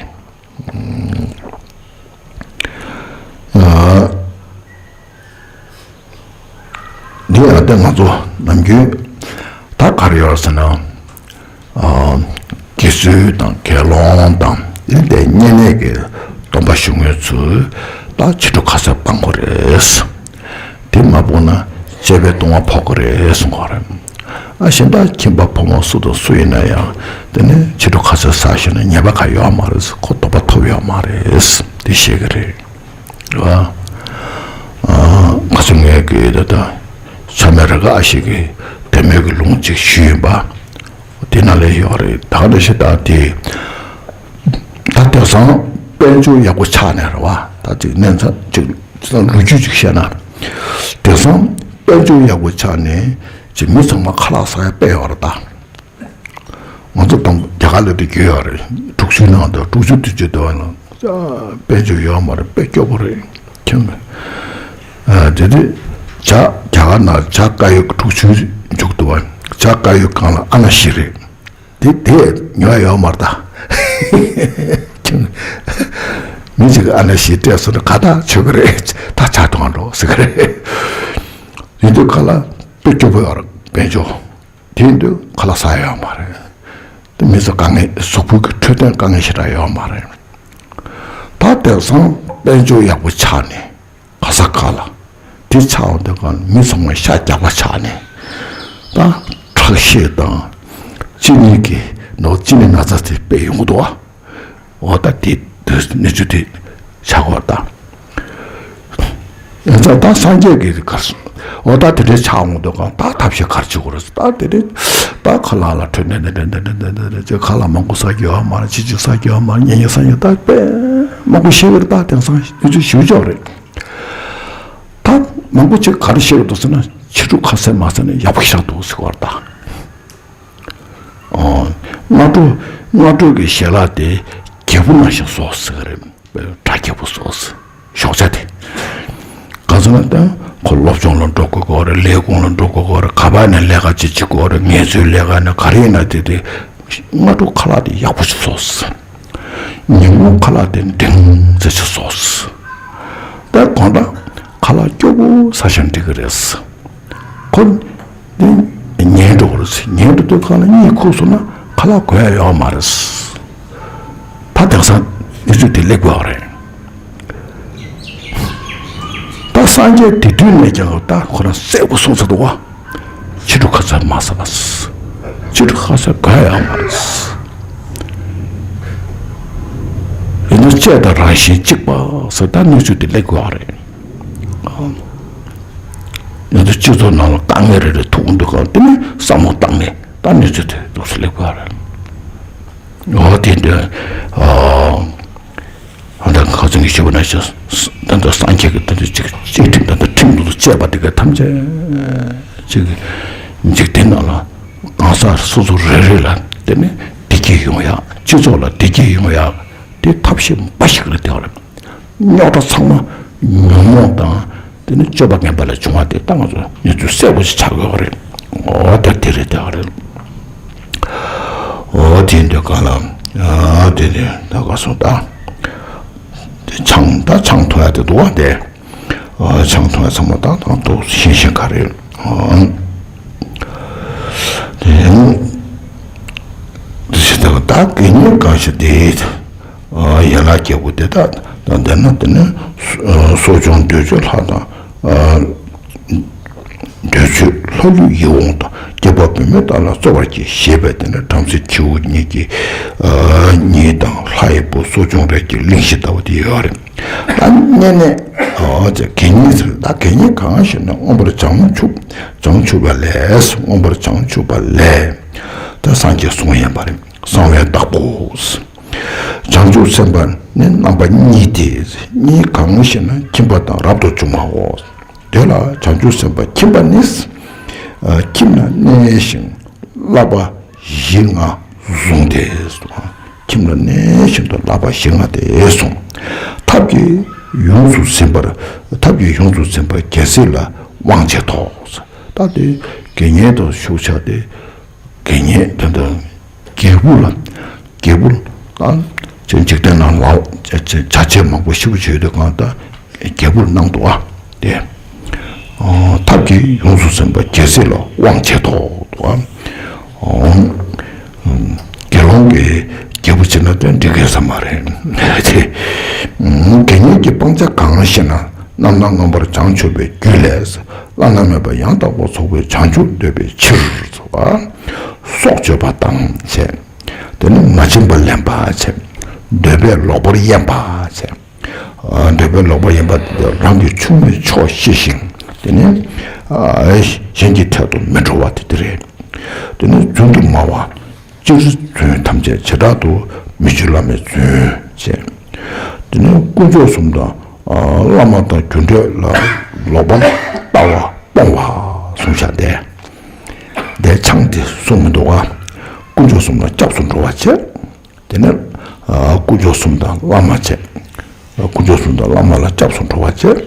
འདི་ཡང་ད་ང་ཚོ་ནམ་རྒྱུན་ད་ག་རེ་ཡོད་ཟེར་ན། དགེ་ཚུལ་དང་དགེ་སློང་དང་དེ་བསྙེན་གནས་ཀྱི་སྡོམ་པ་ཞུ་མཁན་ཚོས་ད་ཕྱི་དྲོ་ཁ་ཟས་སྤང་དགོས་རེད། དེ་མ་སྤངས་ན་དཔྱལ་བའི་ལྟུང་བ་ཕོག་གི་རེད་གསུང་གི་རེད། ཨ་གཞན་དག་ཁྱིམ་པ་ཕོ་མོ་སུ་དང་སུ་ཡིན་ན་ཡང་དེ་ནི་ཕྱི་དྲོ་ཁ་ཟས་ཟ་ཤེས་ན་ཉེས་པ་གང་ཡོད་མ་རེད། ཁོ་སྡོམ་པ་ཐོབ་ཡོད་མ་རེད། དེ་ཤེས་ཀྱི་རེད། ཨ་ཨ་ཁ་སང་ངས་ཀྱི་ད་ལྟ་ཆ་མེད་རེ་འགའ་ཞིག་གིས་དད་མོས་ཀྱི་ལུང་ཅིག་ཞུས་ཡིན་པ། དེ་ནང་ལ་ཡོད་རེད། ད་ག་ནང་བཞིན་ད་དེ། ད་དེང་སང་དཔལ་འབྱོར་ཡག་པོ་ཆགས་ནས་རེད་བ། ད་ཅིག་གནས་ཚང་ཅིག་ལོ་རྒྱུས་ཅིག་བཤད་ན། དེང་སང་དཔལ་འབྱོར་ཡག་པོ་ཆགས་ནས་ཅིག་མི་ཚང་མ་ཁ་ལག་ཟ་ཡ་དཔེ་ཡོད་རེད་ད། ང་ཚོ་དང་རྒྱ་གར་ལ་དེ་རྒྱུས་ཡོད་རེད། དྲུག་ཅུའི་ནང་དུ་དྲུག་ཅུ་དུས་ཅི་དུ་བ་ལ་དཔལ་འབྱོར་ཡོད་མ་རེད། དཔེ་སྐྱོ་པོ་རེད། ཁྱོད་མ། དེ་དུས་ཇ་རྒྱ་གར་ནང་ཇ་དཀར་ཡོལ་དྲུག་ཅུའི་མཇུག་ཏུ་བ། ཇ་དཀར་ཡོལ་སྒང་ལ་ཨ་ན་ཤི་རེད། དེ་དེ་ཉོ་ཡ་ཡོད་མ་རེད་ད། མི་གཅིག་གིས་ཨ་ནེ་ཞིག་སྤྲད་སོང་ན་ག་ད་ཆོག་གི་རེད། ད་ཆ་ཐོང་འགྲོ་ཟེར་གི་རེད། ཡིན་དུས་ཁ་ལག་དཔེ་སྐྱོ་པོ་ཡོད་རེད་དཔལ་འབྱོར། དེ་ཡིན་དུས་ཁ་ལག་ཟ་ཡ་ཡོད་མ་རེད། དེ་མི་ཚོ་དཀའ་ངལ་གཟུགས་པོ་གི་འཕྲོད་བསྟེན་དཀའ་ངལ་ཞེ་དྲག་ཡོད་མ་རེད། ད་དེང་སང་དཔལ་འབྱོར་ཡག་པོ་ཆགས་ནས། ག་ས་ག་ལ། དེ་ཆགས་འོང་དུས་གང་མི་ཚང་མ་ཤ་རྒྱགས་པ་ཆགས་ནས། ད་ཁྲག་ཤེད་དང་། གཅིན་སྙི་གི་ནོར་གཅིན་སྙི་ན་ཚ་དེ་དཔེ་ཡོང་གི་འདུག་བ། འོ་ད་དེ་དུས་གནས་ཚུལ་དེ་ཆགས་འོ་ད། ཡང་ཚ་ད་སངས་རྒྱས་ཀྱི་གར་སོང་། འོ་ད་དེ་འདྲའི་ཆགས་འོང་དུས་གང་ད་ཐབས་ཤེས་གར་བྱེད་དགོས་རེད། ད་དེ་འདྲའི་ད་ཁ་ལག་ལ་འཕྲོད་ནས་འདི་འདྲ་འདི་འདྲ་འདི་འདྲ་ཁ་ལག་མང་པོ་ཟ་རྒྱུ་ཡོད་མ་རེད། ཆི་ཆི་ཟ་རྒྱུ་ཡོད་མ་རེད། ཉེ་ཉེ་ཟ་རྒྱུ་ད་དཔེ་མང་པོ་ཤེས་ཀྱི་རེད། ད་དེང་སང་ཡུལ་ཚོ་ཞིབ་འཇོག་རེད། ད་མང་པོ་ཅིག་ག་རེ་བཤད་ཀྱི་འདུག་ཟེར་ན་ཕྱི་དྲོ་ཁ་ཟས་མ་ཟ་ནས་ཡག་པོ་ཞིག་འདུག་ཟེར་བ་ད། ཨོ། སྔ་དྲོ་སྔ་དྲོ་གི་ཞལ་ལག་དེ་རྒྱལ་པོ་ནང་བཞིན་བཟོ་ཟེར་གི་རེད། གྲ་རྒྱས་པོ་བཟོ་ཟེར། ཞོགས་ཇ་དེ། གང་ཟེར་ན་ད་ཁོ་སློབ་སྦྱོང་ལ་འགྲོ་དགོས་ཀྱི་རེད། ལས་ཁུངས་ལ་འགྲོ་དགོས་ཀྱི་རེད། ག་པ་ནས་ལས་ཀ་ཅིག་བྱེད་དགོས་རེད། ངལ་རྩོལ་ལས་ཀ་ནས་ག་རེ་ཡིན་ན་དེ་དེ། སྔ་དྲོ་ཁ་ལག་དེ་ཡག་པོ་ཞིག་བཟོ་ཟེར། ཉིན་གུང་ཁ་ལག་དེ་འབྲིང་ཙམ་ཞིག་བཟོ་ཟེར། ད་དགོང་དག་ཁ་ལག་སྐྱོ་པོ་ཟ་ཤ་འགྲིག་གི་རེད་ཟེར། ཁོ་འདི་ཉལ་འགྲོ་གི་རེད་ཟེར། ཉལ་འགྲོ་དུས་ཁ་ལག་གཉིད་ཁུག་སོང་ན་ཁ་ལག་དགོས་ཡ་ཡོད་མ་རེད་ཟེར། ད་དེང་སང་གནས་ཚུལ་དེ་སླེབས་དགོས་པ་རེད། ད་སངས་རྒྱས་དེ་དུས་ནས་ཀྱང་ད་ཁོ་རང་གསལ་པོ་གསུངས་ཚར་འདུག་བ། ཕྱི་དྲོ་ཁ་ཟས་མ་ཟ་བ། ཕྱི་དྲོ་ཁ་ཟས་དགོས་ཡ་མ་རེད། ཡིན་ན་ལྕེ་དང་རང་བཞིན་གཅིག་པ་ཟེར་ད་གནས་ཚུལ་དེ་སླེབས་དགོས་པ་རེད། ཡིན་ན་སྤྱི་ཚོགས་ནང་ལ་དཀའ་ངལ་རེ་རེ་ཐུག་འདུག་ག་དེ་ནས་བསམ་བློ་བཏང་ནས་ད་གནས་ཚུལ་དེ་འདུག་སེ་སླེབས་དགོས་པ་རེད། འོ་དེ་འདྲ། ཨ། ཨ་ད་ཁ་ཚོན་གྱི་ཞུ་བ་ན་ཞུ། ད་ལྟ་སངས་རྒྱས་ཀྱི་ད་ལྟ་ཅིག་ཅིག་ཁྲིམས་ད་ལྟ་ཁྲིམས་ལུགས་སུ་བཅས་པ་དེ་ག་ཐམས་ཅད་ཅིག་འཇིག་རྟེན་ནང་ལ་གང་ཟག་སོ་སོ་རེ་རེ་ལ་དེ་ནི་བདེ་སྐྱིད་ཡོང་ཡག་སྤྱི་ཚོགས་ལ་བདེ་སྐྱིད་ཡོང་ཡག་དེ་ཐབས་ཤེས་འབའ་ཞིག་རེད་དེ་བ་རེད། རྙོག་དྲ་ཚང་མ་ཉོན་མོངས་དང་། དེ་ནི་སྤྱོད་པ་ངན་པ་ལས་བྱུང་བ་དེ་ལྟ་ང་ཚོ་གནས་ཚུལ་གསལ་པོ་ཞིག་ཆགས་ཡོད་རེད། འོ་ད་དེ་རེད་དེ་རེད། འོ་དེ་འདི་ག་ལ། ཨ་དེ་དེ་ད་ག་སོང་ད། དེ་ཆང་ད་ཆང་འཐུང་ཡ་དེ་འདུག་བ་དེ། ཨ་ཆང་འཐུང་ཡ་ཚང་མ་ད་ད་འདུག་ཤིང་ཤིང་ག་རེད། ཨ་དེ་དེ་ད་དགེ་བསྙེན་གང་ཞིག་དེ། ཡན་ལག་བརྒྱད་པོ་དེ་དག་དང་ལྡན་ན་དེ་ནི་གསོ་སྦྱོང་འདོད་སྤྱོད་ལྷ་དང་། འདོད་སྤྱོད་ལྷ་ཀླུ་ཡིད་འོང་དང་། སྐྱེ་བ་བུད་མེད་དག་ལ་སྩོལ་བར་བགྱི་ཞེས་པས་དེ་ནི་བྲམ་ཟེ་ཁྱེའུ་གཉིས་ཀྱི་གཉིས་དང་ལྷ་ཡི་བུ་གསོ་སྦྱོང་རས་ཀྱི་གླིང་བཞི་ལྟ་བུ་དེ་ཡོད་རེད། ད་བསྙེན་གནས་དགེ་བསྙེན་ཟེར་ད་དགེ་བསྙེན་གང་ཞིག་ནི་མངོན་པར་བྱང་ཆུབ་བྱང་ཆུབ་པ་ལས། མངོན་པར་བྱང་ཆུབ་པ་ལས། ད་སངས་རྒྱས་གསུང་ཡན་པ་རེད། གསང་བའི་བདག་པོ། བྱང་ཆུབ་སེམས་དཔའ་ནི་རྣམ་པ་གཉིས་ཏེ། གཉིས་གང་ཞེ་ན་ཁྱིམ་པ་དང་རབ་ཏུ་བྱུང་བའོ། དེ་ལ་བྱང་ཆུབ་སེམས་དཔའ་ཁྱིམ་པ་ནི། ཁྱིམ་ན་གནས་ཤིང་བསླབ་པ་བཞི་ལྔ་བཟུང་སྟེ། ཁྱིམ་ན་གནས་ཤིང་དུ་བསླབ་པ་བཞི་ལྔ་དེ་བཟུང་། ཐབས་ཀྱིས་ཡོངས་སུ་ཟིན་པར་ཐབས་ཀྱིས་ཡོངས་སུ་ཟིན་པར་རྒྱལ་སྲས་ལ་དབང་བྱེད་དོ། ད་དེ་དགེ་བསྙེན་དུ་ཞུགས་བྱ་སྟེ། དགེ་བསྙེན་དེ་འདྲ་རྒྱལ་པོ་ལ་རྒྱལ་པོ་ཨ་ཅེ་འཇིག་རྟེན་ནང་ལ་བྱ་བྱ་བྱེད་མང་པོ་ཞིབ་པོ་བྱེད་དུས་གང་ལྟར་རྒྱལ་པོར་གནང་འདུག་ཨ། དེ་ཐབས་ཀྱིས་ཡོངས་སུ་ཟིན་པ་རྒྱལ་སྲས་ལ་དབང་བྱེད་དོ་འདུག་ཨ། དགེ་སློང་གི་རྒྱལ་པོ་བྱེད་ན་དེ་འགྲིག་གི་ས་མ་རེད། དེ་དགེ་བསྙེན་གྱི་སྤང་བྱ་གང་ཞེ་ན། རྣམ་སྣང་མངོན་པར་བྱང་ཆུབ་པའི་རྒྱུ་ལས། བླ་ན་མེད་པ་ཡང་དག་པར་རྫོགས་པའི་བྱང་ཆུབ་འདོད་པའི་ཕྱིར། སྲོག་གཅོད་པ་དང་བཅས། དེ་ནི་མ་བྱིན་པར་ལེན་པ་བྱས། འདོད་པས་ལོག་པར་གཡེམ་པ་བྱས། འདོད་པས་ལོག་པར་གཡེམ་པ་དེ་རང་གི་ཆུང་མའི་ཕྱོགས་ཤེས་ཤིང་། དེ་ནི་གཞན་གྱི་ཐད་དུ་མི་འགྲོ་བ་དེ་དེ་རེད། དེ་ནི་རྫུན་དུ་སྨྲ་བ། སྤྱིར་རྫུན་ཐམས་ཅད་བྱེ་བྲག་ཏུ་མི་སྤྱོད་བླ་མའི་རྫུན་བྱས། དེ་ནི་དཀོན་མཆོག་གསུམ་དང་བླ་མ་དང་རྒྱུ་འབྲས་ལ་ལོག་པར་ལྟ་བ་སྤོང་བ་གསུངས་བཞག་སྟེ། དེ་ཆང་དེ་གསུངས་མི་འདུག་ག་དཀོན་མཆོག་གསུམ་ལ་སྐྱབས་སུ་འགྲོ་བ་བྱས། དེ་ནས་དཀོན་མཆོག་གསུམ་དང་བླ་མ་བྱས། དཀོན་མཆོག་གསུམ་དང་བླ་མ་ལ་སྐྱབས་སུ་འགྲོ་བ་བྱས།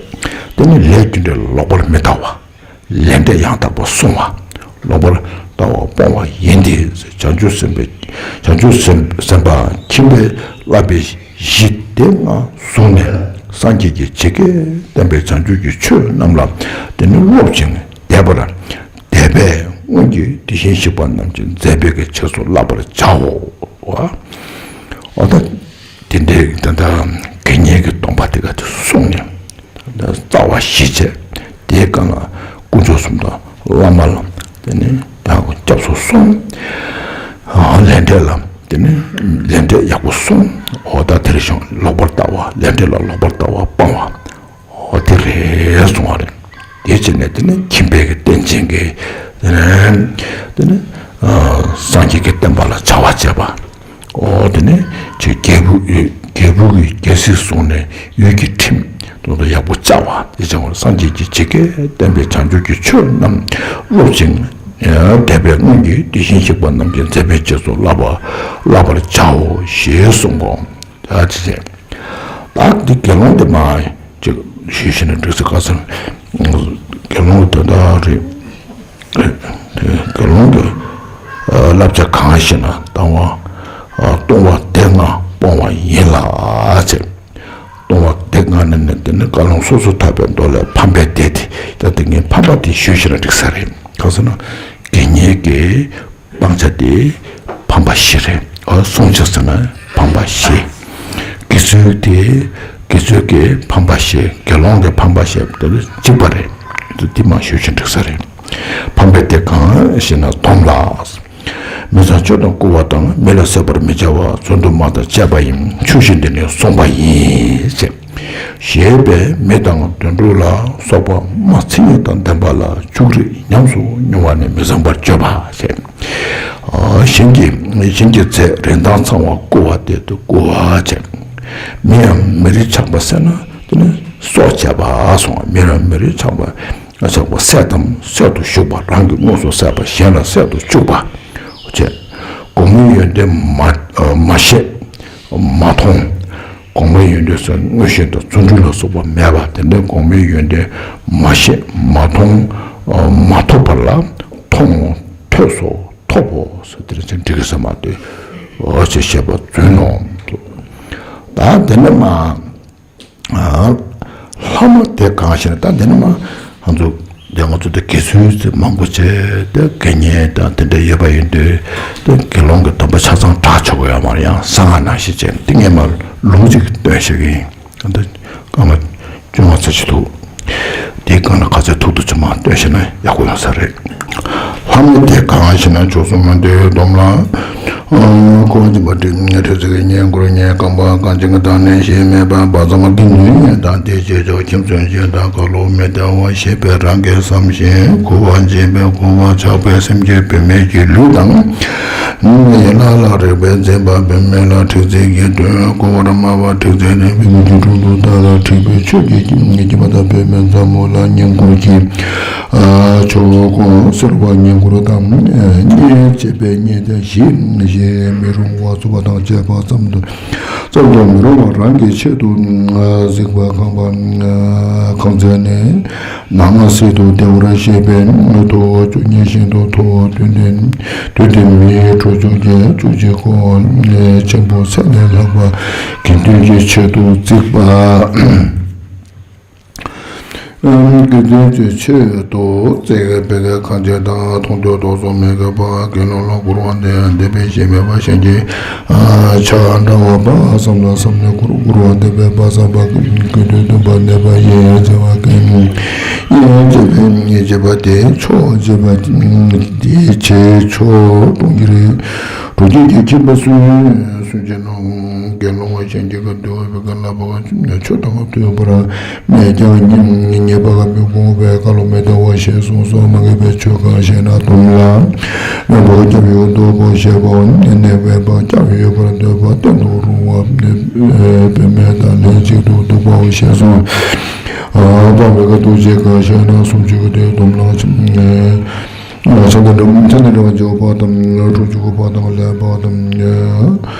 དེ་ནས་ལས་རྒྱུ་འབྲས་ལ་ལོག་པར་མི་ལྟ་བ། ལས་འབྲས་ཡང་དག་པར་སྲུང་བ། ལོག་པར་ལྟ་བ་སྤོང་བ་ཡིན་ཏེ། བྱང་ཆུབ་སེམས་དཔའི་བྱང་ཆུབ་སེམས་སེམས་དཔའ་ཁྱིམ་པའི་བསླབ་པའི་གཞི་དེ་ལྔ་བཟུང་ནས། སངས་རྒྱས་ཀྱིས་ཇི་སྐད་བསྟན་པའི་བྱང་ཆུབ་ཀྱི་ཆོས་རྣམས་ལ་དེ་ནི་སློབ་ཅིང་དད་པར། དད་པས་སྔོན་གྱི་དེ་བཞིན་གཤེགས་པ་རྣམས་ཀྱི་མཛད་པའི་གི་རྗེས་སུ་བསླབ་པར་བྱའོ། འོ་ད་དེ་འདྲའི་ད་ལྟ་དགེ་བསྙེན་གྱི་སྡོམ་པ་དེ་ག་དེ་གསུངས་ནས། རྩ་བ་བཞི་བྱས། དེའི་སྒང་ལ་དཀོན་མཆོག་གསུམ་དང་བླ་མ་ལ་དེ་ནས་ད་སྐྱབས་སུ་སོང་། ལས་འབྲས་ལ་དེ་ནས་ལས་འབྲས་ཡག་པོ་སོང་། འོ་ད་དེར་བཞིན་ལོག་པར་ལྟ་བ། ལས་འབྲས་ལ་ལོག་པར་ལྟ་བ་སྤང་བ། འོ་དེ་རེད་གསུང་བ་རེད། དེ་བྱས་ནས་དེ་ནས་ཁྱིམ་པའི་གི་རྟེན་ཅན་གྱི་དེ་ནས་དེ་ནས་སངས་རྒྱས་ཀྱི་བསྟན་པ་ལ་བྱ་བ་བྱེད་པ། འོ་དེ་ནས་ཅིག་རྒྱལ་བུ་རྒྱལ་བུ་གི་རྒྱལ་སྲིད་བཟུང་ནས་ཡུལ་གྱི་ཁྲིམས་དོན་དུ་ཡག་པོ་བཅའ་བ། དེ་བྱས་པར་སངས་རྒྱས་ཀྱིས་ཇི་སྐད་བསྟན་པའི་བྱང་ཆུབ་ཀྱི་ཆོས་རྣམས་སློབ་ཅིང་། དད་པས་སྔོན་གྱི་དེ་བཞིན་གཤེགས་པ་རྣམས་ཀྱི་མཛད་པའི་རྗེས་སུ་བསླབ་པ་བསླབ་པར་བྱའོ་ཞེས་གསུངས་གོ། ད་ཅི་བྱས། ད་འདི་དགེ་སློང་དེ་མ་ཅིག་ཞུས་ཤེ་ན་འགྲིག་ས། ག་ཚོད་དགེ་སློང་དེ་འདྲ་རེད། དགེ་སློང་གི་བསླབ་བྱ་གང་ཞེ་ན། ལྟ་བ་ལྟུང་བ་སྡེ་ལྔ་སྤོང་བ་ཡིན་ལ་ཟེར། ལྟུང་བ་སྡེ་ལྔ་ནི་ནི་དེ་ནི་བཀའ་ལུང་སོ་སོར་ཐར་པའི་མདོ་ལས་ཕམ་པའི་སྡེ་དེ། ད་དེ་ངས་ཕམ་པ་དེ་ཞུས་ཤེ་ན་འགྲིག་ས་རེད། ག་ཚོད་ན་དགེ་བསྙེན་གྱི་སྤང་བྱ་དེ་ཕམ་པ་བཞི་རེད། ཨ་བསྲུང་བྱ་ཟེར་ན་ཕམ་པ་བཞི། དགེ་ཚུལ་དེ་དགེ་ཚུལ་གྱི་ཕམ་པ་བཞི། དགེ་སློང་གི་ཕམ་པ་བཞི་དེ་ལ་གཅིག་པ་རེད། དེ་མ་ཞུ་ཞིང་འགྲིག་ས་རེད། ཕམ་པའི་སྡེ་གང་ཞེ་ན་སྡོམ་ལ། མི་ཚངས་སྤྱོད་དང་རྐུ་བ་དང་། མི་ལ་གསོད་པར་མི་བྱ་བ། བཙོན་དུ་མ་བཏང་བཅས་པ་ཡིན། ཆོས་བཞིན་དུ་ནི་བསྲུངས་པ་ཡིན། ཞེས་པས་མི་དང་དུད་འགྲོ་ལ་སོགས་པ་སྨྲ་མཚན་ཉིད་དང་ལྡན་པ་ལ་ཕྱུགས་རིགས་ཉམས་སུ་མྱོང་བ་ནི་མི་བཟང་པར་བརྗོད་པ་ཞེས། ཞིང་གི་ཞིང་གི་ཚེ་རིན་ཐང་ཚང་བ་རྐུ་བ་སྟེ་དུ་རྐུ་བ་བྱས། མི་ཡང་མི་རིགས་ཆགས་པ་བསད་ན་དེ་ནི་སྲོག་བཅད་པ་གསུངས། མི་ཡང་མི་རིགས་ཆགས་པ་ཆགས་པ་བསད་དམ་གསད་དུ་གཞུག་པ། རང་གིས་དངོས་སུ་བསད་པ་གཞན་ལ་བསད་དུ་བཅུག་པ་བྱས། གོང་མའི་ཡོན་ཏན་མ་མ་ཤེས་མ་མཐོང་། གོང་མའི་ཡོན་ཏན་སོགས་མངོན་ཤེས་དང་བརྩོན་འགྲུས་ལ་སོགས་པ་མེད་པ་དེ་འདྲའི་གོང་མའི་ཡོན་ཏན་མ་ཤེས་མ་མཐོང་། མ་ཐོབ་པ་ལ་མཐོང་ངོ་། ཐོས་སོ་ཐོབ་བོ་ཟེར་དེ་འདྲ་ཅན་འགྲིག་གི་ས་མ་གཏོགས། འོ་ཅེས་བཤད་པ་རྫུན་ནོ། ད་དེ་ནས་མ་ལྷག་མ་དེ་གང་ཞེ་ན། ད་དེ་ནས་མ་ང་ཚོ་དེ་ང་ཚོ་དེ་དགེ་ཚུལ་དེ་མང་པོ་བྱས་ཏེ་དགེ་བསྙེན་དང་དེ་འདྲ་ཡོད་པ་ཡིན་དུས། དེ་དགེ་སློང་གི་སྡོམ་པ་ཆ་ཚང་དྲག་ཆོག་གི་ཡོད་མ་རེད། ཡང་གསང་སྔགས་ནང་བཞིན་བྱས་དེ་ངས་མ་ལུང་གཅིག་སྟོན་ཤེས་ཀྱི་ཡིན། ད་སྐར་མ་བཅོ་ལྔ་ཙམ་ཞིག་འདུག་དེའི་སྒང་ལ་ག་ཚོད་ཐུབ་ཐུབ་ཅིག་མར་སྟོན་ཤེས་ན་ཡག་པོ་ཡོང་ས་རེད། ལྷག་མ་དེ་གང་ཞེ་ན། མཆོག་གསུམ་མ་འདྲེས་སྡོམ་ལ། ཨ་འཁོར་བ་འཇིག་པ་དྲི་མེད་ཚིག་གི་ཉེ་འཁོར་ཉེ་རྐང་པ་གང་ཅི་གི་དང་ནི་ཞེས་མེད་པ་བ་ཚང་མ་འདི་ཉིད་དང་དེ་བྱེད་ཆོག་ཁྱིམ་བཙུན་ཞེས་དང་ཁ་ལོ་མི་བདེ་བ་ཞེས་པའི་རང་གིས་བསམ་ཞིང་འཁོར་བ་འཇིག་པའི་འཁོར་བ་ཆགས་པའི་སེམས་ཀྱི་བུད་མེད་ཀྱི་ལུས་དང་། ཡན་ལག་ལ་རེག་པའི་འཛིན་པ་བུད་མེད་ལ་འཁྲིག་སེལ་གྱི་དོན། འཁོར་བར་སྨྲ་བ་འཁྲིག་སེལ་ནི་བུད་མེད་ཀྱི་དྲུང་དུ་བདག་ལ་འཁྲིག་པའི་ཆོས་ཀྱི་སྐྱེ་བ་དང་བུད་མེད་ཟབ་མོ་ལ་བསྙེན་བཀུར་གྱི་ཆོག་གོ། སེར་བ་བསྙེན་བཀུར་དང་བསྙེན་བྱེད་པའི་བསྙེན་བཟླས་བཞི་ཞེས་མི་རུང་བ་རྩུབ་པ་དང་བཅས་པ་ཙམ་དུ་ཙམ་དུ་མི་རུང་བ་རང་གི་ཆེད་དུ་གཟིགས་པ་ཁང་པ་ཁང་བརྩེགས་ནས། ནང་ང་སྲིད་དུ་བདེ་བར་གཤེགས་པའི་མཐུ་བཅུ་གཉིས་བཞིན་དུ་མཐུ་བོ་དུས་མཐུན་དུས་མཐུན་མིའི་ཁྲོ་ཆུང་གི་བཅུ་གཅིག་གོ། ཆེན་པོ་ཚད་ལས་ལྷག་པ་དགེ་འདུན་གྱི་ཆེད་དུ་བརྩིགས་པ། དགེ་འདུན་གྱི་ཆེད་དུ་བརྩིགས་པའི་ཁང་བརྩེགས་དང་མཐོང་ཐོས་རྟོག་ཚོགས་མི་དགེ་བ་དགེ་སློང་ལ་བཀུར་བ་འདི་འདི་པའི་ཞེན་མེད་པ་ཞེན་གྱི་ཕྱག་འདྲ་བ་པ་བསམ་ལ་བསམ་ནས་བཀུར་བཀུར་བ་འདི་པའི་པ་བསམ་པ་ཀུན་ཏུ་སྟོན་པ་གནས་པ་ཡིན་བྱ་བ་ཀུན་ཡིན་བྱེད་པའི་བྱེད་པ་དེ་ཆོག་བྱེད་པ་དེ་ཆེ་ཆོག་གཏོང་གི་རེད། གྲོགས་ཀྱི་ཁྱིམ་པ་སུན་སུན་བྱེད་ནོ། དགེ་སློང་བ་ཞེན་གྱི་ཀུན་ཏུ་འོས་པའི་ཀུན་ལ་བབ་པ་ཆོས་དང་མཐུན་པར། མེད་ཀྱང་ཉེས་པ་མི་སྤོང་བའི་བཀའ་ལུང་མི་ལྡོག་པ་ཞེས་གསུངས་སོ། མ་གི་པའི་ཆོས་གང་ཞེ་ན་སྡོམ་ལ། གནོད་པ་སྐྱབས་ཡུལ་ལྡོག་པོ་ཞེས་པའོ། གནོད་པ་སྐྱབས་ཡོད་པར་འདོད་པ་གཏན་དུ་རུང་བ་བུད་མེད་དང་ལྷན་ཅིག་ཏུ་འདུག་པའོ་ཞེས་གསུངས། སྤང་བའི་བཀའ་ལུང་གཅིག་གང་ཞེ་ན་སུམ་ཅུ་གི་དོན་སྡོམ་ལ། ཆ་ནས་འདྲ་བ་འཇོག་པ་དང་། ཁྲོ་ཆུང་པ་དང་ལེགས་པ་དང་།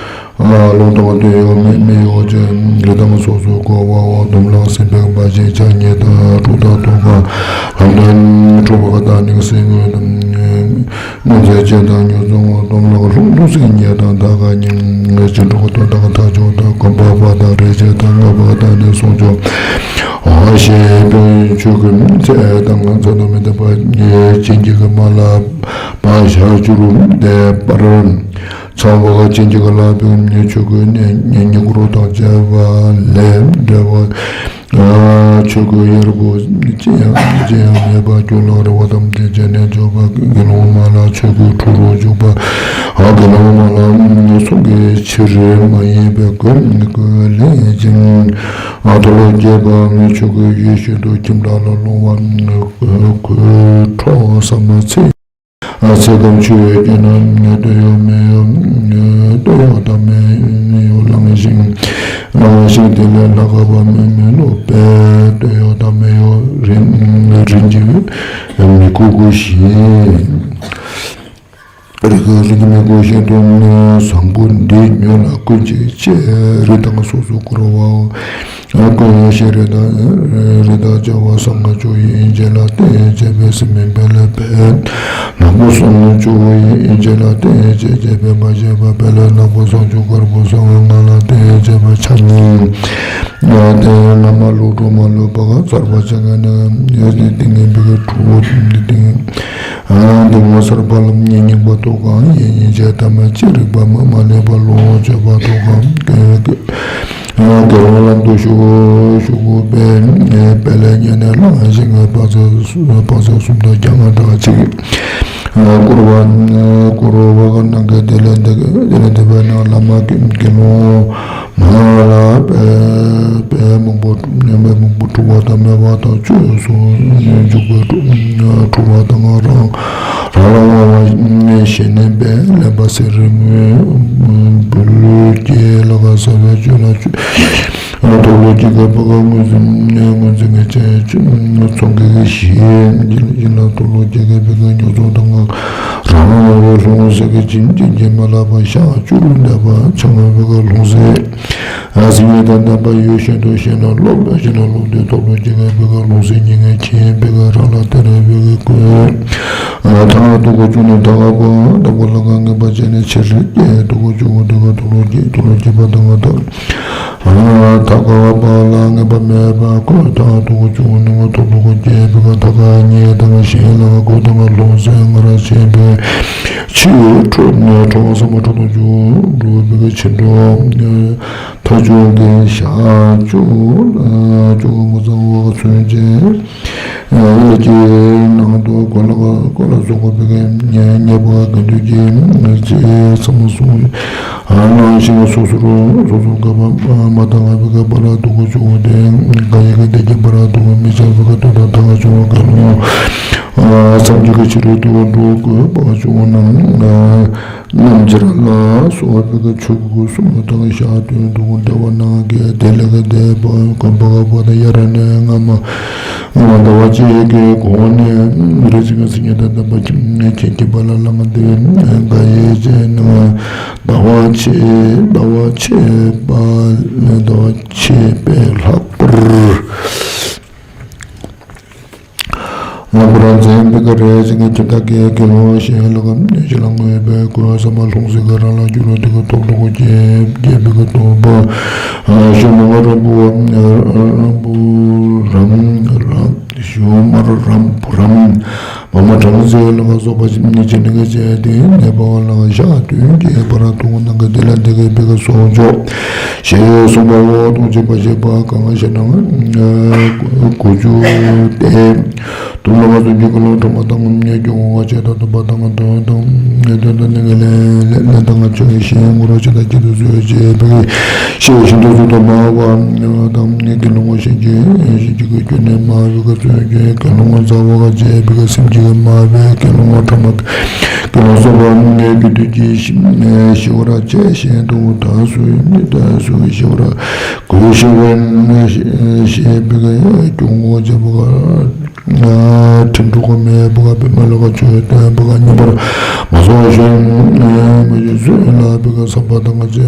ལུང་དང་དོན་ཡོད་མེད་མི་གཡོ་ཅན། ལས་དང་སོ་སོའི་གོ་བའོ། སྡོམ་ལ་སེམས་པའི་འབའ་ཞིག་ཆ་ཉེ་དང་དྲུག་དང་ཐོག་པ་ལམ་དང་འཕྲོ་བ་དང་ནི་སེམས་ངོས་དང་ སྨོན་མཛད་ཅན་དང་མྱུར་འཚོ་དབང་སྟོབས་ལག་ལྷུང་ལྷུང་བཟེད་ཉེས་དང་དག་ག་སྙིང་། ཅི་འགྲོ་དོན་དང་ཐག་ཆོད་དང་གོམ་པ་བ་དང་རེ་ཆེ་དང་ལྔ་པ་དང་ནི་གསུང་ཆོག་ཨ་ཞེས་པའི་ཆོས་ཀུན་ཚེ་དང་ཚེ་དང་མི་ལྡན་པ་བྱིན་གྱིས་མ་བརླབས་པ་ཞལ་བཅུ་རུ་བསྡད་པར། ཚངས་པ་བྱིན་གྱིས་བརླབས་པའི་ཆོས་ཀུན་ནི་ཉེ་འཁོར་དང་བཅས་པ་ལས་འབྲེལ་བ། ཆོས་ཀུན་གཡར་པོ་ཅི་ཡང་ཅི་ཡང་མེད་པར་གྱུར་ལ་རེ་བ་ཐམས་ཅད་བྱས་ནས་འཇོག་པ་དགེ་སློང་མ་ལ་ཆོས་ཀུན་འཁྲུལ་རུ་འཇུག་པ། དགེ་སློང་མ་ལ་ཚོགས་ཀྱི་ཕྱིར་མ་ཡིན་པའི་སྒོ་ལས་ཀྱང་མཐོལ་ལོ་རྒྱས་པ་ཆོས་ཀུན་ཡིད་བཞིན་དུ་ཁྱིམ་བདག་ལ་སློང་བ། གོས་ཁྲོ་ཟ་མ་ཚིག་ཚེ་སྐབས་ཆོས་ཀྱི་ནང་སྟོད་གཡོགས་མེ་གཡོགས་སྟོད་གཡོགས་དང་མེ་གཡོགས་བླངས་ཤིང་བླངས་ཤིང་དེ་ལས་ལྷ་ཁང་པ་མེ་མེ་ལོག་པས་སྟོད་གཡོགས་དང་མེ་གཡོགས་རིན་རིན་གྱིས་མི་ཁུག་གུ་ཞིང་། རིགས་རིགས་མི་དགོས་བཞིན་དུ་བཟང་པོ་འདི་ཉོན་ལ་ཀུན་གྱིས་བཅས་རི་དྭགས་སོ་སོ་བསྐོར་བའོ། ཀུན་ཤེས་རི་དྭགས་རི་དྭགས་བྱ་བ་སྲང་ལྔ་བཅུ་ཡི་ཨིན་ཅི་ལ་བརྟེན་བྱས་པའི་སྲིན་མོའི་དཔལ་ལས་འཕེལ། ནག་པོ་སུམ་བཅུ་ཡི་ཨིན་ཅི་ལ་བརྟེན་བྱས་བྱས་པའི་མ་བྱས་པ་དཔལ་ལས་ནག་པོ་སུམ་ཅུ་དཀར་པོ་སུམ་ལྔ་ལ་བརྟེན་བྱས་པའི་ཆ་གཉིས། ཡང་དེ་སྔ་མ་ལུགས་དྲུག་མ་ལུས་པ་ག་ཚར་བ་ཅན་གྱི་ནི་ཡོད་དེ་ཏིང་ངེ་འབུ་གི་དྲུག་པོ་འདི་ཏིང་། འདི་ངོ་མཚར་དཔའ་ལམ་གཉིས་སྙིང་པོ་ཐོག་གམ་ཡིན་ཡིན་བྱས་ཐ་མ་ཅི་རིག་པ་མ་མ་ལེགས་པ་ལོངས་སྤྱོད་པ་ཐོག་གམ་དགེ་སློང་ལམ་དུ་ཞུགས་ཞུགས་པའི་དཔལ་ལས་ཉེ་ནས་བླངས་ཤིང་དཔག་ཚད་དཔག་ཚད་གསུམ་དང་བརྒྱ་ལྔ་དག་ཅིག་བསྐོར་བ་བསྐོར་བ་ག་ནང་གི་དེ་ལས་འདི་དེ་ལས་འདི་བའི་ནང་བླ་མ་དགེ་སློང་མ་ལ་དཔེ་དཔེ་མང་པོ་དཔེ་མང་པོ་འཁྲུལ་བ་དང་མེད་པ་དང་བཅོས་སུ་འཇུག་པའི་འཁྲུལ་བ་དང་རང་རང་ལ་དབང་བ་ཞེ་ནས་པས་ལེན་པ་སེར་མོའི་འབུལ་སྐྱེས་ལ་ག་ས་བའི་བཅོས་ལ་བཅོས། མཐོལ་ལོ་རྒྱས་པའི་བུ་ག་ངོས་འཛིན་ངོས་འཛིན་གྱི་ཚོང་གི་ཞེས་ཡིན་ལ་མཐོལ་ལོ་རྒྱས་པའི་བུ་ག་ཉོ་ཚོང་དང་རང་ལ་ལྷུང་བཟེད་ཀྱི་བྱིན་གྱིས་མ་བརླབས་པ་ཞག་བཅུ་རུ་འདས་པ་ཚངས་པའི་བུ་ག་ལྷུང་བཟེད། སེམས་ཉིད་དང་ལྡན་པ་ཡོད་བཞིན་དུ་གཞན་ལ་སློབ་གཞན་ལ་སློབ་སྟེ་མཐོལ་ལོ་རྒྱས་པའི་བུ་ག་ལྷུང་བཟེད་ཉིད་ངས་མཁྱེན་བུ་ག་རང་ལ་དེ་ར་བུ་ག་གོས། ཐང་དུ་གོ་བཅུག་ནས་ད་ག་པ་ད་གོ་ལ་ག་ངེས་པ་བྱས་ནས་ཕྱིར་སྐྱེ་དུ་གོ་བཅུག་དུ་ག་མཐོལ་ལོ་རྒྱས་མཐོལ་ལོ་རྒྱས་པ་དང་ད། ད་ག་པ་ལ་ངེས་པ་མེད་པ་ཁོ་ད་དུ་གོ་བཅུག་ནས་ངོ་ཐོག་ཏུ་གོ་རྒྱས་པའི་ག་ད་ག་ཉེས་དང་གཞན་ལ་གོ་དང་ལྷུང་བཟེད་ང་ར་ཆེན་པོའི་ཆུ་ཁྲོ་ཁྲོ་བ་ས་མ་ཁྲོ་དང་རྒྱུ་འགྲོ་བའི་ག་ཆེན་པོ། ཐ་ཆུང་གི་ཞག་བཅུ་བཅུ་ངོ་ཚང་བ་ཚུན་ཆད་ཀྱི་ནང་དུ་གོ་ལ་གོ་ལ་བཟོ་དགོས་པའི་ཉེས་པ་ག་དུས་ཀྱི་ཚེ་ཚང་མ་སོང་། ནང་ཞིང་སོ་སོར་སོ་སོར་དགའ་བ་མ་དང་བ་ག་པ་ར་དུ་གོ་ཆུང་དེ་ག་ཡི་ག་དེ་གི་པ་ར་དུ་གོ་མི་ཆགས་པའི་ག་དུ་དང་དང་ཆུང་ག་ལུང་། སངས་རྒྱས་ཀྱི་ཕྱི་རོལ་དུ་འགྲོ་དགོས་པ་ཆུང་ནང་། རྣམ་འབྱེད་ལ་སོགས་པའི་ཆོས་སྐུ་གསུམ་དང་ཞག་བདུན་དུ་འདྲ་བ་ནང་གི་དེ་ལས་ཀྱི་བཟླས་པ་གོམ་པ་ག་པ་དང་ཡ་ར་ནས་སྔ་མ་སྔ་མ་ཟླ་བ་གཅིག་གི་གོང་ནས་རེ་ཞིག་གི་སེམས་ཉིད་དང་ལྡན་པ་ཁྱེད་ཀྱི་པ་ལ་ལ་ང་དེ་འགའ་ཡེ་བྱས་ནས་ཟླ་བ་ཕྱེད་ཟླ་བ་ཕྱེད་པ་ལས་ཟླ་བ་ཕྱེད་པས་ལྷག་པར། ལམ་བུ་རང་མཚན་པའི་ག་རེ་ཟེར་ངེས་ཀྱི་བདག་གིས་དགེ་སློང་གཞན་ལ་ག་ནས་ཞིག་ལ་མངོན་པའི་གོས་ས་མ་ལྷུང་ཟེར་ག་རང་ལ་རྒྱུ་ལ་དེ་ག་ཐོག་ལུ་གོ་རྒྱས་རྒྱས་པའི་ག་ཐོག་པ་ཞོ་མ་རམ་བུ་རམ་བུ་རམ་རམ་ཞོ་མ་རམ་བུ་རམ་མ་མ་གྲང་ཟེར་ལ་ག་སོགས་པ་ཞིག་ནི་ཅི་ནི་ག་བྱས་ཏེ་ནས་པ་ལ་ཞག་བདུན་གྱི་བར་དུ་ནང་གི་དེ་ལ་དེ་གའི་པའི་ག་སོགས་འཇོག་ཞེས་གསུངས་པའོ། ལྟུང་བྱེད་པ་ཞེས་པ་གང་ཞེ་ན། དགུ་བཅུ་སྟེ། དུམ་ལ་བ་སུ་རྒྱུ་ཀུན་སློང་ཕྲ་མ་དང་ངམ་ཉེ་སྐྱོ་ངོ་བ་བྱེད་དང་དུམ་པ་དང་དོན་དང་དོན་དང་ནི་ངེས་ལས་ལས་ལས་དང་ཆོས་ཤེས་ངོ་ར་ཅི་དང་སྐྱིད་དུ་བཟོད་བྱེད་པའི་ཤེས་བཞིན་དུ་བཟོད་དང་མ་བ་དང་ངེས་ཀྱི་སློང་བ་ཤེས་ཀྱི་ཤེས་ཀྱི་ཀུན་ནས་མ་བའི་ག་ཚོད་ཀྱི་ཀུན་སློང་བ་མཛའ་བ་ག་བྱེད་པའི་ག་སེམས་ཀྱི་མ་བའི་ཀུན་སློང་བ་ཕྲ་མ་ཀུན་སློང་བཟོད་པ་ངེས་ཀྱི་དུས་ཀྱི་ཤི་བ་ར་བཅས་ཤེས་དང་ད་སུ་ནི་ད་སུ་ཤི་བ་ར། གོས་ཞེས་པའི་ནི་ཞེས་པའི་གི་སྐྱོ་ངོ་བྱེད་པ་ག་ཁྲིམས་དྲུག་ག་མེད་པ་ག་པདྨ་ལ་ག་ཆོས་སྟོན་པ་ག་ཉན་པར་མ་སོང་ཞིང་མ་བྱོན་བཟོད་ལ་པའི་ག་བསམ་པ་དང་ག་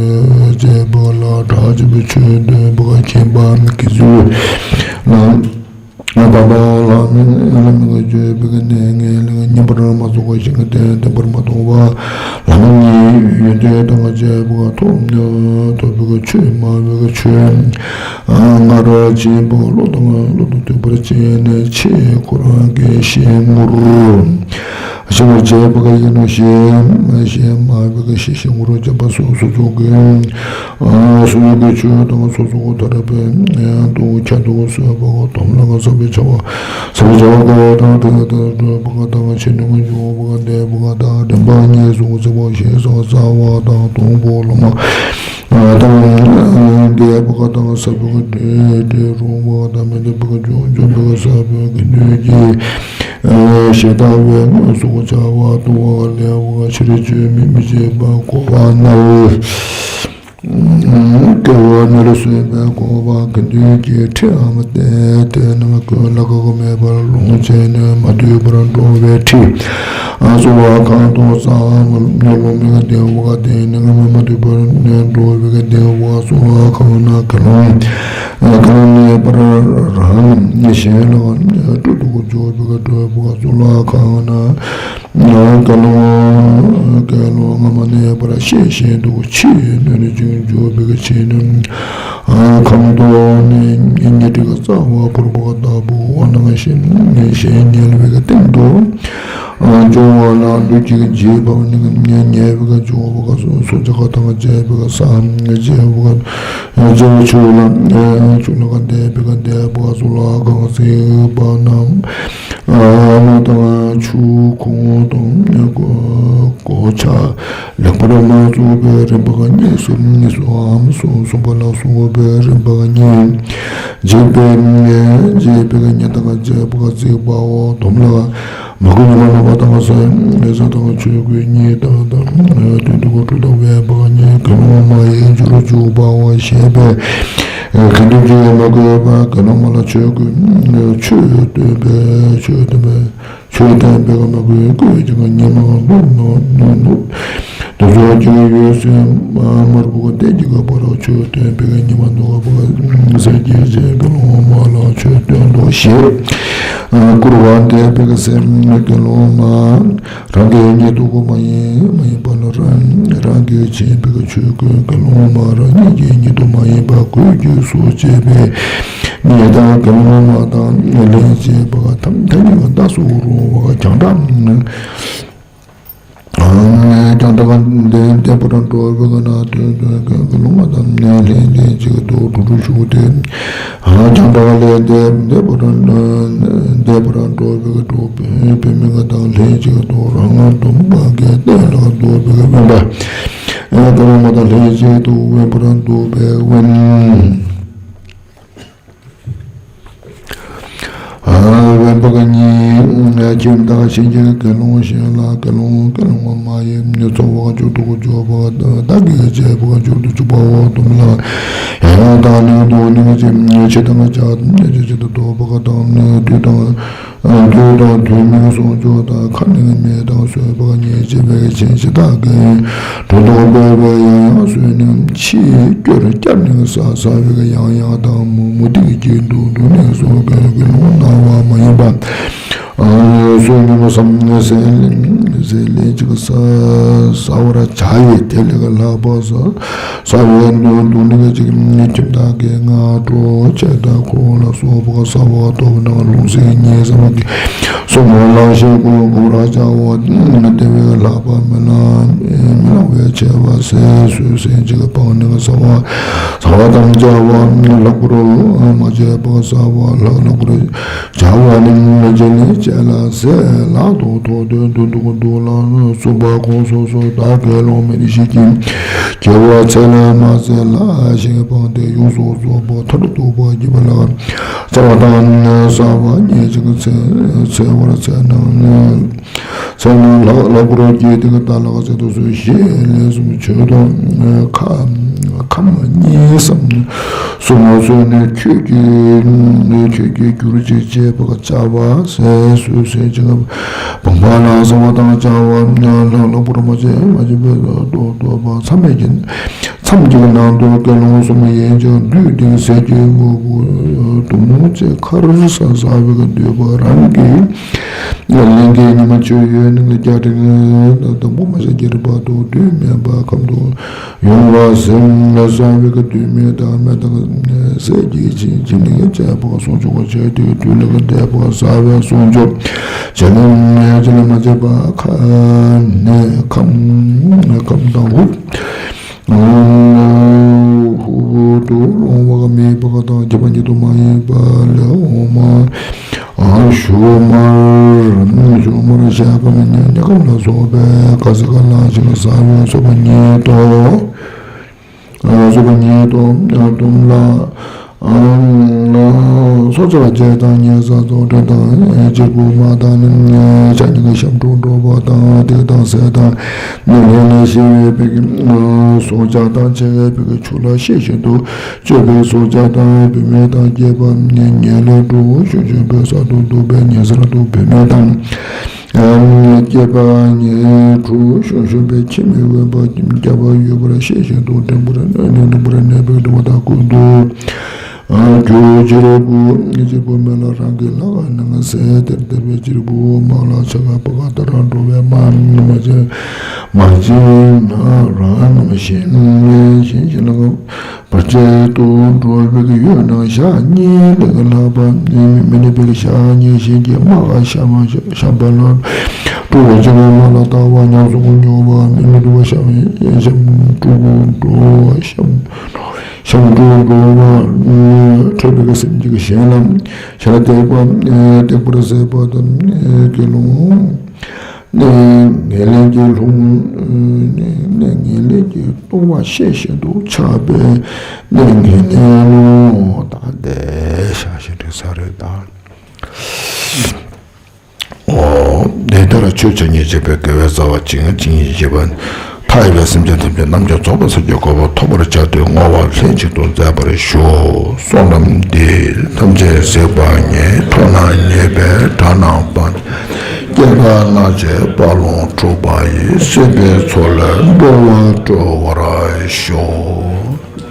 བཅས་པ་ལ་གྲགས་ཆེན་པོའི་ཆོས་སྟོན་པ་ག་མཁྱེན་པ་མི་དགེ་ཚུལ་ལ། ང་དང་པ་ལྷ་མིན་ལྷ་མིན་གྱི་བརྗོད་པའི་གནས་ངན་ལས་ཉམས་པར་མ་བཟོད་པ་ཞིང་གི་རྟེན་བརྟན་པར་མ་གཏོང་བ། ལྷ་མིན་གྱི་ཡོན་ཏན་དང་བཅས་པ་ཐོབ་ཐོབ་པའི་ཆོས་སྨྲ་བའི་ཆོས་སྔར་བྱིན་པ་བློ་དང་བློ་དང་མཐུན་པར་བྱས་ནས་ཆོས་ཁོ་རང་གི་ཞལ་ངོར་ཞི་བར་བྱེད་པ་ཡིན་ནོ། ཞེས་ཞེས་སྨྲ་བའི་ཞལ་ཞལ་ངོར་བྱས་པ་སོ་སོ་སོ་གི་སོ་སོ་གི་ཆོས་དང་སོ་སོ་ཐར་པའི་དུ་ཁྱད་དུ་གསོད་པ་དམ་ལ་བསམ་པའི་བྱ་བ་བསམ་པའི་བྱ་བ་དང་དེ་ལ་དེ་ལ་སྤྲོད་པ་དང་ཕྱི་ནང་འཇུག་པ་འདས་པ་དང་དྲན་པ་ཉེར་བཟུང་ཚེ་བ་ཞེས་སོགས་རྩ་བ་དང་དང་པོ་ལ་མ། དང་། འདས་པ་དང་ས་བོན་འབྲས་འབྲས་རུང་བ་དང་མི་འདས་པ་འཇོམས་འཇོམས་པ་ས་བོན་དགེ་འདུན་གྱི་ཞེས་བཏགས་པའི་དངོས་སུ་བྱ་བ་ལྟུང་བ་ལེན་པ་ཕྱིར་བཅོས་མི་མི་བྱེད་པ་འགོག་པ་ནར། སྐྱེ་བ་ནར་སོན་པའི་འགོག་པ་དགེ་འདུན་གྱི་ཁྲིའམ་སྟེ་དེ་རྣམས་ཀུན་ལ་འགག་མེད་པར་ལོངས་སྤྱད་ནས་མ་ཐུལ་བར་འགྲོ་བའི་ཁྲི། གསོལ་བ་ཁང་དུ་སམ་ལོ་མིག་བདེ་བ་དེ་ནི་མ་ཐུལ་བར་འགྲོ་བའི་བདེ་བ་གསོལ་བ་ཁང་ན་དགེ་སློང་གང་རྙེད་པར་རང་གཞན་ལ་སྤྲོ་བསྡུ་འཇུག་པའི་སྤྲོ་བ་གསོལ་བ་ཁང་ན་དགེ་སློང་དགེ་སློང་སྔ་མ་གནས་པར་ཤེས་བཞིན་དུ་ཕྱིས་ནོན་ཅིང་འཇུག་པའི་ཕྱིར་ནི། ཁམས་དོན་ནི་ཉེ་འཁྲིས་ཀྱི་རྩ་བ་ཕུར་བུ་ལྟ་བུ་འོ་ན་ཞེས་ཉེ་བའི་སྟེང་དུ་འབྱུང་བ་ལ་ལུས་ཀྱི་རྗེས་དཔག་ནི་ཉེ་བའི་འབྱུང་བ་སོ་སོ་ཀ་དང་བཅས་པའི་ས་བཅས་པའི་ཆུ་ལ་ཆུ་ལ་འདས་པའི་འདས་པ་སོགས་ལ་གང་ཚིག་པ་རྣམས། ལོ་དང་ཆུ་ཁོང་དང་གོ་ཆ་ལེགས་པར་མ་བཙུགས་པའི་རིམ་པ་གཉིས་སུ་གཉིས་སུའམ་གསུམ་གསུམ་པ་ལ་སོགས་པའི་རིམ་པ་གཉིས། འཇིགས་པའི་འཇིགས་པའི་ཉེན་དང་བཅས་པ་བརྩིགས་པའོ། དོམ་ལ་མ་གུ་ཉི་མ་ནམ་པ་དང་ས་ས་དང་ཆོས་གོས་གཉིས་དང་དང་དུས་དུ་གོ་དྲུག་དང་བས་པ་གཉིས་གང་མ་ཡིན་འགྱུར་འཇུག་པའོ་ཞེས་པས། གང་དུ་གྱིས་མ་གོས་པ་གང་མ་ལ་ཆོས་གོས་ཆོས་སྟོན་པའི་ཆོས་སྟོན་པའི་ཆོས་སྟོན་པའི་མ་གོས་གོས་ཀྱང་ཉི་མ་ནུབ་ནུབ་ནུབ་ནུབ་དུ་སོགས་ཀྱང་ཡོད་སེམས་དམར་པོ་གཏད་ཀྱི་གོས་པ་ར་ཆོས་སྟོན་པའི་ཉི་མ་ནུབ་པ་སེར་སྐྱའི་རྗེས་གང་མ་ལ་ཆོས་སྟོན་ཏོ་ཞེས་བསྐུར་བ་འདས་པའི་སེམས་གང་མ། རང་གི་ཉེ་དུ་གོ་མ་ཡིན་མ་ཡིན་པ་ལ་རང་རང་གི་བྱིན་པའི་ཆོས་གོས་གང་ལོང་མ་རང་ཉིད་ཀྱི་ཉེ་དུ་མ་ཡིན་པ་གོས་གྱུར་སོ་བྱས་པའི་ཉེ་དང་གང་ལོང་མ་དང་ལྷན་བྱེད་པ་ཐམས་ཐམས་ཉིད་བདག་སོགས་རུང་བ་བྱང་ཁྲ་བྱང་ཁྲ་ལས་འདས་པར་འགྲོ་བའི་ན་དོན་དོན་གང་ལོང་མ་དང་ལྷན་ལྷན་ཅིག་ཏུ་དུ་དུ་བཞུགས་ཏེ། བྱང་ཁྲ་ལས་འདས་འདས་པར་འདས་པར་འགྲོ་བའི་གྲོགས་པོའི་མིག་དང་ལྷན་ཅིག་ཏུ་རང་དུ་མ་གི་གཏན་ལ་འདུག་པའི་དབེན་པ། ཨེ་གང་མ་དང་ལྷན་ཅིག་ཏུ་དབེན་པར་འདུག་པའི་དབེན། དབེན་པ་གཉིས། ཁྱིམ་བདག་གཞན་གྱི་དགེ་སློང་གཞན་ལ་དགེ་སློང་དགེ་སློང་མ་ཡིན་འཚོ་བ་འགྱུར་དུ་འཇུག་པ་བདག་གིས་བྱས་པ་འགྱུར་དུ་འཇུག་པའོ། དུམ་ལ་ཡང་དག་ནི་དུ་ནི་ཕྱི་དང་ཕྱི་དང་ཕྱི་དང་དོ་བ་དང་ནི་དུས་དང་དུས་དང་དུས་མིན་ཟུང་འཇུག་དང་ཁ་ནི་མེ་དང་གསོད་པ་ཉེས་བྱས་པའི་ཕྱིན་ཅི་ལྟ་གི་གྲོགས་དང་བས་པའི་ཡང་ཡང་གསོད་ནི་ཕྱིས་སྐྱོར་བསྐྱབ་ནི་ས་ས་བས་ཡང་ཡང་དང་མུ་མུ་ཏིག་གི་འདུག་འདུག་ནི་སོགས་ཀྱི་ལུང་སྣང་བ་མ་ཡིན་པ། སོ་ཉི་མ་བསམ་ཟས་ལན་གཅིག་ཟ་ཟ་བར་བྱ་ཡི་དེ་ལས་ལྷག་པ་ཟ་ཟ་བའི་འདུག་འདུག་ནི་གཅིག་ཁྱིམ་བདག་གི་སྔ་དྲོ་ཆད་ད་ཁོ་ལ་སོགས་པ་ཟ་བ་ཐོབ་ན་ལུང་ཟིན་ཉེས་བསམ་གྱི་སོ་མ་ལ་ཞེས་ཀུན་གོ་ར་བྱའོ། དེ་བས་ལྷག་པ་མི་ལ་མི་ལ་བས་ཆེ་བ་ཟས་སུ་ཟས་གཅིག་སྤང་ནི་ཟ་བ་ཟ་བ་དང་བཅའ་བ་ལྷག་པར་མ་བྱས་པ་ཟ་བ་ལྷག་ལྷག་པར། བྱ་བ་ནི་ལ་བྱེད་ལས་བྱེད་ལ་ཟས་ལ་དོ་ཐོག་དོན་དུ་འདུག་འདུག་ལ་གསུངས་པ་ཁོང་སོ་སོ་བདག་དགེ་སློང་མིན་ཞིག་གིས་སྐྱེ་བ་ཚེ་ལ་མ་ཟད་ལ་ཞིང་སྤངས་ཏེ་ཡུལ་སོགས་རྫོགས་པ་མཐར་ཐུག་པ་བགྱིས་པ་ལ་བྱ་བ་དང་ཟ་བ་ཉེས་ཅིང་འཚེ་འཚེ་བར་འཚེ་ན་འཚེ་ན་ལྷག་ལྷག་པར་བགྱིས་ཏེ་ད་ལ་ཟད་དུ་གསོལ་ཞེས་ལན་གསུམ་མཆོད་དོ། ཁ་ཁམས་གཉིས་སམ། གསུང་ངོ་སོགས་ནས་ཁྱོད་ཀྱིས་ཁྱོད་ཀྱིས་གྱུར་ཅིག་ཅེས་པ་བྱ་བ་ཟས་སུ་ཟས་ཅིག་སྤངས་པ་ལ་ཟ་བ་དང་བཅའ་བ་ལྷག་ལྷག་པར་མ་བྱས་མ་བྱས་པའི་ལྟོ་ལྟོ་བ་མཚམས་མེད་ཀྱི། མཚམས་ཀྱི་ནང་དུ་དགེ་སློང་སུ་མ་ཡིན་ཀྱང་བདུད་སྡིག་ཟས་ཀྱི་དངོས་པོ་དུག་མོ་བཅས་ཁར་ས་ཟ་བའི་གི་འདོད་པ་རང་གི་ལས་ཀྱི་ཉི་མ་སྤྱོད་ཡུལ་ནི་བརྒྱ་ཕྲག་དང་པོ་མ་ཤར་གྱི་རིམ་པ་དུ་དུས་མེད་པ་ཁམས་དུ་ཡོང་བ་ཟིན་ཟ་བའི་གི་དུས་མེད་དང་མེ་དང་ཟས་ཀྱི་ཅི་ཅི་ནི་བཅས་པ་སྲུང་སྐྱོབ་བྱས་ཏེ་དུས་ལ་གི་འདས་པ་ཟ་བའི་སྲུང་སྐྱོབ་བྱེད་ལ་ཅི་ལ་མ་བྱེད་པ་ཁ་ནས་ཁམས་ཁམས་དང་ཧུབ། ཧུ་དུ་ལོང་བ་མེད་པ་དང་རྒྱབ་ཉིད་དུ་མ་ཡིན་པ་ལས་འོ་མ་ཞུ་མར་ཞུ་མར་ཞལ་ཁམས་ཉེ་ཉེ་ཁམས་ལ་སོགས་པའི་ག་ས་ག་ལ་ཞིག་ཟ་བའི་སོགས་པ་ཉིད་དོ། སོགས་པ་ཉིད་དོ། དུམ་ལ། སྲོག་ཆགས་བཅས་དང་ཉེ་ས་རྫོགས་ཕྲན་དང་གཅེར་བུ་མ་དང་ནི་ཆ་གཉིས་ཀྱི་ཤམ་ཕྲུག་འགྲོ་བ་དང་དེ་དང་ཟས་དང་ནི་ལས་ལས་ཤེས་པའི་ཕ་གི་སྲོག་ཆགས་དང་ཆེ་བའི་ཕ་གི་ཆུ་ལ་ཤེས་བཞིན་དུ་སྤྱོད་པའི་སྲོག་ཆགས་དང་བུད་མེད་དང་སྐྱེས་པ་ཉེ་ལས་འགྲོ་བ་ཤུགས་ཆེན་པོའི་ས་དུ་འདུག་པའི་ཉེ་སར་དུ་བུད་མེད་དང་། སྐྱེས་པ་ཉེ་དྲུག་ཤུགས་ཆེན་པོའི་ཁྱིམ་མི་དབེན་པ་རྒྱབ་པ་ཡོད་པར་ཤེས་བཞིན་དུ་འགྲེང་བུར་གནས་ནས་འགྲེང་བུར་གནས་པའི་འགྲེང་བུ་དང་ཀུན་ཏུ། རྒྱུ་གཅེར་བུ་གཅེར་བུ་མེད་ལ་རང་གི་ལག་ནང་ཟས་དེར་དེར་བའི་གཅེར་བུ་མང་ལ་ཆ་ག་པ་ག་ད་རང་འགྲོ་བའི་མ་མ་བྱེད་མ་བྱེད་ན་རང་རྣམ་ཤེས་ཤེས་ཤེས་ལ་བར་ཆད་དུ་འགྲོ་བའི་ཡུལ་ན་ཞག་གཉིས་ལས་ལྷག་པ་མི་ནུས་པའི་ཞག་གཉིས་ཤིང་གི་རྨ་ཁ་ཤ་མ་ཤམ་པ་ལ་སྤྲུལ་བ་ཅན་མ་ལ་ལྟ་བ་ཉམས་སུ་མྱོང་བ་མི་ནུས་པ་ཤམ་ཤམ་སྤྲུལ་འགྲོ་བ་ཤམ། ཤམ་སྤྲུལ་འགྲོ་བ། འཕྲོད་པའི་སེམས་ཀྱི་གཞན་ལ་གཞན་ལ་སྟེགས་པ་སྟེགས་པར་ཟད་པ་དང་དགེ་སློང་ངེས་ལེན་གྱི་ལྷུང་ངེས་ལེན་གྱི་ལྟུང་བ་ཤེས་བཞིན་དུ་ཆགས་པའི་ངེས་ལེན་ལོ་དང་དེ་ཤ་ཞེས་དྲི་ས་རེད་ད། འོ། དེ་ལྟར་ཆོས་ཕྱག་རྒྱ་ཆེ་བའི་དགེ་བའི་རྩ་བ་ཇི་སྙེད་ཅི་སྙེད་བཞེས་པ། མཐའ་ཡས་པའི་སེམས་ཅན་ཐམས་ཅད་རྣམ་རྒྱལ་རྫོགས་པའི་སངས་རྒྱས་གོ་འཕང་ཐོབ་པར་བྱ་སྟེ་བསྔོ་བ་ལྷན་ཅིག་ཏུ་མཛད་པར་ཞུ། བསོད་ནམས་འདི་ཐམས་ཅད་གཟིགས་པ་ཉིད། ཐོབ་ནས་ཉེས་པའི་དགྲ་རྣམས་ཕམ། སྐྱེ་རྒ་ན་འཆིའི་རྦ་ཀློང་འཁྲུགས་པ་ཡི། སྲིད་པའི་མཚོ་ལས་འགྲོ་བ་སྒྲོལ་བར་ཤོག།